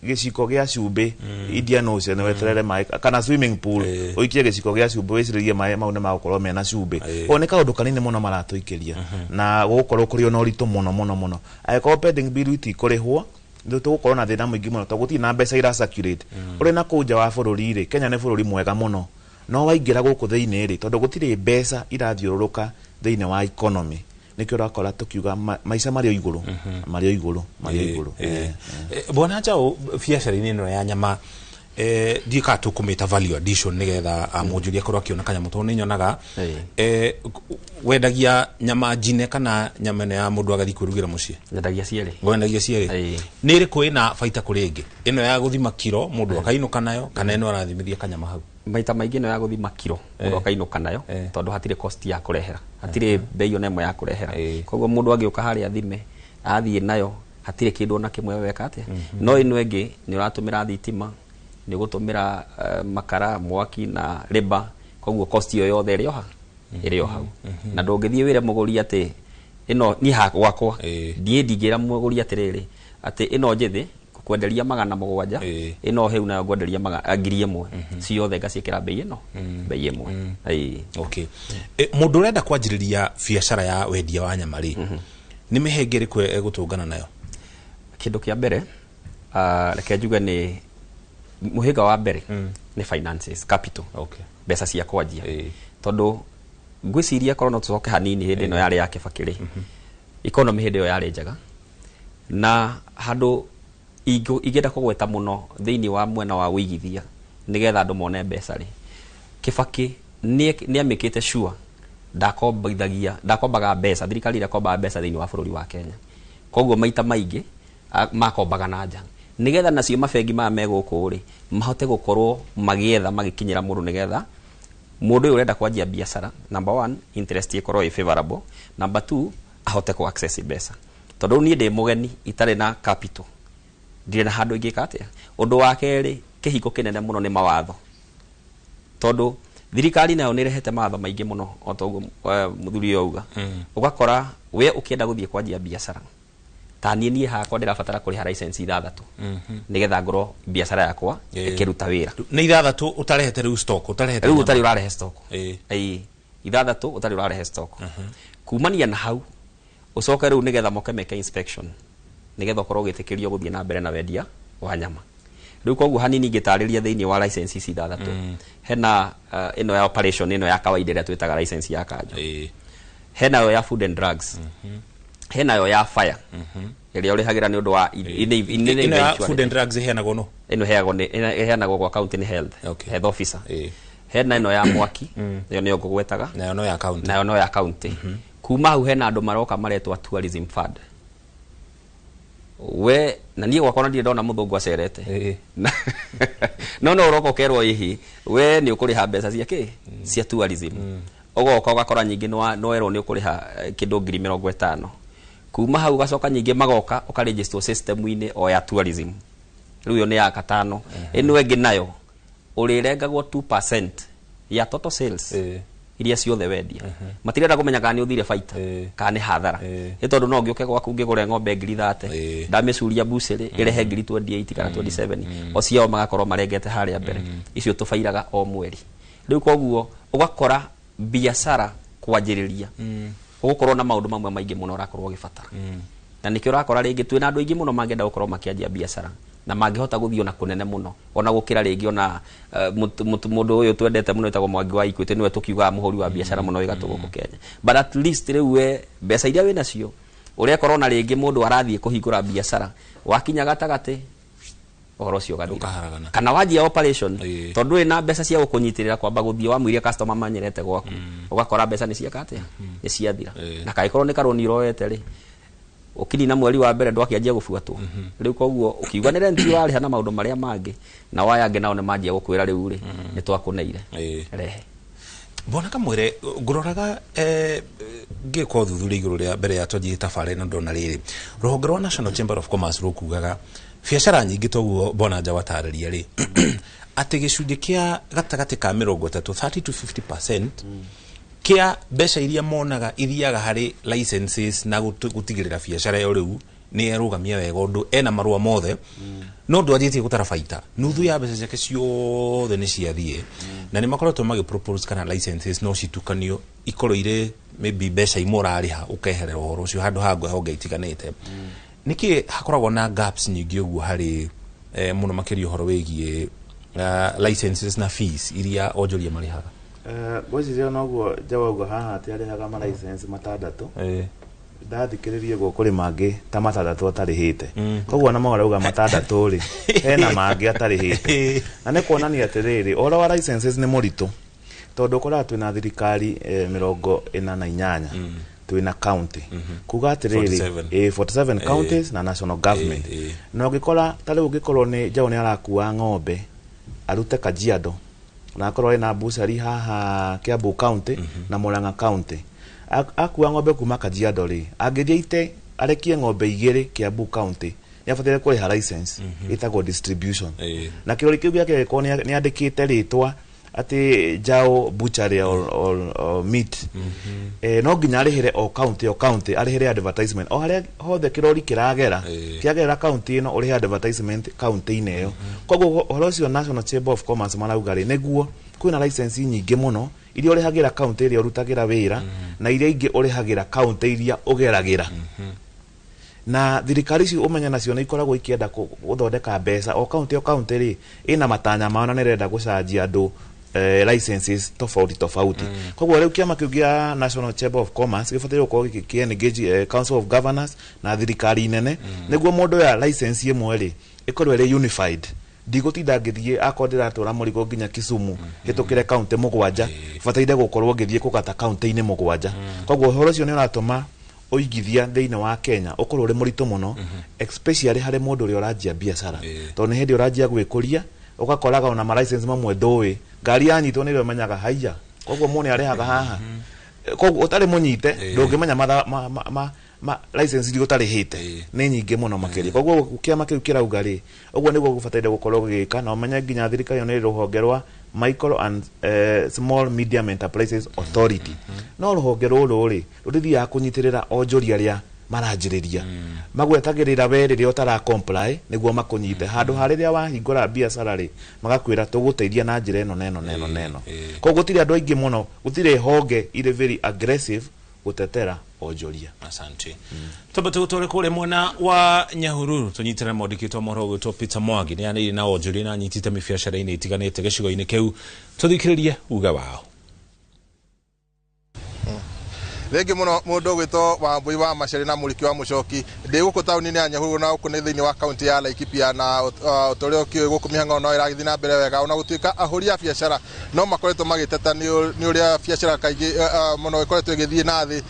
[SPEAKER 5] gĩciko gĩa cumbĩ Indian Ocean weterere maĩ, kana swimming pool ũikie gĩciko gĩa cumbĩ wĩcirĩrie maĩ mau nĩ magũkorwo mena cumbĩ. Koguo nĩ kaũndũ kanini mũno maratũikĩria na gũgũkorwo kũrĩ ona ũritũ mũno mũno mũno. Angĩkorwo pending bill itikũrĩhwo, nĩ tũgũkorwo na thĩna mũingĩ mũno, tondũ gũtirĩ na mbeca ira circulate ũrĩ na kũu nja wa bũrũri rĩ. Kenya nĩ bũrũri mwega mũno, no waingĩra gũkũ thĩinĩ rĩ, tondũ gũtirĩ mbeca irathiũrũrũka thĩinĩ wa economy, nĩkĩo ũrakora tũkiuga maica marĩ o igũrũ, marĩ o igũrũ, marĩ o igũrũ.
[SPEAKER 2] Bwana Njaũ, biacara-inĩ ĩno ya nyama, ndiũĩ kana tũkũmĩta value addition nĩgetha mũnjũri akorwo akĩona kanyamũ, tondũ nĩ nyonaga wendagia nyama njine kana nyama ĩno ya mũndũ agathiĩ kwĩrugĩra mũciĩ?
[SPEAKER 23] Nyendagia cierĩ.
[SPEAKER 2] Wendagia cierĩ. Nĩ ĩrĩkũ ĩna baita kũrĩ ĩngĩ, ĩno ya gũthima kiro mũndũ akainũka nayo, kana ĩno arathimithia kanyama hau?
[SPEAKER 23] Maita maingĩ ĩno ya gũthima kiro mũndũ akainũka nayo, tondũ hatirĩ cost ya kũrehera, hatirĩ bei ona ĩmwe ya kũrehera. Koguo mũndũ angĩũka harĩa athime athiĩ nayo, hatirĩ kĩndũ ona kĩmwe weka atĩa. No ĩno ĩngĩ nĩ ũratũmĩra thitima, nĩ ũgũtũmĩra makara, mwaki na rĩba, koguo cost ĩyo yothe ĩrĩ o ha ĩrĩ o hau. Na ndũngĩthiĩ wĩre mũgũri atĩ ĩno niĩ ha gwakwa ndiĩ ndingĩra mũgũri atĩrĩrĩ atĩ ĩno njĩthĩ kwenderia 700, ĩno hĩu nayo ngwenderia 1,000, ciothe ngaciĩkĩra bei ĩno, bei ĩmwe.
[SPEAKER 2] Okay. Mũndũ ũrenda kwanjĩrĩria biacara ya wendia wa nyama rĩ, nĩ mĩhĩnga ĩrĩkũ egũtũngana nayo?
[SPEAKER 23] Kĩndũ kĩa mbere, reke njuge nĩ mũhĩnga wa mbere nĩ finances, capital, mbeca cia kwanjia, tondũ ngwĩciria korwo no tũcoke hanini hĩndĩ ĩno yarĩ ya Kibaki rĩ, Economy hĩndĩ ĩyo yarĩ njega na handũ ingĩenda kũgweta mũno thĩinĩ wa mwena wa ũigithia nĩgetha andũ mone mbeca rĩ, Kibaki nĩ amĩkĩte sure ndakombithagia, ndakombaga mbeca, thirikari ĩrakombaga mbeca thĩinĩ wa bũrũri wa Kenya. Koguo maita maingĩ makombaga na nja nĩgetha nacio mabengi maya me gũkũ rĩ mahote gũkorwo magĩetha magĩkinyĩra mũndũ nĩgetha mũndũ ũyũ ũrenda kwanjia biacara, number one, interest ĩkorwo ĩ favorable, number two, ahote kũ access mbeca, tondũ niĩ ndĩ mũgeni itarĩ na capital, ndirĩ na handũ ingĩka atĩa. Ũndũ wa kerĩ, kĩhingo kĩnene mũno nĩ mawatho, tondũ thirikari nayo nĩ ĩrehete mawatho maingĩ mũno o ta ũguo mũthuri ũyũ auga. Ũgakora we ũkĩenda gũthiĩ kwanjia biacara ta niĩ hakwa ndĩrabatara kũrĩha license 6 nĩgetha ngorwo biacara yakwa ĩkĩruta wĩra.
[SPEAKER 2] Nĩ 6 ũtarehete rĩu stock, ũtarehete
[SPEAKER 23] rĩu
[SPEAKER 2] nyama.
[SPEAKER 23] Ũtarĩ ũrarehe stock. Ĩĩ, 6 ũtarĩ ũrarehe stock. Kumania na hau ũcoke rĩu nĩgetha moke meke inspection nĩgetha ũkorwo ũgĩtĩkĩrio gũthiĩ na mbere na wendia wa nyama. Rĩu koguo hanini ingĩtarĩria thĩinĩ wa license ici 6, hena ĩno ya operation, ĩno ya kawaida ĩrĩa twĩtaga license ya kanjũ, hena yo ya food and drugs, hena yo ya fire ĩrĩa ũrĩhagĩra nĩ ũndũ wa
[SPEAKER 2] Ĩno ya food and drugs ĩheanagwo no?
[SPEAKER 23] Ĩno ĩheagwo nĩ ĩno ĩheanagwo gwa county nĩ health officer. Hena ĩno ya mwaki, ĩyo nĩyo ngũgwetaga,
[SPEAKER 2] nayo no ya county,
[SPEAKER 23] nayo no ya county. Kuma hau hena andũ maroka maretwo tourism fund. We na niĩ gwakwa na ndirĩ ndona mũthũngũ acerete, no ũroka ũkerwo ĩhĩ we nĩ ũkũrĩha mbeca cia kĩ cia tourism. Ũgoka ũgakora nyingĩ nĩwerwo nĩ ũkũrĩha kĩndũ 50,000. Kuma hau ũgacoka nyingĩ magoka ũkarejistwo system-inĩ o ya tourism. Rĩu ĩyo nĩ ya gatano. Ĩno ĩngĩ nayo ũrĩrengagwo 2% ya total sales iria ciothe wendia. Matirenda kũmenya kana nĩ ũthire baita kana nĩ hathara, nĩ tondũ no ngĩũke gwaku ngĩgũre ng'ombe 30,000, ndamĩcuria bucĩrĩ ĩrehe 28,000 kana 27, o ciao magakorwo marengete harĩa mbere. Icio tũbairaga o mweri. Rĩu koguo ũgakora biacara kwanjĩrĩria ũgũkorwo na maũndũ mamwe maingĩ mũno ũrakorwo ũgĩbatara, na nĩkĩo ũrakora rĩngĩ twĩna andũ aingĩ mũno mangĩenda gũkorwo makĩanjia biacara na mangĩhota gũthiĩ ona kũnene mũno ona gũkĩra rĩngĩ ona mũndũ ũyũ twendete mũno wĩtagwo Mwangi wa Equity, nĩwe tũkiugaga mũhũri wa biacara mũno wĩ gatũ gũkũ Kenya. But at least rĩu we mbeca iria wĩnacio ũrekora ona rĩngĩ mũndũ arathiĩ kũhingũra biacara wakinya gatagatĩ ũhoro ũcio ũgathira, kana wanjia operation tondũ wĩna mbeca cia gũkũnyitĩrĩra kwamba gũthiĩ wamũiria customer manyerete gwaku, ũgakora mbeca nĩ cieka atĩa, nĩ ciathira. Na kangĩkorwo nĩ karũni ũroete rĩ, ũkinina mweri wa mbere ndwakĩanjia gũbuatwo. Rĩu koguo ũkiuga nĩ rent ũrarĩha na maũndũ marĩa mangĩ, na waya angĩ nao nĩ manjia gũkwĩra rĩu rĩ nĩ twakũneire rehe.
[SPEAKER 2] Mbona kamwire ngũroraga ngĩka ũthuthuria igũrũ rĩa mbere ya twanjie tabarĩra ĩno, ndona rĩrĩ rũhonge rwa National Chamber of Commerce rũkugaga biacara nyingĩ toguo Bwana Njaũ atarĩria rĩ atĩ gĩcunjĩ kĩa gatagatĩ ka 30, 30 to 50% kĩa mbeca iria monaga ithiaga harĩ licenses na gũtigĩrĩra biacara ĩyo rĩu nĩ erũgamia wega ũndũ ena marũa mothe, no ndwanjĩtie gũtara baita, nuthu ya mbeca ciake ciothe nĩ ciathiĩ. Na nĩ makoretwo magĩ propose kana licenses no citukanio ikorwo irĩ maybe mbeca imwe ũrarĩha ũkeherera ũhoro ũcio handũ ha honge itiganĩte. Nĩkĩ hakoragwo na gaps nyingĩ ũguo harĩ mũno makĩria ũhoro wĩgiĩ licenses na fees iria onjoria marĩhaga?
[SPEAKER 5] Ngwĩciria noguo Njaũ auga haha atĩ arĩhaga ma license 6, ndathikĩrĩrie guo kũrĩ mangĩ ta 6 atarĩhĩte, koguo ona marauga 6 rĩ hena mangĩ atarĩhĩte. Na nĩ kuonania atĩrĩrĩ, ũhoro wa licenses nĩ mũritũ tondũ ũkoraga twĩna thirikari 48, twĩna county, kuga atĩrĩrĩ 47 counties na national government. Na ũngĩkora ta rĩu ũngĩkorwo nĩ Njaũ nĩ arakua ng'ombe arute Kajiado na akorwo ena bucari haha Kiambu county na Murang'a county, akua ng'ombe kuma Kajiado rĩ, angĩthiĩ ite arekie ng'ombe 2 Kiambu county nĩ abataire kũrĩha license ĩtagwo distribution. Na kĩrori kĩu gĩake gĩkorwo nĩ andĩkĩte rĩtwa atĩ Njaũ butchery or meat, no nginya arĩhĩre o county o county, arĩhĩre advertisement o harĩa hothe kĩrori kĩragera, kĩagerera county ĩno ũrĩhe advertisement county-inĩ ĩyo. Koguo ũhoro ũcio National Chamber of Commerce marauga rĩ, nĩguo kwĩna license nyingĩ mũno iria ũrĩhagĩra county ĩrĩa ũrutagĩra wĩra na iria ingĩ ũrĩhagĩra county iria ũgeragĩra. Na thirikari ici ũmenye nacio nĩ ikoragwo ikĩenda gũthondeka mbeca o county o county rĩ ĩna matanya mao na nĩ ĩrenda gũcanjia andũ Licenses tofauti tofauti. Koguo rĩu kĩama kĩu gĩa National Chamber of Commerce gĩbataire gũkorwo gĩkĩ engage Council of Governors na thirikari nene, nĩguo mũndũ oya license ĩmwe rĩ, ĩkorwo ĩrĩ unified. Ndigũtinda ngĩthiĩ, akorwo ndĩratwara mũrigo nginya Kisumu, hĩtũkĩre kaunti 7, bataire gũkorwo ngĩthiĩ kũgata kaunti-inĩ 7. Koguo ũhoro ũcio nĩ ũratũma ũigithia thĩinĩ wa Kenya ũkorwo ũrĩ mũritũ mũno, especially harĩ mũndũ ũrĩa ũranjia biacara, tondũ nĩ hĩndĩ ũranjia gwĩkũria, ũgakoraga ona ma license mamwe ndũĩ. Ngari yanyitwo nĩrĩo ũmenyaga haiya, koguo mũndũ nĩ arĩhaga haha. Koguo ũtarĩ mũnyite ndũngĩmenya matha ma license iria ũtarĩhĩte nĩ nyingĩ mũno makĩria. Koguo kĩama kĩu kĩrauga rĩ, ũguo nĩguo gũbataire gũkorwo gũgĩka. Na ũmenye nginya thirikari ĩyo nĩ ĩrĩ rũhonge rwa Micro and Small Medium Enterprises Authority, no rũhonge rũrũ rĩ, rũtithiaga kũnyitĩrĩra onjoria arĩa maranjĩrĩria. Magwetagĩrĩra we rĩrĩa ũtara comply nĩguo makũnyite. Handũ ha rĩrĩa wahingũra biacara rĩ, magakwĩra tũgũteithia na njĩra ĩno na ĩno na ĩno na ĩno. Koguo gũtirĩ andũ aingĩ mũno, gũtirĩ honge irĩ very aggressive gũtetera onjoria.
[SPEAKER 2] Asante. Twambe tũgũtware kũrĩa mwena wa Nyahururu, tũnyitĩre mwandĩki mohoro ũgwĩtwo Peter Mwangi. Nĩ anĩrĩire na onjoria na anyitĩte mĩbiacara-inĩ itiganĩte gĩcigo-inĩ kĩu. Tũthikĩrĩrie uga wao.
[SPEAKER 6] Thengi muno mundu gwitwo Wambui wa Maceri na Muriki wa Mucoki. Ndi guku tauni-inĩ ya Nyahururu, na guku nĩ thĩinĩ wa kaunti ya Laikipia, na ũtũrĩa ũkĩũĩ gũkũ mĩhang'o no ĩragĩthiĩ na mbere wega, ona gũtuĩka ahũri a biacara no makoretwo magĩteta nĩ ũrĩa biacara kaingĩ mũno ĩkoretwo ĩgĩthiĩ na thĩ.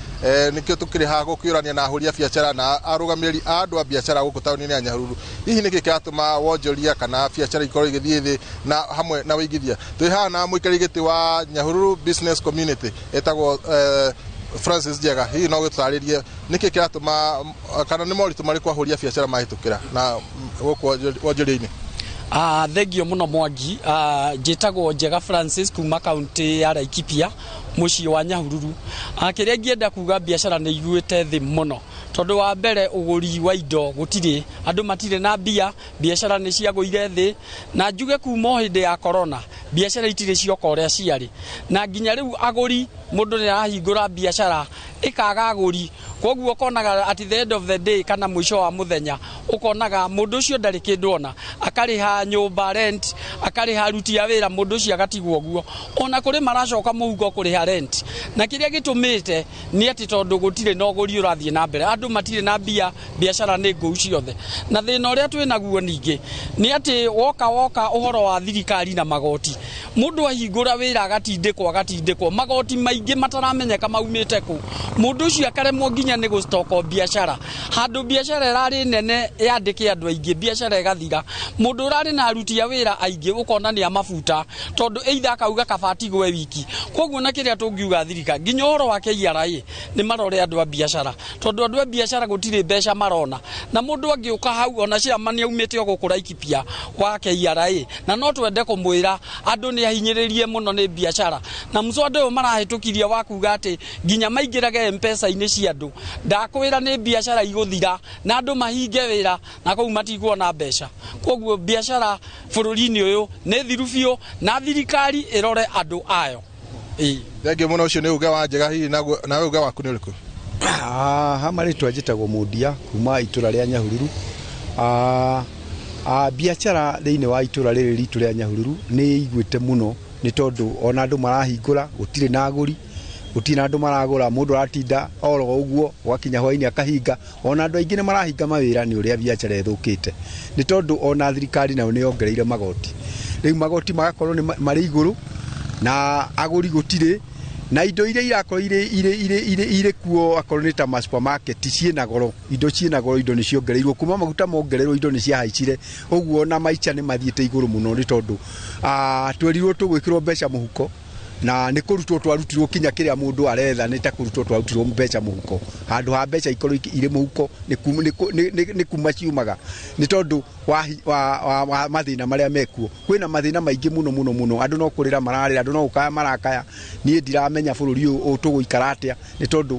[SPEAKER 6] Nĩkĩo tũkĩrĩ haha gũkĩũrania na ahũri a biacara na arũgamĩrĩri a andũ a biacara gũkũ tauni-inĩ ya Nyahururu, hihi nĩkĩ kĩratũma wonjoria kana biacara ikorwo igĩthiĩ thĩ na hamwe na wĩigithia. Twĩ haha na mũikarĩri gĩtĩ wa Nyahururu Business Community etagwo Francis Njega. Hihi no gĩtũtarĩrie nĩkĩ kĩratũma kana nĩ moritũ marĩkũ ahũri a biacara mahĩtũkĩra na gũkũ wonjoria-inĩ?
[SPEAKER 8] Thengio mũno Mwangi. Njĩtagwo Njega Francis kuma kaunti ya Laikipia, mũciĩ wa Nyahururu. Kĩrĩa ingĩenda kuga, biacara nĩ iguĩte thĩ mũno, tondũ wa mbere ũgũri wa indo gũtirĩ, andũ matirĩ na mbia, biacara nĩ ciagũire thĩ. Na njuge kuma o hĩndĩ ya corona biacara itirĩ cioka ũrĩa ciarĩ, na nginya rĩu agũri, mũndũ nĩ arahingũra biacara ĩkaga agũri. Koguo ũkonaga at the end of the day, kana mũico wa mũthenya, ũkonaga mũndũ ũcio ndarĩ kĩndũ ona, akarĩha nyũmba rent, akarĩha aruti a wĩra, mũndũ ũcio agatigwo ũguo. Ona kũrĩ maracoka mũhuko kũrĩha rent. Na kĩrĩa gĩtũmĩte nĩ atĩ tondũ gũtirĩ na ũgũri ũrathiĩ na mbere, andũ matirĩ na mbia, biacara nĩ ngũu ciothe. Na thĩna ũrĩa twĩ naguo ningĩ nĩ atĩ woka ũhoro wa thirikari na magoti, mũndũ ahingũra wĩra agatindĩkwo magoti maingĩ mataramenyeka maumĩte kũ. Mũndũ ũcio akaremwo nginya nĩ gũstoko biacara. Handũ biacara ĩrarĩ nene yandĩke andũ aingĩ, biacara ĩgathira. Mũndũ ũrarĩ na aruti a wĩra aingĩ ũkona nĩ amabuta, tondũ either akauga kaba atigwe wiki. Koguo na kĩrĩa tũngiuga thirikari, nginya ũhoro wa KRA nĩ marore andũ a biacara, tondũ andũ a biacara gũtirĩ mbeca marona. Na mũndũ angĩũka hau, ona chairman aumĩte o gũkũ Laikipia wa KRA, na no twende kũmwĩra andũ nĩ ahinyĩrĩrie mũno nĩ biacara. Na mũswada ũyũ marahĩtũkirie wa kuga atĩ nginya maingĩrage M-Pesa-inĩ cia andũ, ndakwĩra nĩ biacara igũthira na andũ mahinge wĩra, na kũu matikuona mbeca. Koguo biacara bũrũri-inĩ ũyũ nĩ thiru biũ, na thirikari ĩrore andũ ayo.
[SPEAKER 6] Thengi mũno. Ũcio nĩ uge wa Njega. Hihi nawe uge waku nĩ ũrĩkũ?
[SPEAKER 9] Ha marĩtwa njĩtagwo Mũndia kuma itũra rĩa Nyahururu. Biacara thĩinĩ wa itũra rĩrĩ ritũ rĩa Nyahururu nĩ iguĩte mũno, nĩ tondũ ona andũ marahingũra gũtirĩ na agũri, gũtirĩ na andũ maragũra. Mũndũ aratinda oro ũguo, gwakinya hwainĩ akahinga. Ona andũ aingĩ nĩ marahinga mawĩra nĩ ũrĩa biacara ĩthũkĩte, nĩ tondũ ona thirikari nayo nĩ yongereire magoti. Rĩu magoti magakorwo nĩ marĩ igũrũ na agũri gũtirĩ, na indo iria irakorwo irĩ kuo, akorwo nĩ ta ma supermarket, ciĩna goro, indo ciĩna goro, indo nĩ ciongereirwo. Kuma maguta mongererwo, indo nĩ ciahaicire. Ũguo na maica nĩ mathiĩte igũrũ mũno, nĩ tondũ twerirwo tũgwĩkĩrwo mbeca mũhuko, na nĩ kũrutwo twarutirwo kinya kĩrĩa mũndũ aretha, nĩ ta kũrutwo twarutirwo mbeca mũhuko. Handũ ha mbeca ikorwo irĩ mũhuko, nĩ kuma ciumaga, nĩ tondũ wa mathĩna marĩa mekuo. Kwĩna mathĩna maingĩ mũno mũno mũno. Andũ no kũrĩra mararĩra, andũ no gũkaya marakaya. Niĩ ndiramenya bũrũri ũyũ tũgũikara atĩa, nĩ tondũ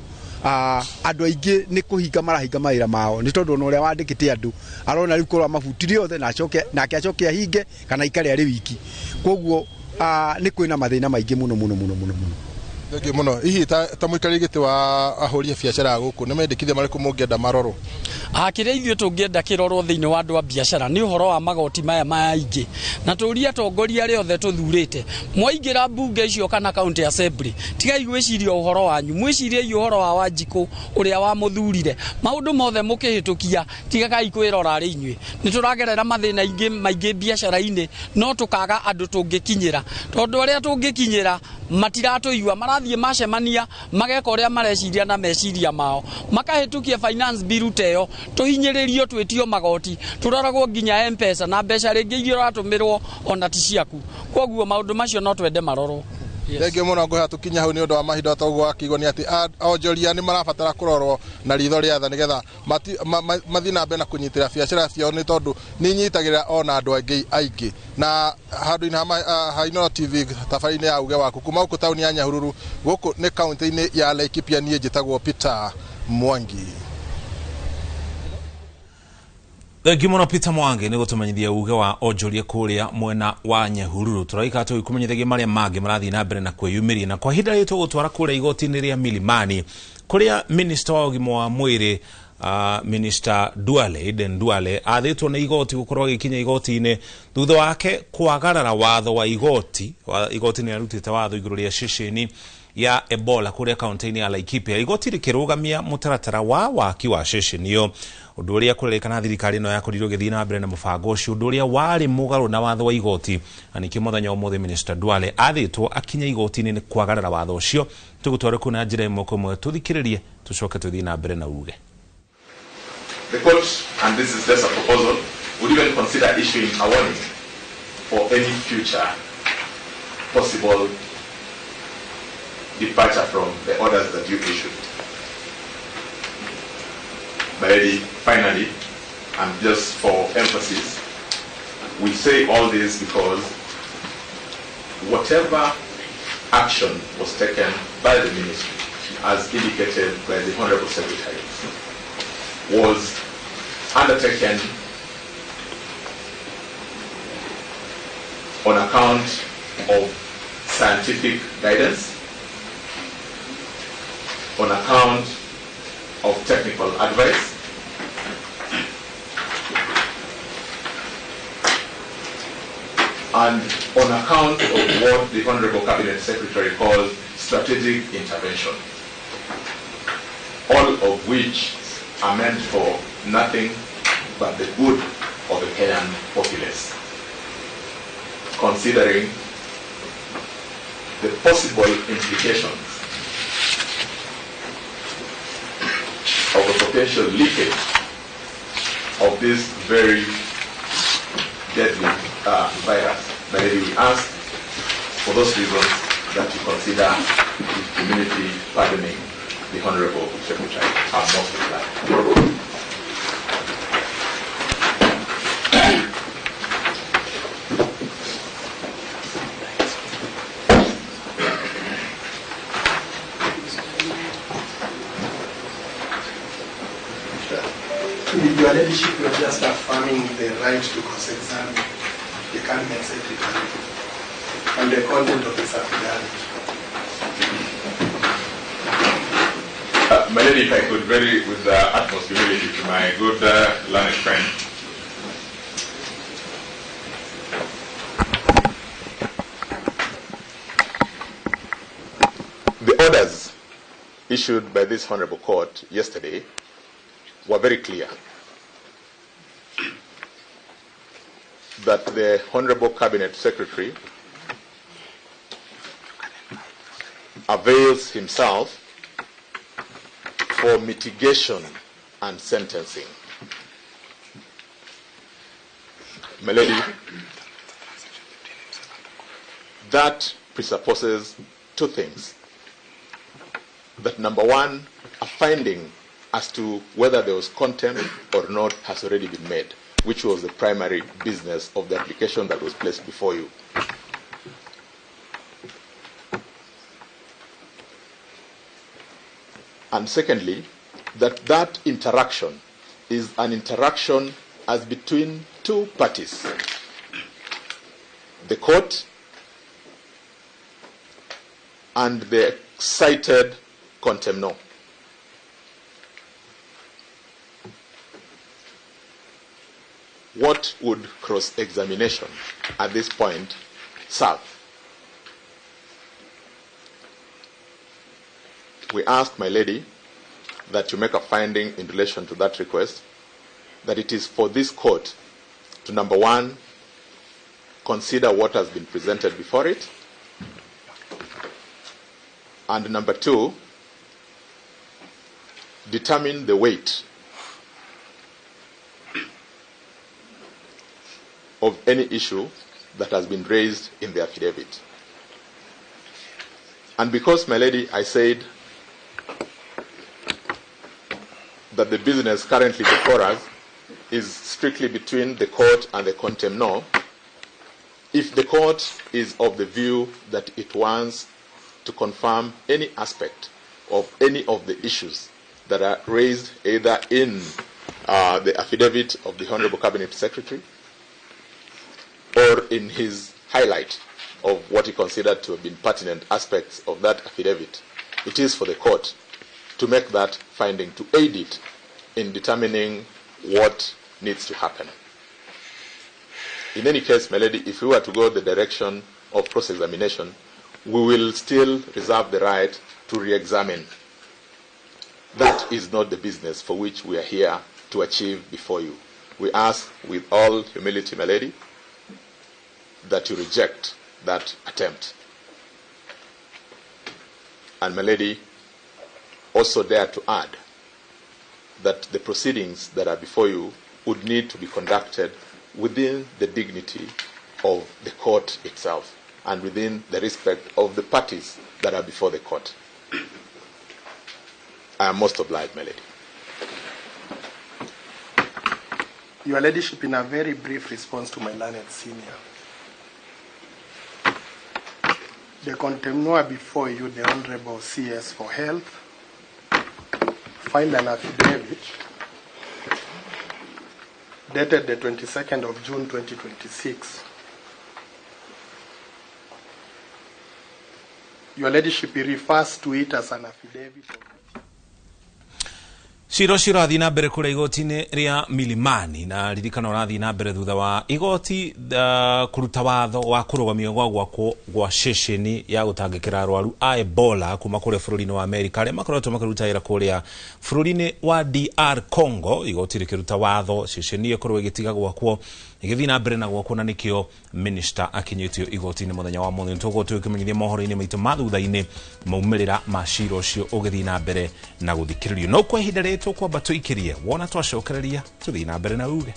[SPEAKER 9] andũ aingĩ nĩ kũhinga marahinga mawĩra mao, nĩ tondũ ona ũrĩa wandĩkĩte andũ arona rĩu korwo amabutire othe na acoke nake acoke ahinge kana aikare arĩ wiki. Koguo nĩ kwĩna mathĩna maingĩ mũno mũno mũno mũno mũno.
[SPEAKER 6] Thengiũ mũno. Hihi ta mũikarĩri gĩtĩ wa ahũri a biacara gũkũ nĩ mendekithia marĩkũ mũngĩenda marorwo?
[SPEAKER 8] Kĩrĩa ithuĩ tũngĩenda kĩrorwo thĩinĩ wa andũ a biacara nĩ ũhoro wa magoti maya maingĩ, na tũrie atongoria arĩa othe tũthurĩte mwaingĩra mbunge icio kana county assembly, tigai gwĩciria ũhoro wanyu, mwĩciriei ũhoro wa Wanjikũ ũrĩa wamũthurire. Maũndũ mothe mũkĩhĩtũkia tigagai kwĩrora arĩ inyuĩ. Nĩ tũragerera mathĩna maingĩ biacara-inĩ, no tũkaga andũ tũngĩkinyĩra, tondũ arĩa tũngĩkinyĩra matiratũigua, marathiĩ macemania mageka ũrĩa mareciria na meciria mao, makahĩtũkia finance bill ta ĩyo, tũhinyĩrĩrio twĩtio magoti, tũroragwo nginya M-Pesa na mbeca rĩngĩ iria ũratũmĩrwo ona ti ciaku. Koguo maũndũ macio no twende marorwo.
[SPEAKER 6] Thengiũ mũno. Ngũhoya tũkinye hau nĩ ũndũ wa mahinda. Toguo wakĩigua nĩ atĩ onjoria nĩ marabatara kũrorwo na ritho rĩa tha nĩgetha mathiĩ na mbere na kũnyitĩra biacara ciao, nĩ tondũ nĩ inyitagĩrĩra ona andũ angĩ aingĩ. Na handũ-inĩ ha Inooro TV tabarĩra-inĩ ya uge waku kuma gũkũ taũni ya Nyahururu, gũkũ nĩ kaunti-inĩ ya Laikipia, niĩ njĩtagwo Peter Mwangi.
[SPEAKER 2] Thengiũ mũno Peter Mwangi nĩ gũtũmenyithia uge wa onjoria kũrĩa mwena wa Nyahururu. Tũraikara tũgĩkũmenyithagia marĩa mangĩ marathiĩ na mbere na kwĩyumĩria, na kwa ihinda rĩrĩ tũgũtwara kũrĩa igoti-inĩ rĩa Milimani kũrĩa minister wa ũgima wa mwĩrĩ, Minister Duale, Aden Duale, athĩtwo nĩ igoti gũkorwo agĩkinya igoti-inĩ thutha wake kwagarara watho wa igoti. Igoti nĩ arutĩte watho igũrũ rĩa ceceni ya Ebola kũrĩa kaunti-inĩ ya Laikipia, igoti rĩkĩrũgamia mũtaratara wa waki wa ceceni ĩyo, ũndũ ũrĩa kũrerĩkana thirikari ĩno yakorirwo ĩgĩthiĩ na mbere na mũbango ũcio, ũndũ ũrĩa warĩ mũgarũ na watho wa igoti. Na nĩkĩo mũthenya wa ũmũthĩ Minister Duale athĩtwo akinye igoti-inĩ nĩ kwagarara watho ũcio. Tũgũtware kũu na njĩra ĩmwe kwa ĩmwe, tũthikĩrĩrie, tũcoke tũthiĩ na mbere na uge.
[SPEAKER 10] The court, and this is just a proposal, would even consider issuing a warning for any future possible departure from the orders that you issued. But finally, and just for emphasis, we say all this because whatever action was taken by the ministry, as indicated by the Honorable Secretary, was undertaken on account of scientific guidance, on account of technical advice, and on account of what the Honorable Cabinet Secretary calls strategic intervention, all of which are meant for nothing but the good of the Kenyan populace, considering the possible implications of a potential leakage of this very deadly virus. But we ask for those reasons that you consider the community pardoning the Honorable Secretary. I'm most glad.
[SPEAKER 11] Your leadership, we are just affirming the right to cross-examine the Cabinet Secretary on the content of this affidavit.
[SPEAKER 10] My lady, if I could, very with the utmost humility to my good learned friend. The orders issued by this Honorable Court yesterday were very clear that the Honorable Cabinet Secretary avails himself for mitigation and sentencing. My lady, that presupposes two things. That number one, a finding as to whether there was contempt or not has already been made, which was the primary business of the application that was placed before you. And secondly, that interaction is an interaction as between two parties, the court and the cited contemnor. What would cross-examination at this point serve? We ask, my lady, that you make a finding in relation to that request, that it is for this court to, number one, consider what has been presented before it, and number two, determine the weight of any issue that has been raised in the affidavit. And because, my lady, I said that the business currently before us is strictly between the court and the contemnor, if the court is of the view that it wants to confirm any aspect of any of the issues that are raised either in the affidavit of the Honorable Cabinet Secretary or in his highlight of what he considered to have been pertinent aspects of that affidavit, it is for the court to make that finding, to aid it in determining what needs to happen. In any case, my lady, if we were to go the direction of cross-examination, we will still reserve the right to re-examine. That is not the business for which we are here to achieve before you. We ask with all humility, my lady, that you reject that attempt. And my lady, also dare to add that the proceedings that are before you would need to be conducted within the dignity of the court itself and within the respect of the parties that are before the court. I am most obliged, my lady.
[SPEAKER 11] Your Ladyship, in a very brief response to my learned senior, the contemnor before you, the Honorable CS for Health, filed an affidavit dated the 22nd of June 2026. Your Ladyship, he refers to it as an affidavit of
[SPEAKER 2] Cira ũcio ũrathiĩ na mbere kũrĩa igoti-inĩ rĩa Milimani na ririkana ũrathiĩ na mbere thutha wa igoti kũruta watho wa kũrũgamio gwa gwakwo gwa ceceni ya gũtangĩkĩra arwaru a Ebola kuma kũrĩa bũrũri-inĩ wa Amerika arĩa makoretwo makĩruta wĩra kũrĩa bũrũri-inĩ wa DR Congo. Igoti rĩkĩruta watho ceceni ĩkorwo ĩgĩtiga gwakwo ĩgĩthiĩ na mbere na gwakwo, na nĩkĩo minister akinyĩtio igoti-inĩ mũthenya wa mũthĩ. Nĩtũgũkorwo tũgĩkĩmenyithia mohoro-inĩ maitũ ma thutha-inĩ maumĩrĩra ma cira ũcio ũgĩthiĩ na mbere na gũthikĩrĩrio. No kwa ihinda rĩrĩ tũkwamba tũikĩrie wona twacokereria tũthiĩ na mbere na uge.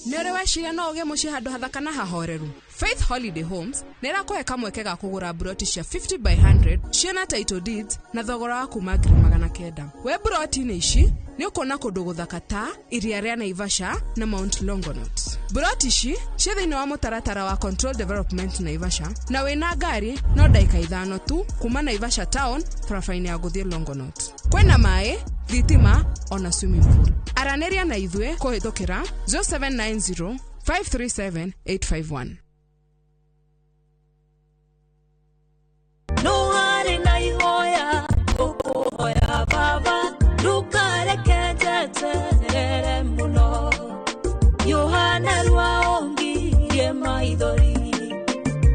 [SPEAKER 12] Nĩ weciria no ũgĩe mũciĩ handũ hathaka na hahoreru. Faith Holiday Homes nĩ ĩrakũhe kamweke ga kũgũra mburoti cia 50 by 100 ciĩna title deeds na thogora wa kuma 900,000. We mburoti-inĩ ici nĩ ũkuona kũndũ gũthaka ta iria rĩa Naivasha na Mount Longonot. Mburoti ici ciĩ thĩinĩ wa mũtaratara wa Control Development Naivasha, na wĩna ngari no ndagĩka 5 tu kuma Naivasha town barabara-inĩ ya gũthiĩ Longonot. Kwĩna maĩ, thitima ona swimming pool. Aranĩria na ithuĩ kũhĩtũkĩra 0790 537 851.
[SPEAKER 14] No harĩ na ihoya ngũkũhoya baba, ndũkareke njeterere mũno. Yohana rwaongirie maithori,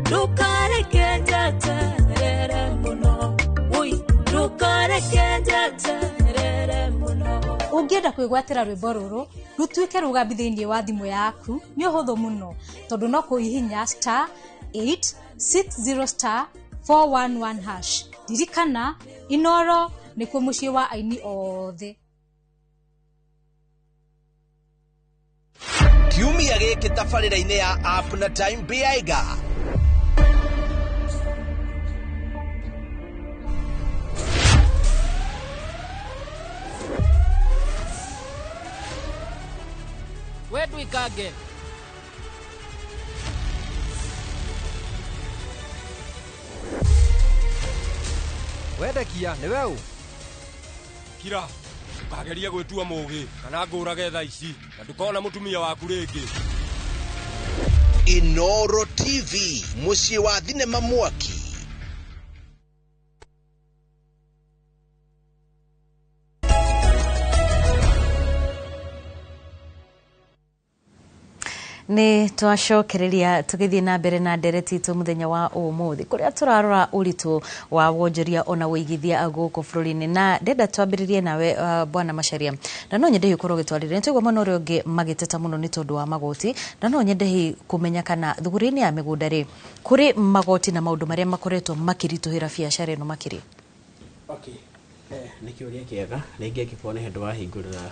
[SPEAKER 14] ndũkareke njeterere mũno. Oi, ndũkareke njeterere mũno.
[SPEAKER 15] Ũngĩenda kwĩgwatĩra rwĩmbo rũrũ rũtuĩke rũgambi thĩinĩ wa thimũ yaku nĩ ũhũthũ mũno tondũ no kũhihinya star 860 star 411 hash. Ririkana Inoro nĩkuo mũciĩ wa aini othe.
[SPEAKER 13] Kiumia gĩkĩ tabarĩra-inĩ ya App na Time Biaiga.
[SPEAKER 24] We nduikange.
[SPEAKER 7] Wendekia nĩ we ũ? Kira.
[SPEAKER 16] Ndũkagerie gwĩtua mũũgĩ kana ngũũrage thaa ici na ndũkona mũtumia waku rĩngĩ.
[SPEAKER 17] Inoro TV, mũciĩ wa thinema mwaki.
[SPEAKER 1] Nĩ twacokereria tũgĩthiĩ na mbere na ndereti itũ mũthenya wa ũmũthĩ kũrĩa tũrarora ũritũ wa wonjoria ona ũigithia gũkũ bũrũri-inĩ, na ndenda twambĩrĩrie nawe Bwana Macharia, na no nyende hihi ũkorwo ũgĩtwarĩria. Nĩ twaigua mwena ũrĩa ũngĩ magĩteta mũno nĩ tondũ wa magoti, na no nyende hihi kũmenya kana thũgũrĩ-inĩ ya mĩgũnda rĩ kũrĩ magoti na maũndũ marĩa makoretwo makĩritũhĩra biacara ĩno makĩria.
[SPEAKER 18] Okay. Nĩ kĩũria kĩega. Rĩngĩ angĩkorwo nĩ hĩndĩ wahingũrĩra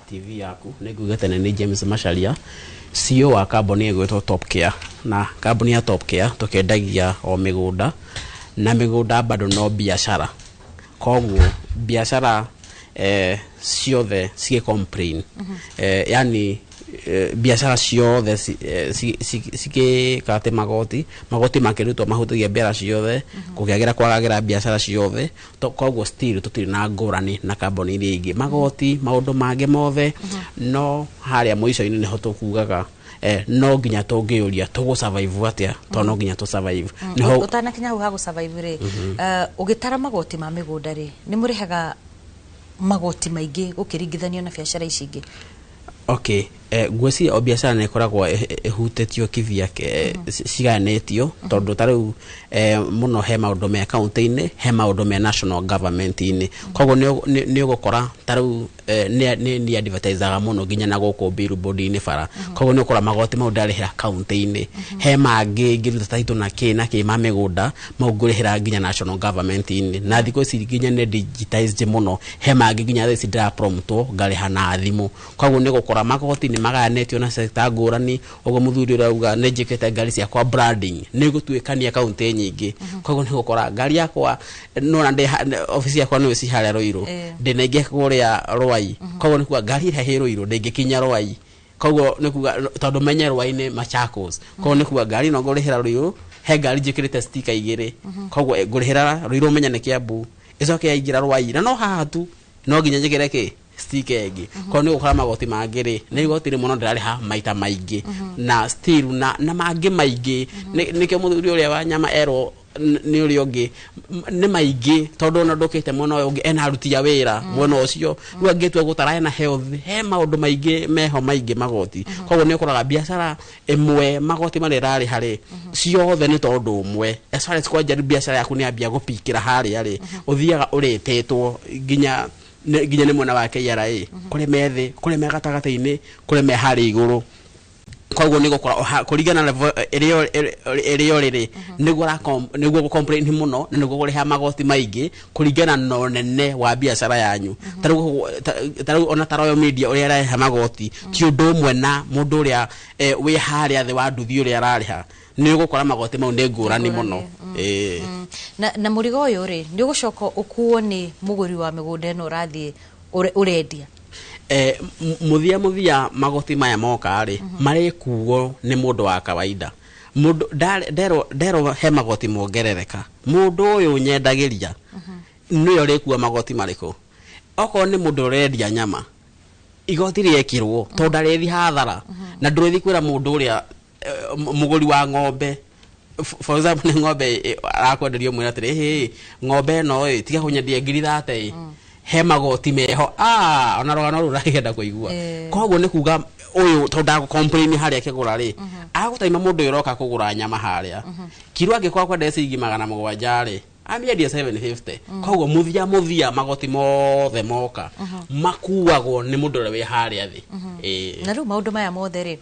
[SPEAKER 18] TV yaku, nĩ nguga tene nĩ James Macharia, CEO wa kambuni ĩgwĩtwo Top Care. Na kambuni ya Top Care tũkĩendagia o mĩgũnda, na mĩgũnda bado no biacara, koguo biacara ciothe cigĩ complain, yani biacara ciothe cigĩka atĩ magoti makĩrutwo mahutagia biacara ciothe, kũgĩagĩra kwagagĩra biacara ciothe. Koguo still tũtirĩ na ngũrani na kambuni iria ingĩ, magoti maũndũ mangĩ mothe, no harĩa mũico-inĩ nĩho tũkugaga no nginya tũngĩũria tũgũ survive atĩa, tondũ no nginya tũ survive. Nĩho
[SPEAKER 1] Ũtanakinya hau ha gũ survive rĩ, ũgĩtara magoti ma mĩgũnda rĩ, nĩ mũrĩhaga magoti maingĩ gũkĩringithanio na biacara ici ingĩ?
[SPEAKER 18] Okay, ngwĩciria o biacara nĩ ĩkoragwo ĩhutĩtio kivyake, cigayanĩtio, tondũ ta rĩu mũno he maũndũ me kaunti-inĩ, he maũndũ me national government-inĩ. Koguo nĩ ũgũkora ta rĩu nĩ advertisaga mũno nginya na gũkũ billboard-inĩ bara, koguo nĩ ũkora magoti mau ndarĩhĩra kaunti-inĩ. He mangĩ ngĩruta title na kĩ na kĩ ma mĩgũnda, mau ngũrĩhĩra nginya national government-inĩ. Na thikũ ici nginya nĩ digitized mũno, he mangĩ nginya thaa ici ndĩra promptwo ngarĩha na thimũ. Koguo nĩ gũkora magoti nĩ magayanĩtio na sector ngũrani. Ũguo mũthuri ũrĩa auga nĩ njĩkĩte ngari ciakwa branding, nĩ gũtuĩkania kaunti nyingĩ. Koguo nĩ gũkora ngari yakwa nona ndĩ obici yakwa nĩ ci harĩa Ruiru, ndĩna ingĩ kũrĩa Ruai, koguo nĩ kuga ngari ĩrĩa ĩ Ruiru ndĩngĩkinya Ruai. Koguo nĩ kuga tondũ menye Ruai nĩ Machakos, koguo nĩ kuga ngari no ngũrĩhĩra Ruiru, he ngari njĩkĩrĩte sticker igĩrĩ, koguo ngũrĩhĩra Ruiru menye nĩ Kiambu, ĩcoke yaingĩra Ruai na no haha tu no nginya njĩkĩre kĩ sticker ĩngĩ. Koguo nĩ gũkora magoti mangĩ rĩ, nĩ igoti rĩmwe no ndĩrarĩha maita maingĩ, na still na mangĩ maingĩ. Nĩkĩo mũthuri ũrĩa wa nyama erwo nĩ ũrĩa ũngĩ nĩ maingĩ, tondũ ona ndũkĩte mwena ũyũ ũngĩ ena aruti a wĩra mwena ũcio, rĩu angĩtua gũtara ena health, he maũndũ maingĩ meho maingĩ magoti. Koguo nĩ ũkoraga biacara ĩmwe magoti marĩa ĩrarĩha rĩ ciothe nĩ tondũ ũmwe. As far as kwanja biacara yaku nĩ yambia gũpikĩra harĩa rĩ, ũthiaga ũrĩtĩtwo nginya nĩ mwena wa KRA, kũrĩ me thĩ, kũrĩ me gatagatĩ-inĩ, kũrĩ me harĩa igũrũ. Koguo nĩ gũkora kũringana na level ĩrĩa ũrĩ rĩ, nĩguo gũ complain mũno na nĩguo kũrĩha magoti maingĩ kũringana na ũnene wa biacara yanyu. Ta rĩu ona ta Royal Media ũrĩa ĩrarĩha magoti ti ũndũ ũmwe na mũndũ ũrĩa wĩ harĩa thĩ wa nduthi ũrĩa ararĩha. Nĩ ũgũkora magoti mau nĩ ngũrani mũno.
[SPEAKER 1] Na mũrigo ũyũ rĩ, nĩ ũgũcoka ũkuo nĩ mũgũri wa mĩgũnda ĩno ũrathiĩ ũrendia?
[SPEAKER 18] Mũthia magoti maya moka rĩ, marĩkuo nĩ mũndũ wa kawaida. Mũndũ nderwo he magoti mongerereka, mũndũ ũyũ nyendagĩria nĩwe ũrĩkua magoti marĩkũ? Okorwo nĩ mũndũ ũrendia nyama, igoti rĩekĩrwo tondũ ndarĩthi hathara, na ndũrĩthi kwĩra mũndũ ũrĩa mũgũri wa ng'ombe, for example nĩ ng'ombe arakwenderia ũmwĩre atĩrĩ, hĩ ng'ombe ĩno ĩ tiga kũnyendia ngiri 30, he magoti meho, ona rũgano rũu rũragĩenda kũigua. Koguo nĩ kuga ũyũ tondũ ndagũ complain harĩa akĩgũra rĩ, agũtaima mũndũ ũyũ ũroka kũgũra nyama harĩa kiro angĩkorwo akwenderia ciringi 700 rĩ, amĩendia 750. Koguo mũthia magoti mothe moka makuagwo nĩ mũndũ ũrĩa wĩ harĩa thĩ.
[SPEAKER 1] Na rĩu maũndũ maya mothe rĩ,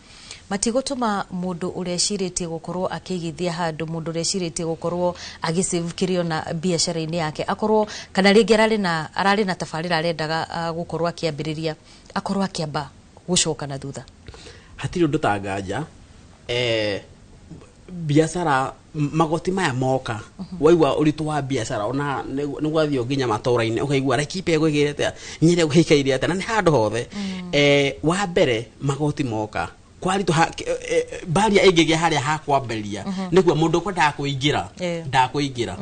[SPEAKER 1] matigũtũma mũndũ ũrecirĩtie gũkorwo akĩigithia handũ, mũndũ ũrecirĩtie gũkorwo agĩsave kĩrĩa ona biacara-inĩ yake, akorwo kana rĩngĩ ararĩ na tabarĩra arendaga gũkorwo akĩambĩrĩria, akorwo akĩamba gũcoka na thutha?
[SPEAKER 18] Hatirĩ ũndũ ta nganja. Biacara magoti maya moka, waigua ũritũ wa biacara ona nĩ gwathiĩ nginya matũra-inĩ ũkaigua Laikipia gwĩkĩire atĩa, Nyĩrĩ gwĩkĩire atĩa, na nĩ handũ hothe. Wa mbere magoti moka Kwaritũha baria ĩngĩgĩa harĩa ha kwambĩrĩria, nĩguo mũndũ ũkwendaga kũingĩra ndakũingĩra,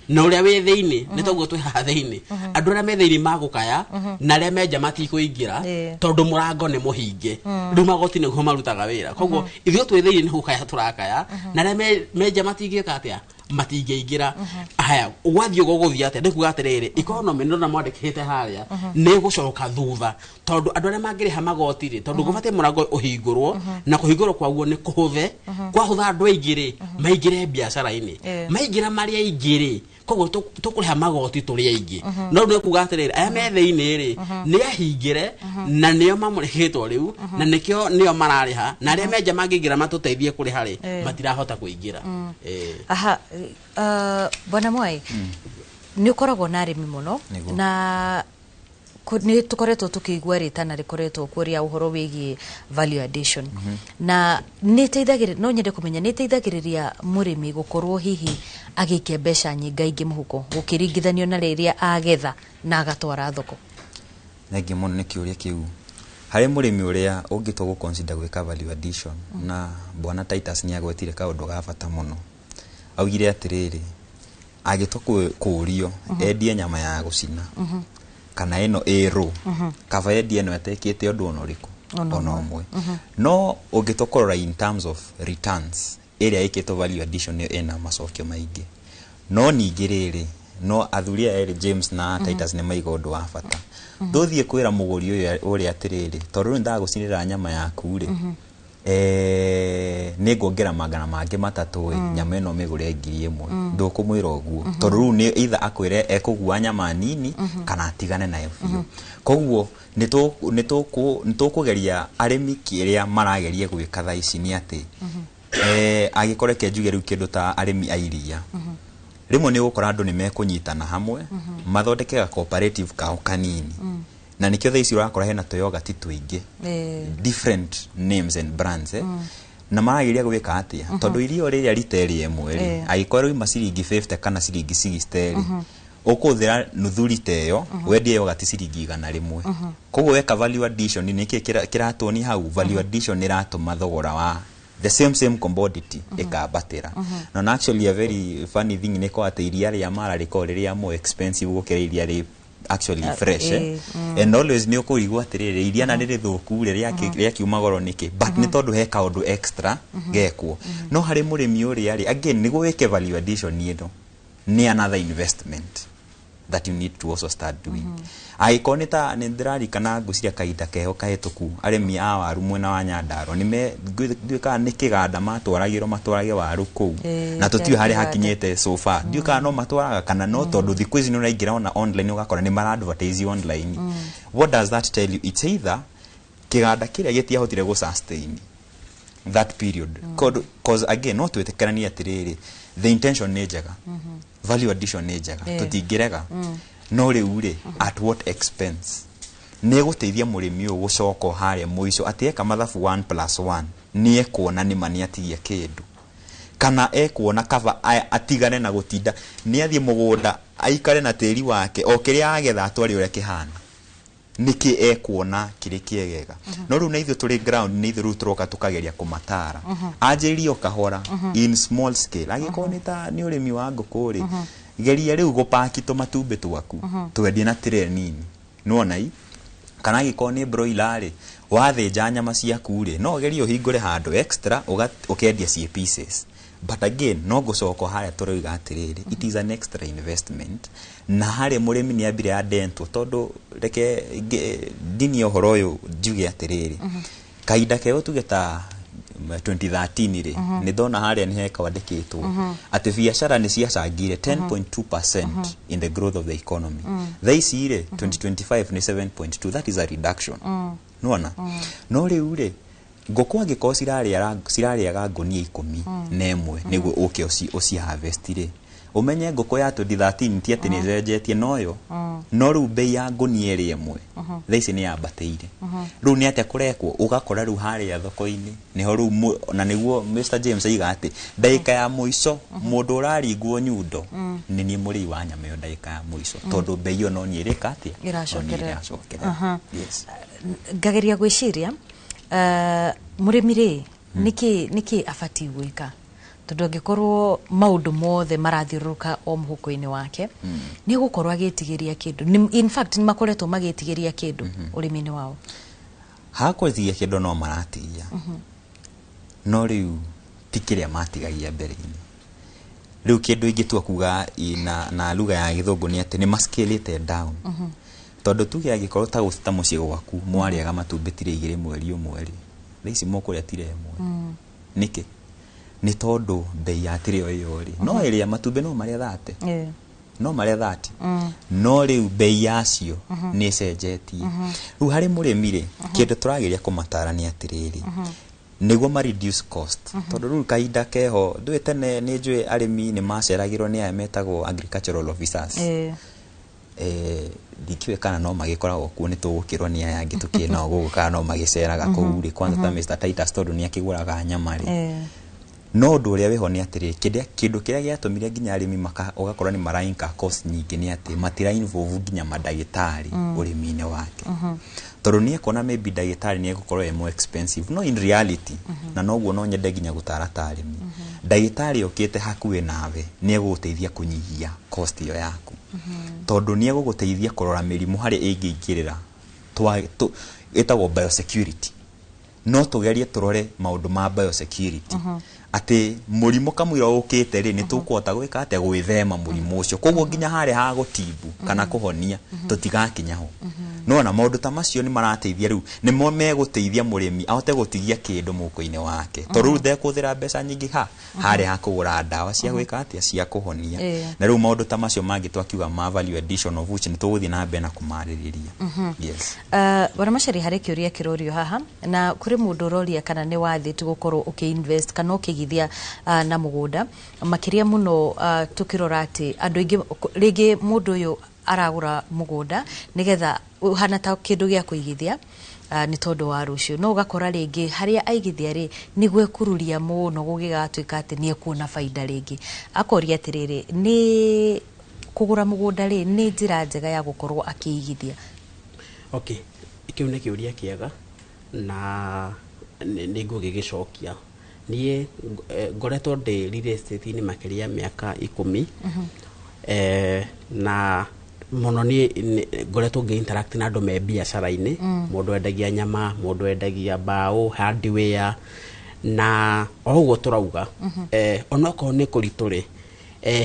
[SPEAKER 18] na ũrĩa wĩ thĩinĩ nĩ toguo twĩ haha thĩinĩ, andũ arĩa me thĩinĩ magũkaya, na arĩa me nja matikũingĩra, tondũ mũrango nĩ mũhinge. Rĩu magoti nĩguo marutaga wĩra, koguo ithuĩ twĩ thĩinĩ nĩ gũkaya tũrakaya, na arĩa me nja matingĩka atĩa? Matingĩingĩra. Haya, gwathiĩ ũguo gũthiĩ atĩa? Nĩ kuga atĩrĩrĩ, economy nĩndona mwandĩkĩte harĩa, nĩ gũcoka thutha, tondũ andũ arĩa mangĩrĩha magoti rĩ, tondũ gũbatiĩ mũrango ũhingũrwo, na kũhingũrwo kwaguo nĩ kũhũthe. Kwahũtha, andũ aingĩ rĩ maingĩre biacara-inĩ. Maingĩra marĩ aingĩ rĩ, koguo tũkũrĩha magoti tũrĩ aingĩ. No rĩu nĩ kuga atĩrĩrĩ, aya me thĩinĩ rĩ nĩ ahingĩre, na nĩo mamũrĩhĩtwo rĩu, na nĩkĩo nĩo mararĩha, na arĩa me nja mangĩingĩra matũteithie kũrĩha rĩ, matirahota kũingĩra.
[SPEAKER 1] Aha, bwana Mwai, nĩ ũkoragwo na arĩmi mũno.
[SPEAKER 3] Nĩguo.
[SPEAKER 1] Na nĩ tũkoretwo tũkĩigua rĩtana rĩkoretwo kuo rĩa ũhoro wĩgiĩ value addition, na nĩ ĩteithagĩrĩria, no nyende kũmenya nĩ ĩteithagĩrĩria mũrĩmi gũkorwo hihi agĩikia mbeca nyingaingĩ mũhuko gũkĩringithanio na rĩrĩa agetha na agatwara thoko?
[SPEAKER 3] Thengiũ mũno nĩ kĩũria kĩu. Harĩ mũrĩmi ũrĩa ũngĩtua gũ consider gwĩka value addition, na bwana Titus nĩ agwetire kaũndũ ga bata mũno. Augire atĩrĩrĩ, agĩtua kũũrio endie nyama ya gũcina kana ĩno ĩ raw, kaba endie ĩno ĩtekĩte ũndũ ona ũrĩkũ.
[SPEAKER 1] Ona
[SPEAKER 3] ona
[SPEAKER 1] ũmwe.
[SPEAKER 3] Ũmwe. No ũngĩtua kũrora in terms of returns, ĩrĩa ĩkĩtwo value addition nĩyo ĩna macokio maingĩ. No ningĩ rĩrĩ, no athuri aya erĩ, James na Titus, nĩ maiga ũndũ wa bata. Ndũthiĩ kwĩra mũgũri ũyũ ũrĩa atĩrĩrĩ, tondũ rĩu ndagũcinĩra nyama yaku rĩ, nĩ nguongera 300 ĩ, nyama ĩno mĩgũre 1000. Ndũkũmwĩra ũguo, tondũ rĩu nĩ either akwĩre ekũgua nyama nini kana atigane nayo biũ. Koguo nĩ tũkũgeria arĩmi, kĩrĩa marageria gwĩka thaa ici nĩ atĩ, angĩkorwo reke njuge rĩu kĩndũ ta arĩmi a iria, rĩmwe nĩ ũgũkora andũ nĩ mekũnyitana hamwe, mathondeke ga cooperative kao kanini, na nĩkĩo thaa ici ũrakora hena tũyogati tũingĩ, different names and brands, eh? Na marageria gwĩka atĩa? Tondũ irio rĩrĩa rita ĩrĩa ĩmwe rĩ, angĩkorwo rĩuma ciringi 50 kana ciringi 60 rĩ, ũkũhũthĩra nuthu rita ĩyo, wendie yogati ciringi 100. Koguo weka value addition, nĩkĩ kĩratuonia hau? Value addition ĩratũma thogora wa the same same commodity ĩkambatĩra. Na actually a very funny thing nĩ ko atĩ iria rĩa mara rĩkoragwo rĩrĩa more expensive gũkĩra iria rĩ actually fresh, eh? And always nĩ ũkũrigwo atĩrĩrĩ, iria na rĩrĩ thũku rĩ, rĩakiuma goro nĩkĩ? But nĩ tondũ he kaũndũ extra gekwo. No harĩ mũrĩmi ũrĩa rĩ, again, nĩguo wĩke value addition ĩno, nĩ another investment that you need to also start doing. Angĩkorwo nĩ ta nĩ ndĩrarikana, ngwĩciria kahinda keho kahĩtũku, arĩmi a waru mwena wa Nyandarua nĩ me ndiũĩ kana nĩ kĩganda matwaragĩrwo matwarage waru kũu, na tũtiũĩ
[SPEAKER 1] kĩa
[SPEAKER 3] harĩa
[SPEAKER 1] kĩganda.
[SPEAKER 3] Hakinyĩte so far. Ndiũĩ kana no matwaraga kana no, tondũ thikũ ici nĩ ũraingĩra ona online ũgakora nĩ mara advertise online. What does that tell you? It's either kĩganda kĩrĩa gĩtiahotire gũ sustain that period, cause again no twĩtĩkĩranie atĩrĩrĩ, the intention nĩ njega, value addition nĩ njega, tũtingĩrega. No rĩu rĩ, at what expense? Nĩ ĩgũteithia mũrĩmi ũyũ gũcoka o harĩa mũico atĩ eka mathabu 1 plus 1, nĩ ekuona nĩma nĩ atigia kĩndũ, kana ekuona kaba atigane na gũtinda nĩ athiĩ mũgũnda aikare na tĩri wake, o kĩrĩa agetha atware ũrĩa kĩhana, nĩkĩ ekuona kĩrĩ kĩegega. No rĩu na ithuĩ tũrĩ ground, nĩ ithuĩ rĩu tũroka tũkageria kũmatara, anjĩrĩrie o kahora, in small scale. Angĩkorwo nĩ ta nĩ ũrĩmi wa ngũkũ rĩ, geria rĩu gũpaki tũmatumbĩ twaku, twendie na tray nini, nĩwona i? Kana angĩkorwo nĩ broiler rĩ, wathĩnja nyama ciaku rĩ, no ũgerie ũhingũre handũ extra ũkendia ciĩ pieces. But again, no ngũcoka o harĩa tũroiga atĩrĩrĩ, it is an extra investment, na harĩa mũrĩmi nĩ ambire andentwo, tondũ reke ndinie ũhoro ũyũ njuge atĩrĩrĩ, kahinda keo tuge ta 2013 rĩ, nĩ ndona harĩa nĩ hekwandĩkĩtwo atĩ biacara nĩ ciacangire 10.2% in the growth of the economy. Thaa ici rĩ, 2025 nĩ 7.2. That is a reduction. Nĩwona? No rĩu rĩ, ngũkũ angĩkorwo cirarĩaga ngũnia ikũmi na ĩmwe nĩguo ũke ũci harvest rĩ, ũmenye ngũkũ ya 2013 ti atĩ nĩ ĩcenjetie noyo, no rĩu bei ya ngũnia ĩrĩa ĩmwe thaa ici nĩ yambatĩire. Rĩu nĩ atĩa kũrekwo? Ũgakora rĩu harĩa thoko-inĩ nĩho rĩu na nĩguo Mr James aiga atĩ ndagĩka ya mũico mũndũ ũraringwo nyundo nĩ niĩ mũrĩi wa nyama ĩyo ndagĩka ya mũico, tondũ bei ĩyo no niĩ ĩrĩka atĩa? No niĩ
[SPEAKER 1] Ĩracokerera.
[SPEAKER 3] ĩracokerera. Yes.
[SPEAKER 1] Ngageria gwĩciria Mũrĩmi rĩ, nĩkĩ abatiĩ gwĩka, tondũ angĩkorwo maũndũ mothe marathiũrũrũka o mũhuko-inĩ wake, nĩ egũkorwo agĩtigĩria kĩndũ? In fact, nĩ makoretwo magĩtigĩria kĩndũ ũrĩmi-inĩ wao?
[SPEAKER 3] Hakwĩtigia kĩndũ no maratigia, no rĩu ti kĩrĩa matigagia mbere-inĩ. Rĩu kĩndũ ingĩtua kuga na lugha ya gĩthũngũ nĩ atĩ nĩ mascalĩte down, tondũ tuge angĩkorwo ta mũciĩ gwaku mwarĩaga matumbĩ tire 2 mweri ũmwe rĩ, thaa ici mũkũrĩa tire 1. Nĩkĩ? Nĩ tondũ bei ya tire o ĩyo rĩ, no ĩrĩa matumbĩ no marĩa 30, no marĩa 30, no rĩu bei yacio nĩ ĩcenjetie. Rĩu harĩ mũrĩmi rĩ, kĩndũ tũrageria kũmatara nĩ atĩrĩrĩ, nĩguo ma reduce cost, tondũ rĩu kahinda keho ndũĩ tene nĩ njũĩ arĩmi nĩ maceragĩrwo nĩ aya metagwo agricultural officers. Ndikĩũĩ kana no magĩkoragwo kuo, nĩ tũgũkĩrwo nĩ aya angĩ tũkĩ nao gũkũ kana no magĩceraga kũu rĩ, kwanza ta Mr Titus, tondũ nĩ akĩgũraga nyama rĩ. No ũndũ ũrĩa wĩho nĩ atĩrĩ, kĩndũ kĩrĩa gĩatũmire nginya arĩmi ũgakora nĩ mara incur cost nyingĩ nĩ atĩ matira involve nginya mandagĩtarĩ ũrĩmi-inĩ wake, tondũ nĩ ekuona maybe ndagĩtarĩ nĩ egũkorwo e more expensive. No in reality, na noguo no nyende nginya gũtara ta arĩmi, ndagĩtarĩ okĩte hakuhĩ nawe nĩ egũgũteithia kũnyihia cost ĩyo yaku, tondũ nĩ egũgũteithia kũrora mĩrimũ harĩa ĩngĩingĩrĩra, ĩtagwo biosecurity. No tũgerie tũrore maũndũ ma biosecurity, atĩ mũrimũ kamũira ũkĩte rĩ, nĩ tũkũhota gwĩka atĩa gwĩthema mũrimũ ũcio. Koguo nginya harĩa ha gũtimbu kana kũhonia tũtigakinya ho. No na maũndũ ta macio nĩ marateithia, rĩu nĩmo megũteithia mũrĩmi ahote gũtigia kĩndũ mũhuko-inĩ wake, tondũ rĩu ndekũhũthĩra mbeca nyingĩ ha harĩa ha kũgũra ndawa cia gwĩka atĩa, cia kũhonia. Na rĩu maũndũ ta macio mangĩ twakiuga ma value addition, of which nĩ tũgũthiĩ na mbere na kũmarĩrĩria. Yes.
[SPEAKER 1] Bwana Macharia, harĩ kĩũria kĩrorio haha, na kũrĩ mũndũ ũroria kana nĩ wathĩ tu gũkorwo ũkĩ-invest kana ũkĩigithia na mũgũnda, makĩria mũno tũkĩrora atĩ andũ aingĩ, rĩngĩ mũndũ ũyũ aragũra mũgũnda nĩgetha ũhana ta kĩndũ gĩa kũigithia nĩ tondũ wa rũciũ, no ũgakora rĩngĩ harĩa aigithia rĩ, nĩ gwekururia mũno gũgĩgatuĩka atĩ nĩ ekuona baida rĩngĩ. Akoria atĩrĩrĩ, nĩ kũgũra mũgũnda rĩ, nĩ njĩra njega ya gũkorwo akĩigithia?
[SPEAKER 18] Okay, kĩu nĩ kĩũria kĩega na nĩ ngũgĩgĩcokia. Niĩ ngoretwo ndĩ real estate-inĩ makĩria ya mĩaka 10, na mũno niĩ ngoretwo ngĩ interact na andũ me biacara-inĩ, mũndũ endagia nyama, mũndũ endagia mbaũ, hardware, na o ũguo tũrauga, onokorwo nĩ kũritũ rĩ,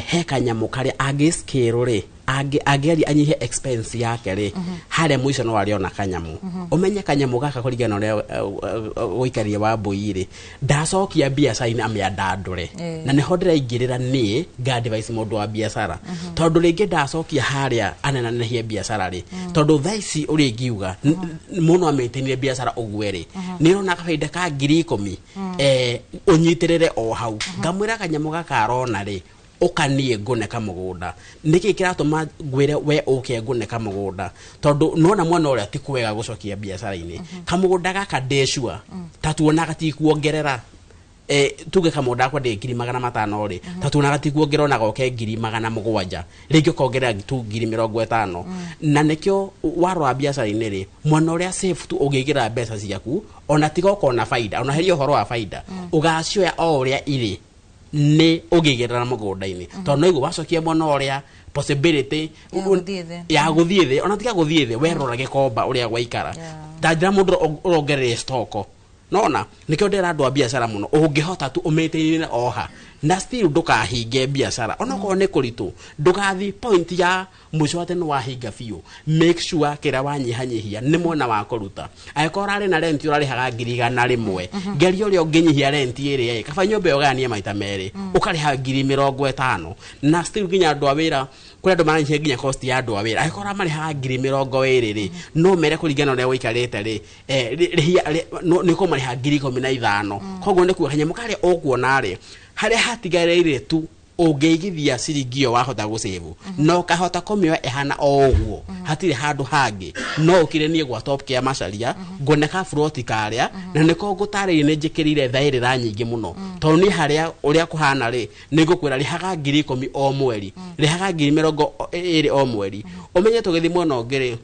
[SPEAKER 18] he kanyamũ karĩa angĩ scale rĩ, angĩgeria anyihie expense yake rĩ, harĩa mũico no arĩona kanyamũ. Ũmenye kanyamũ gaka kũringana na ũrĩa gũikaria wa mbũi rĩ, ndacokia biacara-inĩ amĩandandũre. Na nĩho ndĩraingĩrĩra niĩ nga advise mũndũ wa biacara, tondũ rĩngĩ ndacokia harĩa anenanehie biacara rĩ, tondũ thaa ici ũrĩa ingiuga mũno amĩntainire biacara ũguo rĩ, nĩ ũrona kabaida ka 10,000, ũnyitĩrĩre o hau. Ngamwĩra kanyamũ gaka arona rĩ, ũkanie ngũne kamũgũnda. Nĩkĩ kĩratũma ngwĩre we ũke ngũne kamũgũnda? Tondũ nona mwena ũrĩa ti kwega gũcokia biacara-inĩ, kamũgũnda gaka ndĩ sure ta tuonaga ti kuongerera, tuge kamũgũnda gakwa ndĩ 500,000 rĩ, ta tuonaga ti kuongerera ona goke 700,000, rĩngĩ ũkongerera tu 50,000. Na nĩkĩo warora biacara-inĩ rĩ, mwena ũrĩa safe tu ũngĩigĩra mbeca ciaku, ona tiga ũkona baida, ona heria ũhoro wa baida, ũgacioya o ũrĩa irĩ nĩ ũngĩigĩrĩra mũgũnda-inĩ, tondũ no igua wacokia mwena ũrĩa possibility
[SPEAKER 1] ya gũthiĩ thĩ.
[SPEAKER 18] Ya gũthiĩ thĩ, ona tiga gũthiĩ thĩ, werora gĩkomba ũrĩa gwaikara, ta njĩra mũndũ ũrongerere stoko nona. Nĩkĩo ndĩra andũ a biacara mũno, ũngĩhota tu ũmĩtĩrĩre oha na still ndũkahinge biacara onokorwo nĩ kũritũ, ndũgathi point ya mũico atĩ nĩ wahinga biũ. Make sure kĩrĩa wanyihanyihia nĩ mwena wa kũruta. Angĩkorwo ũrarĩ na rent ũrarĩhaga 100,000, ngeria ũrĩa ũngĩnyihia rent ĩrĩa ĩ kaba nyũmba ĩyo ũgayanie maita merĩ, ũkarĩha 50,000. Na still nginya andũ a wĩra, kũrĩ andũ maranyihia nginya cost ya andũ a wĩra. Angĩkorwo ũramarĩhaga 20,000 rĩ, no mere kũringana na ũrĩa ũikarĩte rĩ, nĩ ũkũmarĩha 15,000. Koguo nĩ kuga kanyamũ karĩa ũkuona rĩ, harĩa hatigarĩire tu ũngĩigithia ciringi ĩyo wahota gũsave na ũkahota kũmĩoya ĩhana o ũguo, hatirĩ handũ hangĩ. No ũkire niĩ gwa Top Care Macharia ngone ka froti karĩa, na nĩko ngũtarĩirie nĩ njĩkĩrire thaĩrĩra nyingĩ mũno, tondũ niĩ harĩa ũrĩa kũhana rĩ, nĩ ngũkwĩra rĩhaga 10,000 o mweri, rĩhaga 20,000 o mweri. Ũmenye tũgĩthiĩ mwena ũngĩ rĩ,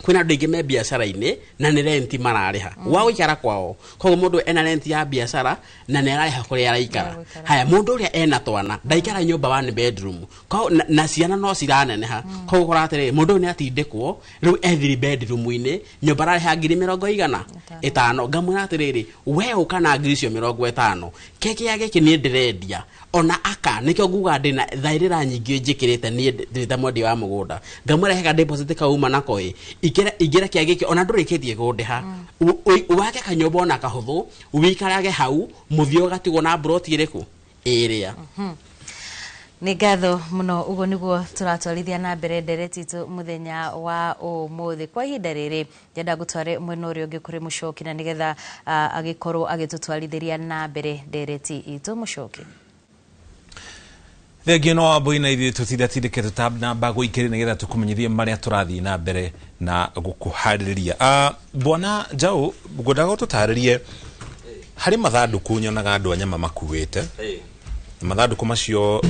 [SPEAKER 18] Kwĩna andũ aingĩ me biacara-inĩ na nĩ renti mararĩha gwa gũikara kwao. Koguo mũndũ ena renti ya biacara na nĩ ararĩha kũrĩa araikara. Haya, mũndũ ũrĩa ena twana ndaikara nyũmba one bedroom. Koguo na ciana no ciraneneha. Koguo ũkora atĩrĩrĩ, mũndũ ũyũ nĩ atindĩkwo rĩu e three bedroom-inĩ, nyũmba ararĩha 50,000. Ngamwĩra atĩrĩrĩ, we ũka na 50,000 kĩkĩa gĩkĩ niĩ ndĩrendia ona aka nĩkĩo nguga ndĩna thaĩrĩra nyingĩ njĩkĩrĩte niĩ ndĩ ta mwendia wa mũgũnda. Ngamwĩra he ka deposit kauma nako ĩ ingĩra kĩa gĩkĩ ona ndũrĩkĩtie kũndĩha. Wake kanyũmba ona kahũthũ wĩikarage hau mũthia ũgatigwo na mburoti ĩrĩkũ ĩrĩa.
[SPEAKER 1] Nĩ ngatho mũno. Ũguo nĩguo tũratwarithia na mbere ndereti itũ mũthenya wa ũmũthĩ. Kwa ihinda rĩrĩ ndĩrenda ngũtware mwena ũrĩa ũngĩ kũrĩ Mũcoki na nĩgetha agĩkorwo agĩtũtwarithĩria na mbere ndereti itũ. Mũcoki.
[SPEAKER 2] Thengio no Wambui na ithuĩ tũtindatindĩke tũtanamba gũikĩrĩ nĩgetha tũkũmenyithie marĩa tũrathiĩ na mbere na gũkũharĩrĩria. Bwana Njaũ, ngwendaga ũtũtarĩrie harĩ mathandũkũ nyonaga andũ a nyama makuĩte. Mathandũkũ macio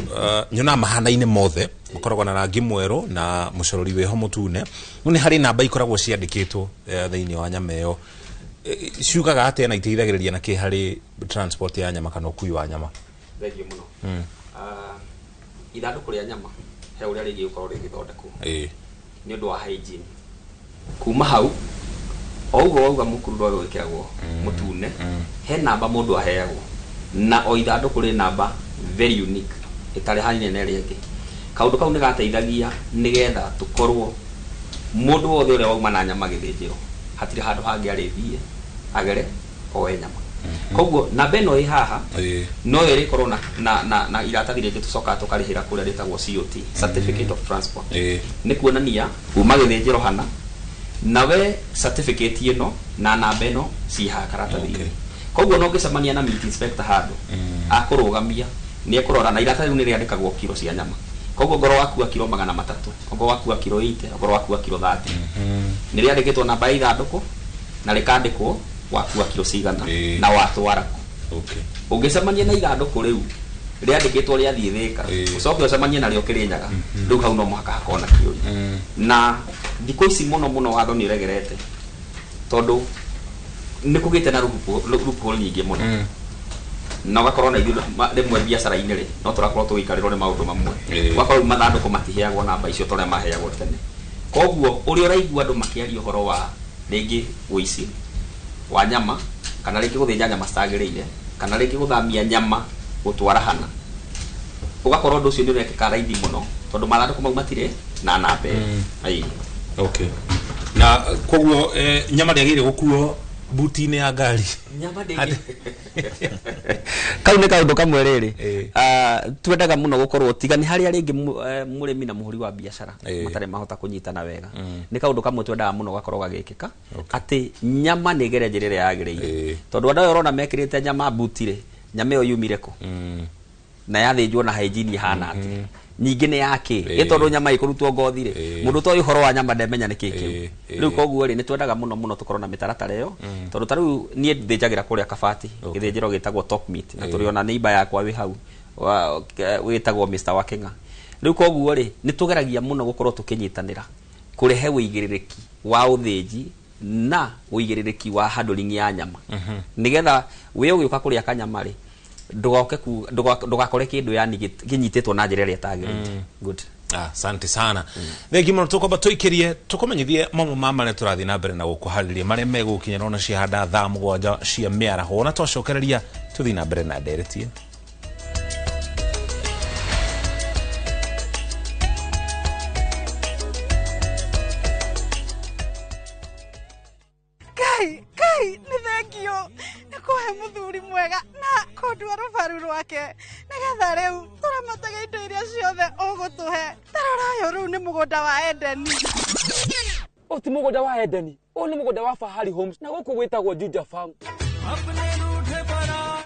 [SPEAKER 2] nyonaga mahanaine mothe, makoragwo na rangi mwerũ na mũcorori wĩho mũtune. No nĩ harĩ namba ikoragwo ciandĩkĩtwo thĩinĩ wa nyama ĩyo. Ciugaga atĩa na iteithagĩrĩria na kĩ harĩ transport ya nyama kana ũkui wa nyama?
[SPEAKER 23] Thengio mũno. Ithandũkũ rĩa nyama he ũrĩa rĩngĩ gũkorwo rĩgĩthondekwo nĩ ũndũ wa hygiene. Kuma hau o ũguo wauga mũkuru ndwage gwĩkĩragwo mũtune, he namba mũndũ aheagwo na o ithandũkũ rĩ namba very unique ĩtarĩ hanine na ĩrĩa ĩngĩ. Kaũndũ kau nĩ gateithagia nĩgetha tũkorwo mũndũ wothe ũrĩa wauma na nyama gĩthĩnjĩro hatirĩ handũ hangĩ arĩthiĩ agere oe nyama. Koguo namba ĩno ĩ haha no ĩrĩkorwo na iratathi rĩngĩ tũcokaga tũkarĩhĩra kũrĩa rĩtagwo COT, Certificate of Transport. Nĩ kuonania kuma gĩthĩnjĩro hana nawe certificate ĩno na namba ĩno ciĩ haha karatathi-inĩ. Koguo no ũngĩcemania na meat inspector handũ akũrũgamia nĩ ekũrora na iratathi rĩu nĩ rĩandĩkagwo kiro cia nyama. Koguo ngorwo wakua kiro 300, ongorwo wakua kiro 80, ongorwo wakua kiro 30, nĩ rĩandĩkĩtwo namba ya ithandũkũ na rĩkandĩkwo wakua kiro cigana na watwara kũ. Ũngĩcemania na ithandũkũ rĩu rĩandĩkĩtwo rĩathiĩ Thĩka, ũcoke ũcemanie narĩo Kĩrĩnyaga, rĩu hau no mũhaka hakorwo na kĩũria. Na thikũ ici mũno mũno watho nĩ ũregerete tondũ nĩ kũgĩte na loophole nyingĩ mũno. Na ũgakorwo na ithuĩ rĩmwe biacara-inĩ rĩ no tũrakorwo tũgĩikarĩrwo nĩ maũndũ mamwe. Ũgakorwo rĩu mathandũkũ matiheagwo namba icio ta ũrĩa maheagwo tene. Koguo ũrĩa ũraigua andũ makĩaria ũhoro wa rĩngĩ ũici wa nyama kana rĩngĩ gũthĩnja nyama citagĩrĩire kana rĩngĩ gũthamia nyama gũtwara hana, ũgakorwo ũndũ ũcio nĩ ũrekĩka raithi mũno tondũ mathandũkũ mau matirĩ na namba ĩyo.
[SPEAKER 2] Okay. Na koguo nyama ndĩagĩrĩire gũkuo buti-inĩ ya ngari.
[SPEAKER 23] Nyama ndĩngĩ. Kau nĩ kaũndũ kamwe rĩrĩ twendaga mũno gũkorwo tiga nĩ harĩa rĩngĩ mũrĩmi na mũhũri wa biacara matarĩ mahota kũnyitana wega. Nĩ kaũndũ kamwe twendaga mũno gakorwo gagĩkĩka atĩ nyama nĩ ĩgere njĩra ĩrĩa yagĩrĩire. Tondũ andũ aya ũrona mekĩrĩte nyama buti rĩ, nyama ĩyo yumire kũ na yathĩnjwo na hygiene ĩhana atĩa, ningĩ nĩ yakĩ ĩ tondũ nyama ĩkũrutwo ngothi rĩ, mũndũ ũtoĩ ũhoro wa nyama ndemenya nĩ kĩ kĩu. Rĩu koguo rĩ nĩ twendaga mũno mũno tũkorwo na mĩtaratara ĩyo tondũ ta rĩu niĩ thĩnjagĩra kũrĩa Kabati gĩthĩnjĩro gĩtagwo Top Meat na tũrĩ ona neighbor yakwa wĩ hau wĩtagwo Mr Wakeng'a. Rĩu koguo rĩ nĩ tũgeragia mũno gũkorwo tũkĩnyitanĩra kũrehe ũigĩrĩrĩki wa ũthĩnji na ũigĩrĩrĩki wa handling ya nyama nĩgetha we ũgĩũka kũrĩa kanyama rĩ ndũgakore kĩndũ yani kĩnyitĩtwo na njĩra ĩrĩa ĩtagĩrĩire. Good.
[SPEAKER 2] Asante sana. Thengi mũno. Tũkwamba tũikĩrie tũkũmenyithie mamwe ma marĩa tũrathiĩ na mbere na gũkũharĩria marĩa megũkinyĩra ona ciahanda thaa 7 cia mĩaraho na twacokereria tũthiĩ na mbere na ndereti ĩno.
[SPEAKER 4] Kai, kai, nĩ thengio nĩ kũhe mũthuri mwega na kũndua rũbaru rwake nĩgetha rĩu tũramatage indo iria ciothe ũgũtũhe. Tarora ũyũ rĩu nĩ mũgũnda wa Edeni.
[SPEAKER 19] Ũyũ ti mũgũnda wa Edeni, ũyũ nĩ mũgũnda wa Fahari Homes na gũkũ gwĩtagwo Juja Farm.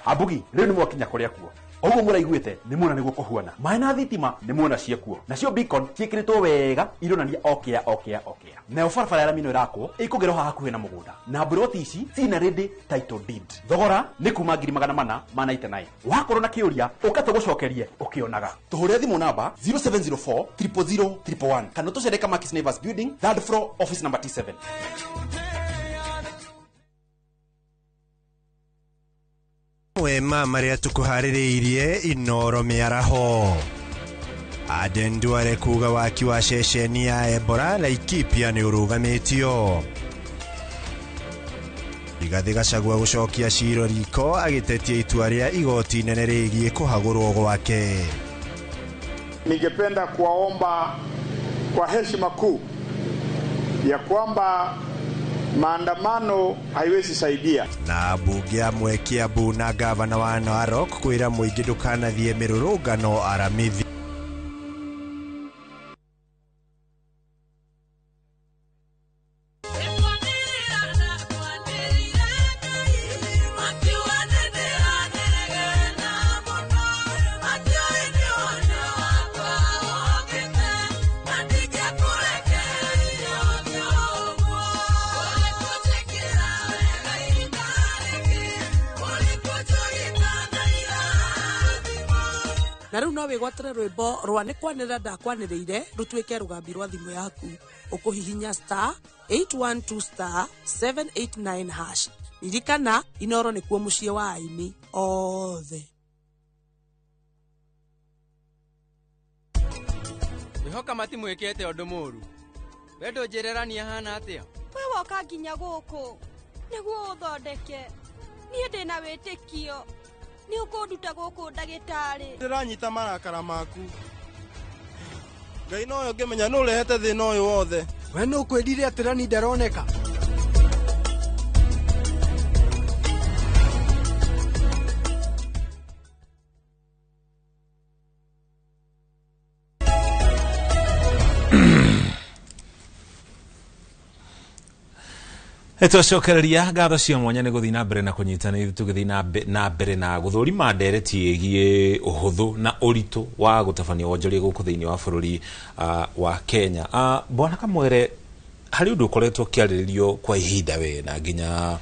[SPEAKER 21] Ambugi, rĩu nĩ mwakinya kũrĩa kuo.
[SPEAKER 5] Oguo mũraiguĩte nĩ muona nĩguo kũhuana. Maĩ na thitima nĩ muona ciekuo. Nacio beacon ciĩkĩrĩtwo wega ironania okĩa okĩa okĩa. Nayo barabara ya rami ĩno ĩrakwo ĩkũgerwo haha hakuhĩ na mũgũnda. Na mburoti ici ciina ready title deed. Thogora nĩ kuma 499. Wakorwo na kĩũria ũka tũgũcokerie ũkĩonaga. Tũhũrĩre thimũ namba 0704 000 111 kana tũcere Kamakis Neighbors Building, third floor, office number T7.
[SPEAKER 9] Wema marĩa tũkũharĩrĩirie Inoro mĩaraho. Aden Duale kuga waki wa ceceni ya Ebola Laikipia nĩ ũrũgamĩtio. Rigathĩ Gachagua gũcokia cira riko agĩtetia itua rĩa igoti inene rĩgiĩ kũhagũrwo gwake.
[SPEAKER 20] Ningependa kuwaomba kwa heshima kuu ya kwamba maandamano haiwezi saidia.
[SPEAKER 9] Na mbunge amwe Kiambu na gavana wa Narok kwĩra mũingĩ ndũkanathiĩ mĩrũrũngano Aramithi.
[SPEAKER 22] Na rĩu no wĩgwatĩre rwĩmbo rwa nĩ kwanĩrĩra ndakwanĩrĩire rũtuĩke rũgambi rwa thimũ yaku. Ũkũhihinya star 812 star 789 hash. Ririkana Inoro nĩkuo mũciĩ wa aini othe.
[SPEAKER 25] Wihoka matimwĩkĩte ũndũ mũru. We ndũnjĩrĩrania hana atĩa?
[SPEAKER 26] We woka nginya gũkũ nĩguo ũthondeke. Niĩ ndĩna wĩtĩkio nĩ ũkũnduta gũkũ ndagĩtarĩ.
[SPEAKER 27] Ndĩranyita marakara maku. Ngai noyo ngĩmenya nũ ũrehete thĩna ũyũ wothe.
[SPEAKER 28] We nũ ũkwĩrire atĩ Rani ndaroneka?
[SPEAKER 2] Twacokereria ngatho cia mwanya nĩ gũthiĩ na mbere na kũnyitanĩra tũgĩthiĩ na mbere na gũthũrima ndereti ĩgiĩ ũhũthũ na ũritũ wa gũtabania wonjoria gũkũ thĩinĩ wa bũrũri wa Kenya. Bwana Kamwere, harĩ ũndũ ũkoretwo ũkĩarĩrĩrio kwa ihinda we na nginya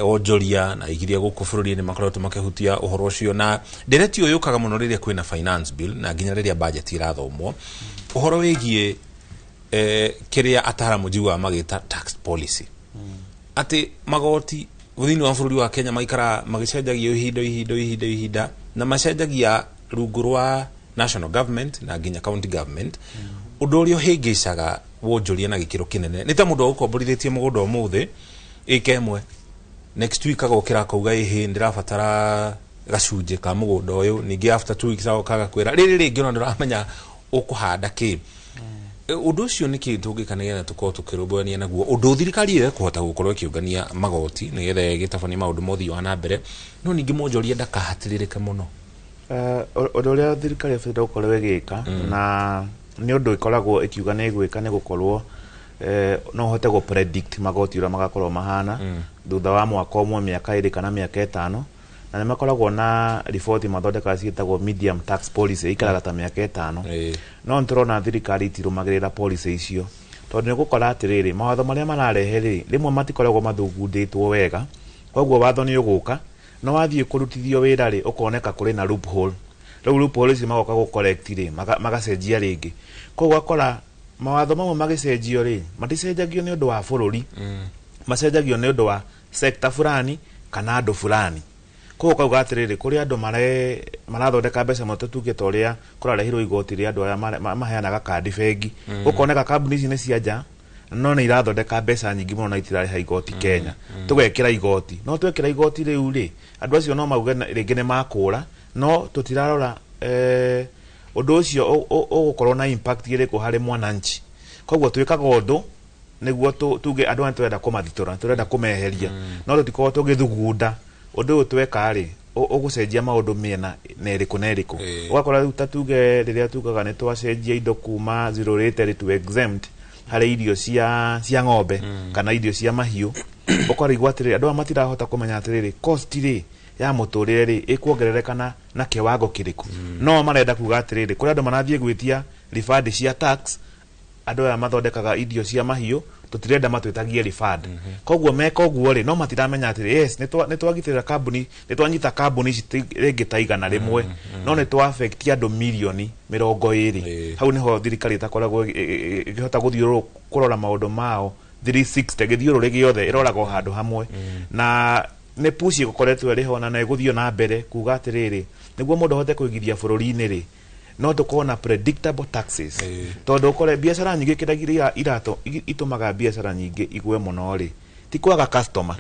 [SPEAKER 2] onjoria na igiria gũkũ bũrũri-inĩ makoretwo makĩhutia ũhoro ũcio, na ndereti ũyũ yũkaga mũno rĩrĩa kwĩna finance bill na nginya rĩrĩa budget irathomwo, ũhoro wĩgiĩ kĩrĩa ataramu njiguaga magĩta tax policy, atĩ magoti thĩinĩ wa bũrũri wa Kenya maikara magĩcenjagia ihinda ihinda ihinda ihinda, na macenjagia rungu rwa national government na nginya county government, ũndũ ũrĩa ũhĩngĩcaga wonjoria na gĩkĩro kĩnene. Nĩ ta mũndũ agũkomborithĩtie mũgũnda ũmũthĩ ĩka ĩmwe, next week agokĩra akauga ĩhĩ ndĩrabatara gacunjĩ ka mũgũnda ũyũ, ningĩ after 2 weeks agoka agakwĩra rĩrĩ rĩngĩ ona ndũramenya ũkũhanda kĩ. Ũndũ ũcio nĩ kĩ tũngĩka nĩgetha tũkorwo tũkĩrũmbũyania naguo, ũndũ thirikari ĩyo ĩkũhota gũkorwo ĩkĩũngania magoti nĩgetha ĩgĩtabania maũndũ mothiĩ wa na mbere, no ningĩ mwonjoria ndakahatĩrĩrĩke mũno.
[SPEAKER 29] Ũndũ ũrĩa thirikari ĩbataire gũkorwo ĩgĩka na nĩ ũndũ ĩkoragwo ĩkiuga nĩ ĩgwĩka nĩ gũkorwo no ũhote gũ predict magoti ũrĩa magakorwo mahana thutha wa mwaka ũmwe, mĩaka 2 kana mĩaka 5, na nĩ makoragwo na riboti mathondekaga ciĩtagwo medium tax policy ikaraga ta mĩaka 5. No nĩ tũrona thirikari itirũmagĩrĩra policy icio, tondũ nĩ gũkora atĩrĩrĩ mawatho marĩa mararehe rĩ rĩmwe matikoragwo mathugundĩtwo wega, koguo watho nĩ ũgũka no wathiĩ kũrutithio wĩra rĩ ũkoneka kũrĩ na loophole. Rĩu loophole ici magoka gũ correct rĩ magacenjia rĩngĩ, koguo ũgakora mawatho mamwe magĩcenjio rĩ maticenjagio nĩ ũndũ wa bũrũri, macenjagio nĩ ũndũ wa sector fulani kana andũ fulani. Koguo kauga atĩrĩrĩ kũrĩ andũ marathondeka mbeca mũno tuge ta ũrĩa kũrarehirwo igoti rĩa andũ arĩa maheanaga kandi bengi, gũkoneka kambuni ici nĩ cia nja no nĩ irathondeka mbeca nyingĩ mũno na itirarĩha igoti Kenya, tũgekĩra igoti, no twekĩra igoti rĩu rĩ andũ acio no mauge rĩngĩ nĩ makũra, no tũtirarora ũndũ ũcio ũgũkorwo na impact ĩrĩkũ harĩ mwananchi. Koguo twĩkaga ũndũ nĩguo tuge andũ aya tũrenda kũmathitũra, tũrenda kũmeheria, no tũtikorwo tũgĩthugunda ũndũ ũyũ tweka rĩ ũgũcenjia maũndũ mĩena na ĩrĩkũ na ĩrĩkũ. Ũgakora rĩu ta tuge rĩrĩa tugaga nĩ twacenjia indo kuma zero rated to exempt harĩ irio cia ng'ombe kana irio cia mahiũ, ũkarigwo atĩrĩrĩ andũ aya matirahota kũmenya atĩrĩrĩ cost rĩ ya mũtũrĩre rĩ ĩkuongerereka na kĩwango kĩrĩkũ. No marenda kuga atĩrĩrĩ, kũrĩ andũ marathiĩ gwĩtia refund cia tax, andũ aya mathondekaga irio cia mahiũ tũtirenda matwĩtagie refund. Koguo meka ũguo rĩ, no matiramenya atĩrĩ, yes, nĩ twagitĩra kambuni, nĩ twanyita kambuni ici rĩngĩ ta 100, no nĩ twa affect andũ mirioni 20. Hau nĩho thirikari ĩtakoragwo ĩkĩhota gũthiũrũrũka kũrora maũndũ mao 360, gĩthiũrũrĩ gĩothe ĩroraga o handũ hamwe. Na nĩ push ĩkoretwo ĩrĩ ho na ĩgũthiĩ na mbere kuga atĩrĩrĩ, nĩguo mũndũ ahote kũigithia bũrũri-inĩ rĩ, no tũkorwo na predictable taxes, tondũ ũkore biacara nyingĩ kĩrĩa irato itũmaga biacara nyingĩ igwe mũno rĩ, ti kwaga customer.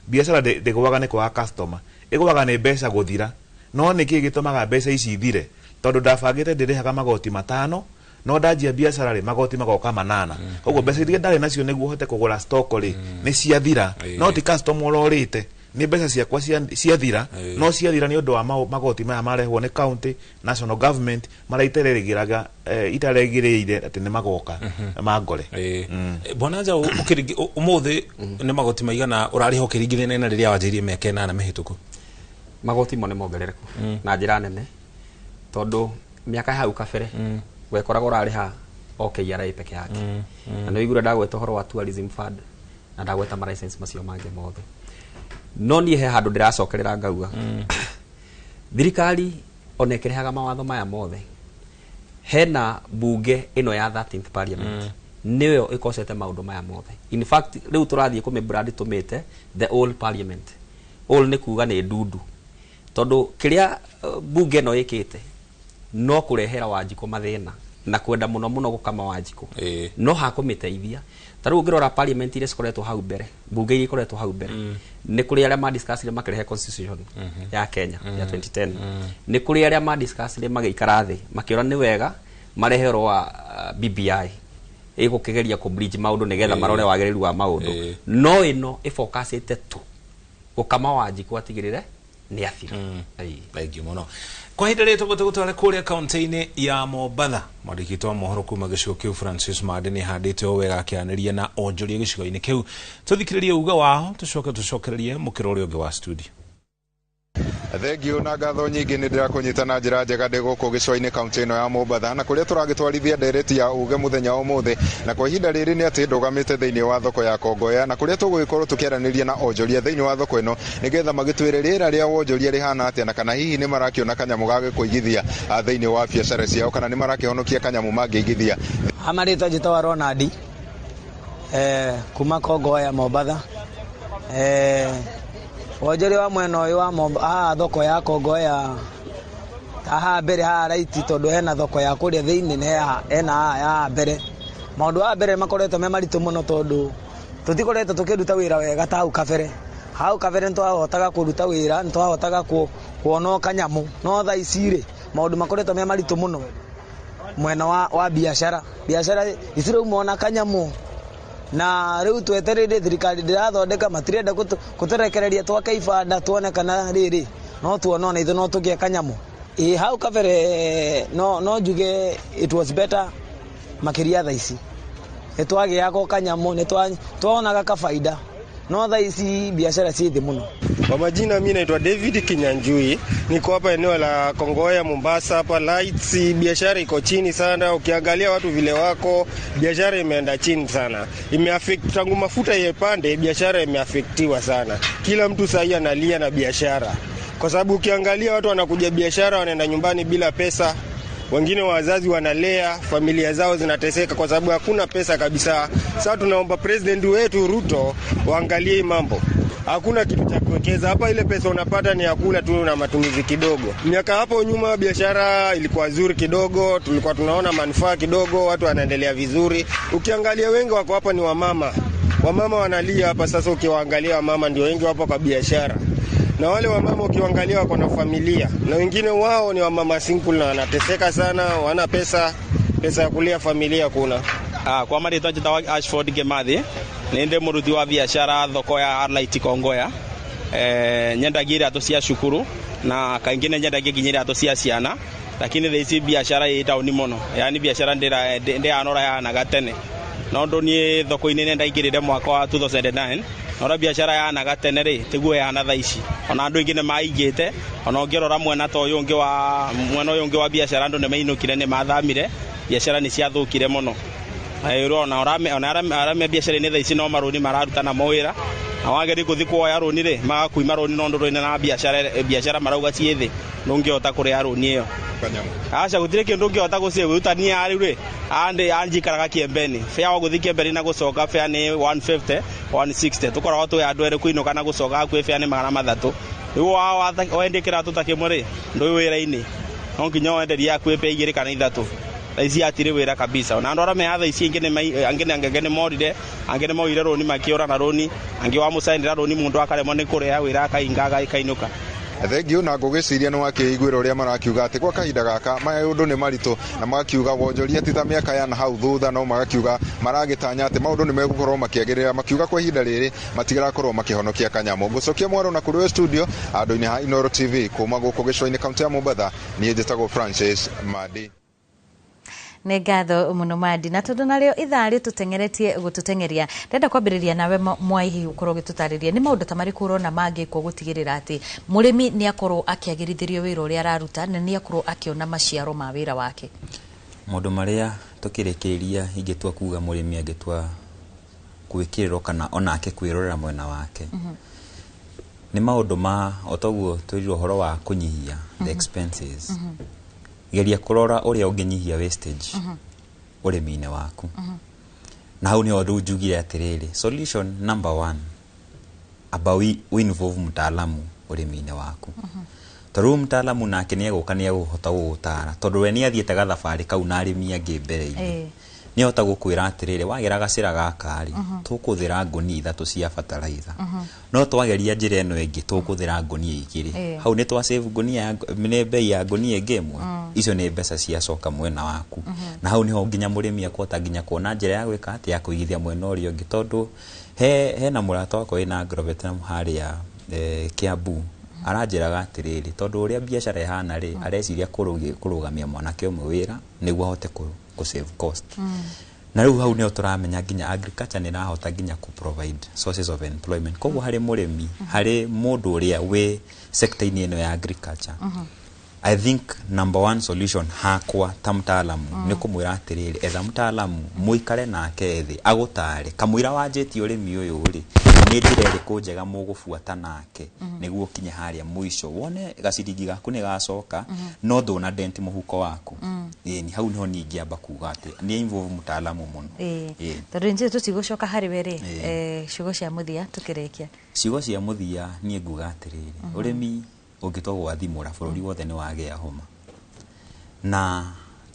[SPEAKER 29] Biacara ndĩgũaga nĩ kwaga customer, ĩgũaga nĩ mbeca gũthira. No nĩ kĩĩ gĩtũmaga mbeca ici ithire? Tondũ ndabangĩte ndĩrĩhaga magoti 5, no ndanjia biacara rĩ, magoti magoka 8. Koguo mbeca iria ndarĩ nacio nĩguo hote kũgũra stock rĩ, nĩ ciathira. No ti customer ũrorĩte, nĩ mbeca ciakwa ciathira. No ciathira nĩ ũndũ wa magoti maya marehwo nĩ county, national government, marĩa itaregeraga, itaregĩrĩire atĩ nĩ magoka mangore.
[SPEAKER 2] Bwana Njaũ, ũmũthĩ nĩ magoti maigana ũrarĩha ũkĩringithania na rĩrĩa wanjĩrĩirie mĩaka 8 mĩhĩtũku?
[SPEAKER 23] Magoti mo nĩ mongerereku na njĩra nene, tondũ mĩaka ya hau kabere wekoraga ũrarĩha o KRA peke yake, na nĩ ũiguire ndagweta ũhoro wa tourism fund na ndagweta ma license macio mangĩ mothe. No niĩ he handũ ndĩracokerera ngauga thirikari ona ĩkĩrehaga mawatho maya mothe, hena bunge ĩno ya 13th parliament, nĩyo ĩkocete maũndũ maya mothe. In fact, rĩu tũrathiĩ kũmĩ brand tũmĩte the old parliament. Old nĩ kuga nĩ ndundu, tondũ kĩrĩa bunge ĩno ĩkĩte no kũrehera Wanjikũ mathĩna na kwenda mũno mũno gũkama Wanjikũ, no hakũmĩteithia. Ta rĩu ũngĩrora parliament iria cikoretwo hau mbere, bunge iria ikoretwo hau mbere, nĩ kũrĩ arĩa madiscussire makĩrehe constitution ya Kenya ya 2010, nĩ kũrĩ arĩa madiscussire magĩikara thĩ makĩona nĩ wega marehe ũhoro wa BBI ĩgũkĩgeria kũ bridge maũndũ nĩgetha marore wagĩrĩru wa maũndũ. No ĩno ĩfocusĩte tu gũkama Wanjikũ atigĩrĩre nĩ athira.
[SPEAKER 2] Thank you mũno. Kwa ihinda rĩrĩ tũgũte gũtware kũrĩa kaunti-inĩ ya Mombatha. Mwandĩki wa mohoro kuma gĩcigo kĩu Francis Mande nĩ handĩte o wega akĩaranĩria na onjoria gĩcigo-inĩ kĩu. Tũthikĩrĩrie uga wao, tũcoke tũcokererie mũkĩra ũrĩa ũngĩ wa studio.
[SPEAKER 6] Thengio na ngatho nyingĩ, nĩ ndĩrakũnyita na njĩra njega ndĩ gũkũ gĩcũa-inĩ kaunti ĩno ya Mombatha, na kũrĩa tũragĩtwarithia ndereti ya uge mũthenya wa ũmũthĩ. Na kwa ihinda rĩrĩ nĩ atĩ ndũgamĩte thĩinĩ wa thoko ya Kongoya, na kũrĩa tũgũgĩkorwo tũkĩaranĩria na onjoria thĩinĩ wa thoko ĩno nĩgetha magĩtwĩre rĩera rĩa wonjoria rĩhana atĩa, na kana hihi nĩ marakĩona kanyamũ ga gũkũigithia thĩinĩ wa biacara ciao, kana nĩ marakĩhonokia kanyamũ mangĩigithia.
[SPEAKER 8] Amarĩtwa njĩtagwo Ronald, kuma Kongoya, Mombatha. Wonjoria wa mwena ũyũ wa haha thoko ya Kongoya, haha mbere haha right, tondũ hena thoko ya kũrĩa thĩinĩ na hena haha ya mbere, maũndũ wa mbere makoretwo me maritũ mũno, tondũ tũtikoretwo tũkĩruta wĩra wega ta hau kabere. Hau kabere nĩtwahotaga kũruta wĩra, nĩtwahotaga kuona o kanyamũ, no thaa ici rĩ, maũndũ makoretwo me maritũ mũno mwena wa biacara. Biacara itirauma ona kanyamũ, na rĩu twetereire thirikari ndĩrathondeka, matirenda kũtũrekereria twake ibanda tuone kana rĩrĩ no tuone ona ithuĩ no tũgĩe kanyamũ. Ĩ hau kabere no njuge it was better makĩria. Thaa ici nĩ twagĩaga kanyamũ, nĩ twonaga kabaida, no thaa ici biacara ciĩ thĩ mũno.
[SPEAKER 10] Kwa majina mimi naitwa David Kinyanjui, niko hapa eneo la Kongoya, Mombasa hapa Lights. Biashara iko chini sana, ukiangalia watu vile wako, biashara imeenda chini sana. Imeaffect tangu mafuta yepande, biashara imeaffectiwa sana. Kila mtu sahii analia na biashara, kwa sababu ukiangalia watu wanakuja biashara, wanaenda nyumbani bila pesa. Wengine wazazi wanalea, familia zao zinateseka kwa sababu hakuna pesa kabisa. Sasa tunaomba president wetu Ruto waangalie hii mambo. Hakuna kitu cha kuwekeza hapa, ile pesa unapata ni ya kula tu na matumizi kidogo. Miaka hapo nyuma biashara ilikuwa nzuri kidogo, tulikuwa tunaona manufaa kidogo, watu wanaendelea vizuri. Ukiangalia wengi wako hapa ni wamama. Wamama wanalia hapa sasa, ukiwaangalia wamama ndio wengi wapo kwa biashara. Na wale wamama ukiwaangalia wako na familia, na wengine wao ni wamama single na wanateseka sana, wana pesa ya kulia familia kuna.
[SPEAKER 11] Kwa marĩtwa njĩtagwo Ashford Ngĩmathi, nĩ ndĩ mũruti wa biacara thoko ya Arlight Kongoya. Nyendagia iratũ cia cukuru na kaingĩ nĩ nyendagia nginya iratũ cia ciana, lakini thaa ici biacara ĩ down mũno, yaani biacara ndĩranora yahanaga tene. No ũndũ niĩ thoko-inĩ nĩ ndaingĩrire mwaka wa 2009 na ũrĩa biacara yahanaga tene rĩ tiguo yahana thaa ici. Ona andũ aingĩ nĩ maingĩte, ona ũngĩrora mwena ta ũyũ ũngĩ wa mwena ũyũ ũngĩ wa biacara andũ nĩ mainũkire, nĩ mathamire, biacara nĩ ciathũkire mũno. Na ũrona ona arĩa me biacara-inĩ thaa ici no marũni mararuta namo wĩra, na wageria gũthiĩ kuoya rũni rĩ magakuima rũni no ndũrĩ na biacara marauga ciĩ thĩ, ndũngĩhota kũrĩha rũni ĩyo. Aca gũtirĩ kĩndũ ũngĩhota gũciĩrutania rĩu rĩ anjikaraga Kĩembeni, fare wa gũthiĩ Kĩembeni na gũcoka fare nĩ 150 160, tũkoragwo twĩ andũ erĩ kũinũka na gũcoka hakuhĩ fare nĩ 300. Rĩu wendie kĩratũ ta kĩmwe rĩ ndũĩ wĩra-inĩ, no nginya wenderie hakuhĩ pair 2 kana 3. Thaa ici hatirĩ wĩra kabisa. Ona andũ arĩa me thaa ici angĩ nĩ morire, angĩ nĩ moire rũni makĩũra na rũni, angĩ wamũcainĩra rũni mũndũ akaremwo nĩ kũrĩha wĩra akainga akainũka.
[SPEAKER 6] Thengio na ngũgĩciria nĩ wakĩiguĩra ũrĩa marakiuga atĩ kwa kahinda gaka maũndũ nĩ maritũ, na magakiuga wonjoria ti ta mĩaka ya na hau thutha, no magakiuga maragĩtanya atĩ maũndũ nĩ megũkorwo makĩagĩrĩra, makiuga kwa ihinda rĩrĩ matigarakorwo makĩhonokia kanyamũ. Ngũcokia mwaro na kũrĩ studio andũ-inĩ ha Inooro TV kuma gũkũ gĩcũa-inĩ kaunti ya Mombatha, niĩ njĩtagwo Francis Madi.
[SPEAKER 1] Nĩ ngatho mũno Madi, na tondũ narĩo ithaa rĩtũteng'eretie gũtũteng'eria, ndĩrenda kwambĩrĩria nawe Mwai, hihi ũkorwo ũgĩtũtarĩria nĩ maũndũ ta marĩkũ ũrona mangĩkwo gũtigĩrĩra atĩ mũrĩmi nĩ akorwo akĩagĩrithĩrio wĩra ũrĩa araruta na nĩ akorwo akĩona maciaro ma wĩra wake.
[SPEAKER 3] Maũndũ marĩa tũkĩrĩkĩrĩria ingĩtua kuga mũrĩmi angĩtua gwĩkĩrĩrwo kana onake kwĩrorera mwena wake, nĩ maũndũ ma o toguo twĩrirwo ũhoro wa kũnyihia the expenses. Geria kũrora ũrĩa ũngĩnyihia wastage ũrĩmi-inĩ waku. Na hau nĩho rĩu njugire atĩrĩrĩ, solution number 1, amba involve mtaalamu ũrĩmi-inĩ waku. Tondũ rĩu mtaalamu nake nĩegũka nĩegũhota gũgũtara, tondũ we nĩathiĩte gathabarĩ kau na arĩmi angĩ mbere-inĩ. Nĩahota gũkwĩra atĩrĩrĩ, wagera gacĩra gaka rĩ, tũkũhũthĩra ngũnia 3 cia fertilizer. No twageria njĩra ĩno ĩngĩ tũkũhũthĩra ngũnia 2. Hau nĩ twa save ngũnia nĩ bei ya ngũnia ĩngĩ ĩmwe. Icio nĩ mbeca ciacoka mwena waku. Na hau nĩho nginya mũrĩmi akũhota nginya kuona njĩra ya gwĩka atĩ ya kũigithia mwena ũrĩa ũngĩ, tondũ hena mũrata wakwa wĩna Agrovet harĩa Kiambu, aranjĩraga atĩrĩrĩ, tondũ ũrĩa biacara ĩhana rĩ, areciria kũrũgamia mwanake ũmwe wĩra nĩguo ahote kũ save cost. Na rĩu hau nĩho tũramenya nginya agriculture nĩ ĩrahota nginya kũ provide sources of employment. Koguo harĩ mũrĩmi, harĩ mũndũ ũrĩa wĩ sector-inĩ ĩno ya agriculture, I think number 1 solution hakwa ta mtaalamu nĩ kũmwĩra atĩrĩrĩ, etha mtaalamu mũikare nake thĩ agũtare kamũira wanjĩtie ũrĩmi ũyũ rĩ, nĩ njĩra ĩrĩkũ njega mũgũbuata nake nĩguo ũkinye harĩa mũico wone gaciringi gaku nĩ gacoka, no ndũna dent mũhuko waku. Ĩni hau nĩho niĩ ingĩamba kuga atĩ nĩ involve mtaalamu mũno.
[SPEAKER 1] Tondũ njĩĩ tũtigũcoka harĩ we rĩ, ciugo cia mũthia tũkĩrĩkia.
[SPEAKER 3] Ciugo cia mũthia niĩ nguga atĩrĩrĩ, ũrĩmi ũngĩtua gwathimũra bũrũri wothe nĩ wagĩa homa, na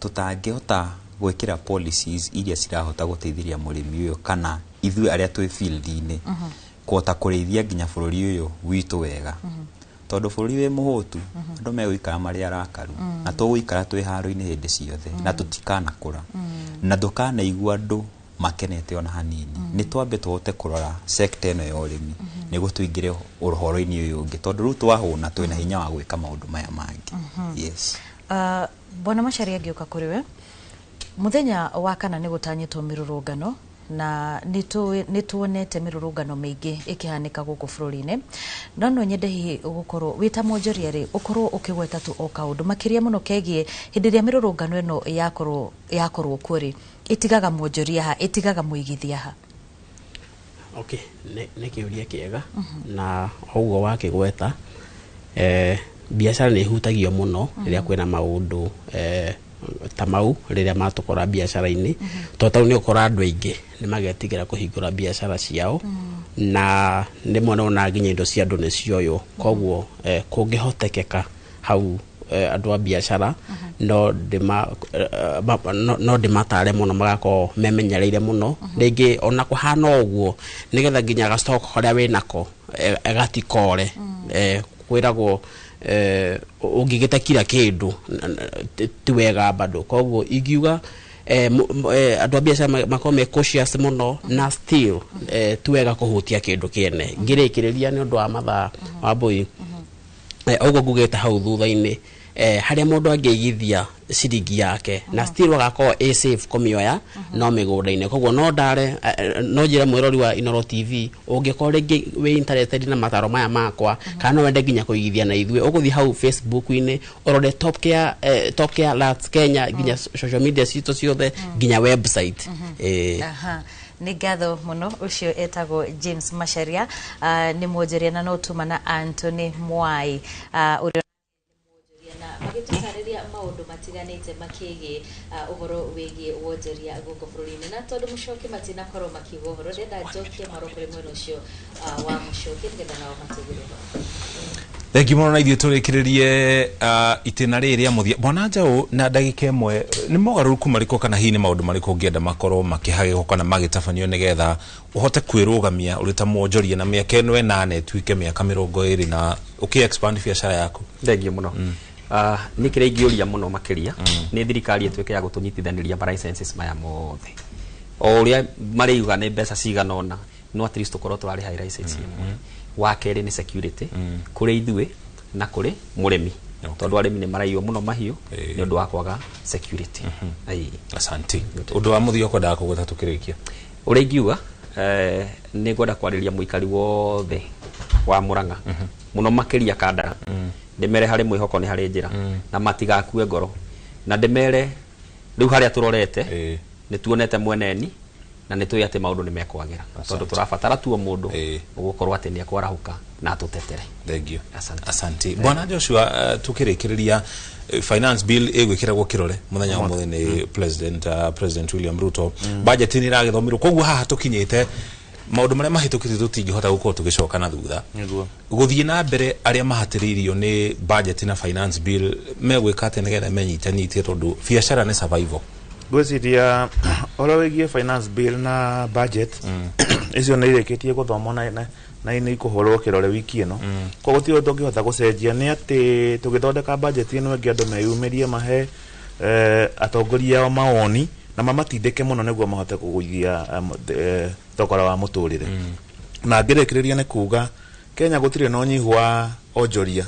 [SPEAKER 3] tũtangĩhota gwĩkĩra policies iria cirahota gũteithĩrĩria mũrĩmi ũyũ kana ithuĩ arĩa twĩ field-inĩ kũhota kũrĩithia nginya bũrũri ũyũ witũ wega, tondũ bũrũri wĩ mũhũtu andũ megũikara marĩ arakaru, na tũgũikara twĩ haro-inĩ hĩndĩ ciothe, na tũtikanakũra, na ndũkanaigua andũ makenete ona hanini. Nĩ twambe tũhote kũrora sector ĩno ya ũrĩmi nĩguo tũingĩre ũhoro-inĩ ũyũ ũngĩ, tondũ rĩu twahũna twĩna hinya wa gwĩka maũndũ maya mangĩ. Yes.
[SPEAKER 1] Bwana Macharia, ngĩũka kũrĩ we, mũthenya wa kana nĩ gũtanyĩtwo mĩrũrũngano, na nĩ tuonete mĩrũrũngano mĩingĩ ĩkĩhanĩka gũkũ bũrũri-inĩ, no nyende hihi gũkorwo wĩ ta mwonjoria rĩ, ũkorwo ũkĩgweta tu o kaũndũ makĩria mũno kegiĩ hĩndĩ ĩrĩa mĩrũrũngano ĩno yakorwo kuo rĩ, ĩtigaga mwonjoria ha, ĩtigaga mũigithia ha?
[SPEAKER 18] Okay, nĩ kĩũria kĩega, na ũguo wakĩgweta, biacara nĩ ĩhutagio mũno rĩrĩa kwĩna maũndũ ta mau rĩrĩa matũkora biacara-inĩ, tondũ tau nĩ ũkora andũ aingĩ nĩ magetigĩra kũhingũra biacara ciao, na rĩmwe nĩwona nginya indo cia andũ nĩ cioywo. Koguo kũngĩhotekeka hau andũ a biacara no ndĩmatare mũno magakorwo memenyereire mũno, rĩngĩ ona kũhana ũguo nĩgetha nginya gastock karĩa wĩnako gatikore. Kwĩragwo ũngĩgĩte kila kĩndũ ti wega bado. Koguo ingiuga andũ a biacara makorwo me cautious mũno, na still ti wega kũhutia kĩndũ kĩene. Ngĩrĩkĩrĩria nĩ ũndũ wa mathaa wa mbui, ũguo ngugĩte hau thutha-inĩ, Harĩa mũndũ angĩigithia ciringi yake na still agakorwo ĩ safe kũmĩoya no mĩgũnda-inĩ. Koguo no ndare, no njĩre mwĩrori wa Inooro TV, ũngĩkorwo rĩngĩ wĩ interested na mataro maya makwa kana no wende nginya kũigithia na ithuĩ, ũgũthiĩ hau Facebook-inĩ ũrore Top Care, Top Care Lands Kenya, nginya social media citũ ciothe, nginya website.
[SPEAKER 1] Aha. Nĩ ngatho mũno. Ũcio etagwo James Macharia, nĩ mwonjoria, na no tuma na Anthony Mwai, ũrĩa na magĩtũtarĩria maũndũ matiganĩte makĩgiĩ ũhoro wĩgiĩ wonjoria gũkũ bũrũri-inĩ. Na tondũ mũcoki matinakorwo makiuga ũhoro, ndĩrenda njokie mwaro kũrĩ mwena ũcio wa mũcoki nĩgetha nao matũgĩre ũhoro.
[SPEAKER 2] Thengi mũno. Na ithuĩ tũrĩkĩrĩrie itĩna rĩrĩ rĩa mũthia, bwana Njaũ, na ndagĩka 1. Nĩ mogarũrũku marĩkũ kana hihi nĩ maũndũ marĩkũ ũngĩenda makorwo makĩhagĩrwo kana magĩtabanio nĩgetha ũhote kwĩrũgamia ũrĩ ta mwonjoria na mĩaka ĩno 8 ĩtuĩke mĩaka 20 na ũkĩ expand biacara yaku?
[SPEAKER 23] Thengio mũno. Nĩ kĩrĩa ingĩũria mũno makĩria nĩ thirikari ĩtuĩke ya gũtũnyitithanĩria ma licenses maya mothe, o ũrĩa marĩuga nĩ mbeca cigana ũna, no at least tũkorwo tũrarĩha license ĩmwe. Wa kerĩ nĩ security kũrĩ ithuĩ na kũrĩ mũrĩmi, tondũ arĩmi nĩ maraiywo mũno mahiũ nĩ ũndũ wa kwaga security. Ĩĩ.
[SPEAKER 2] Asante. Ũndũ wa mũthia ũkwendaga kũgweta tũkĩrĩkia?
[SPEAKER 23] Ũrĩa ingiuga, nĩ ngwenda kwarĩria mũikari wothe wa Murang'a, mũno makĩria Kandara, ndĩmere harĩ mwĩhoko nĩ harĩ njĩra na matigakue ngoro, na ndĩmere rĩu harĩa tũrorete nĩ tuonete mweneni na nĩ tũĩ atĩ maũndũ nĩ mekwagĩra, tondũ tũrabatara tuo mũndũ ũgũkorwo atĩ nĩ ekwarahũka na atũtetere.
[SPEAKER 2] Thengio.
[SPEAKER 23] Asante.
[SPEAKER 2] Asante, bwana Joshua. Tukĩrĩkĩrĩria, finance bill ĩgwĩkĩragwo kĩrore mũthenya wa ũmũthĩ nĩ President William Ruto. Budget nĩ ĩragĩthomirwo, koguo haha tũkinyĩte maũndũ marĩa mahĩtũkĩte tũtingĩhota gũkorwo tũgĩcoka na thutha. Gũthiĩ na mbere, arĩa mahatĩrĩirio nĩ budget na finance bill megwĩka atĩa nĩgetha menyitanitie, tondũ biacara nĩ survival?
[SPEAKER 29] Ngwĩciria ũhoro wĩgiĩ finance bill na budget icio nĩ irĩkĩtie gũthomwo na nĩ ikũhũrwo kĩrore wiki ĩno, koguo ti ũndũ tũngĩhota gũcenjia. Nĩ atĩ tũgĩthondeka budget ĩno ĩngĩ, andũ meyumĩrie mahe atongoria ao mawoni na mamatindĩke mũno nĩguo mahote kũgũithia thogora wa mũtũrĩre. Na ngĩrĩkĩrĩria nĩ kuga Kenya gũtirĩ na ũnyihu wa onjoria.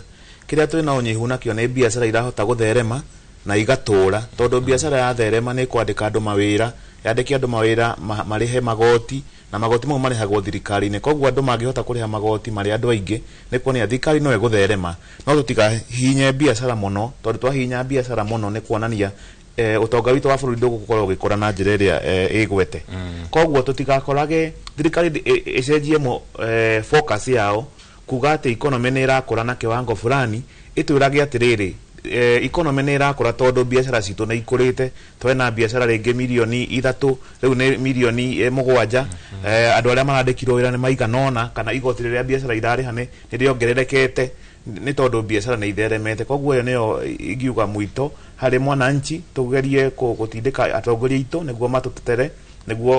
[SPEAKER 29] Kĩrĩa twĩ na ũnyihu nakĩo nĩ biacara irahota gũtherema na igatũra, tondũ biacara yatherema nĩ kwandĩka andũ mawĩra, yandĩke andũ mawĩra, marĩhe magoti, na magoti mau marĩhagwo thirikari-inĩ. Koguo andũ mangĩhota kũrĩha magoti marĩ andũ aingĩ, nĩ kuonia thirikari no ĩgũtherema. No tũtikahinye biacara mũno, tondũ twahinya biacara mũno nĩ kuonania ũtonga witũ wa bũrũri ndũgũkorwo ũgĩkũra na njĩra ĩrĩa ĩgwete. Koguo tũtigakorage thirikari ĩcenjie focus yao kuga atĩ economy nĩ ĩrakũra na kiwango fulani, ĩtwĩrage atĩrĩrĩ, economy nĩ ĩrakũra tondũ biacara citũ nĩ ikũrĩte. Twena biacara rĩngĩ mirioni 3, rĩu nĩ mirioni 7, andũ arĩa marandĩkirwo wĩra nĩ maigana ũna, kana igoti rĩrĩa biacara irarĩha nĩ rĩongererekete nĩ tondũ biacara nĩ itheremete. Koguo ĩyo nĩyo ingiuga mwito harĩ mwananchi, tũgerie gũtindĩka atongoria aitũ nĩguo matũtetere, nĩguo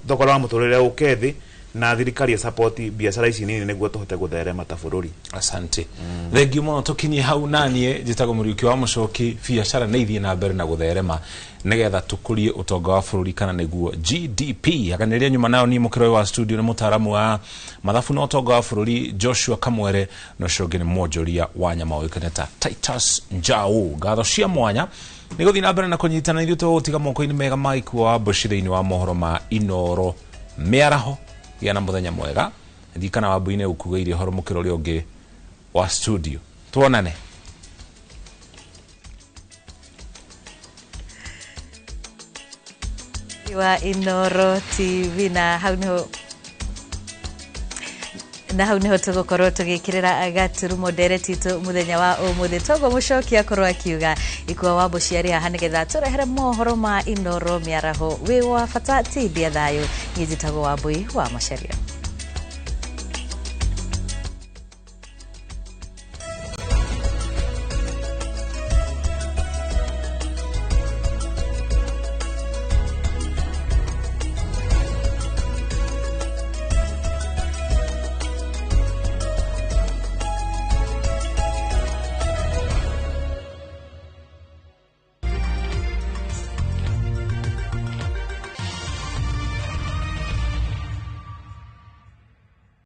[SPEAKER 29] thogora wa mũtũrĩre ũke thĩ na thirikari ĩsupport biacara ici nini nĩguo tũhote gũtherema ta bũrũri.
[SPEAKER 2] Asante, thengio mũno. Tũkinyie hau. Naniĩ njĩtagwo Mũriũki wa Mũcoki. Biacara nĩ ithiĩ na mbere na gũtherema nĩgetha tũkũrie ũtonga wa bũrũri, kana nĩguo GDP. Aganĩria nyuma nayo niĩ mũkĩro wa studio nĩ mũtaaramu wa mathabu na ũtonga wa bũrũri Joshua Kamwere, na ũcio ũngĩ nĩ mwonjoria wa nyama ũĩkaine ta Titus Njau. Ngatho cia mwanya nĩ gũthiĩ na mbere na kũnyitana ithuĩ. Tũgũtiga moko-inĩ mega ma Ikuo wa Mboci thĩinĩ wa mohoro ma Inoro mĩaraho. Gĩa na mũthenya mwega. Ririkana wambu-inĩ ũkugĩire ũhoro mũkĩro ũrĩa ũngĩ wa studio. Tuonane.
[SPEAKER 1] Wa Inoro TV, na hau niho tũgũkorwo tũgĩkĩrĩra gaturumo ndereti itũ mũthenya wa ũmũthĩ. Toguo mũcoki akorwo akiuga Ikua wa Mbũci arĩ haha nĩgetha tũrehere mohoro ma Inoro mĩaraho. Wĩ wa bata, tithia thayũ. Niĩ njĩtagwo Wambui wa Macharia.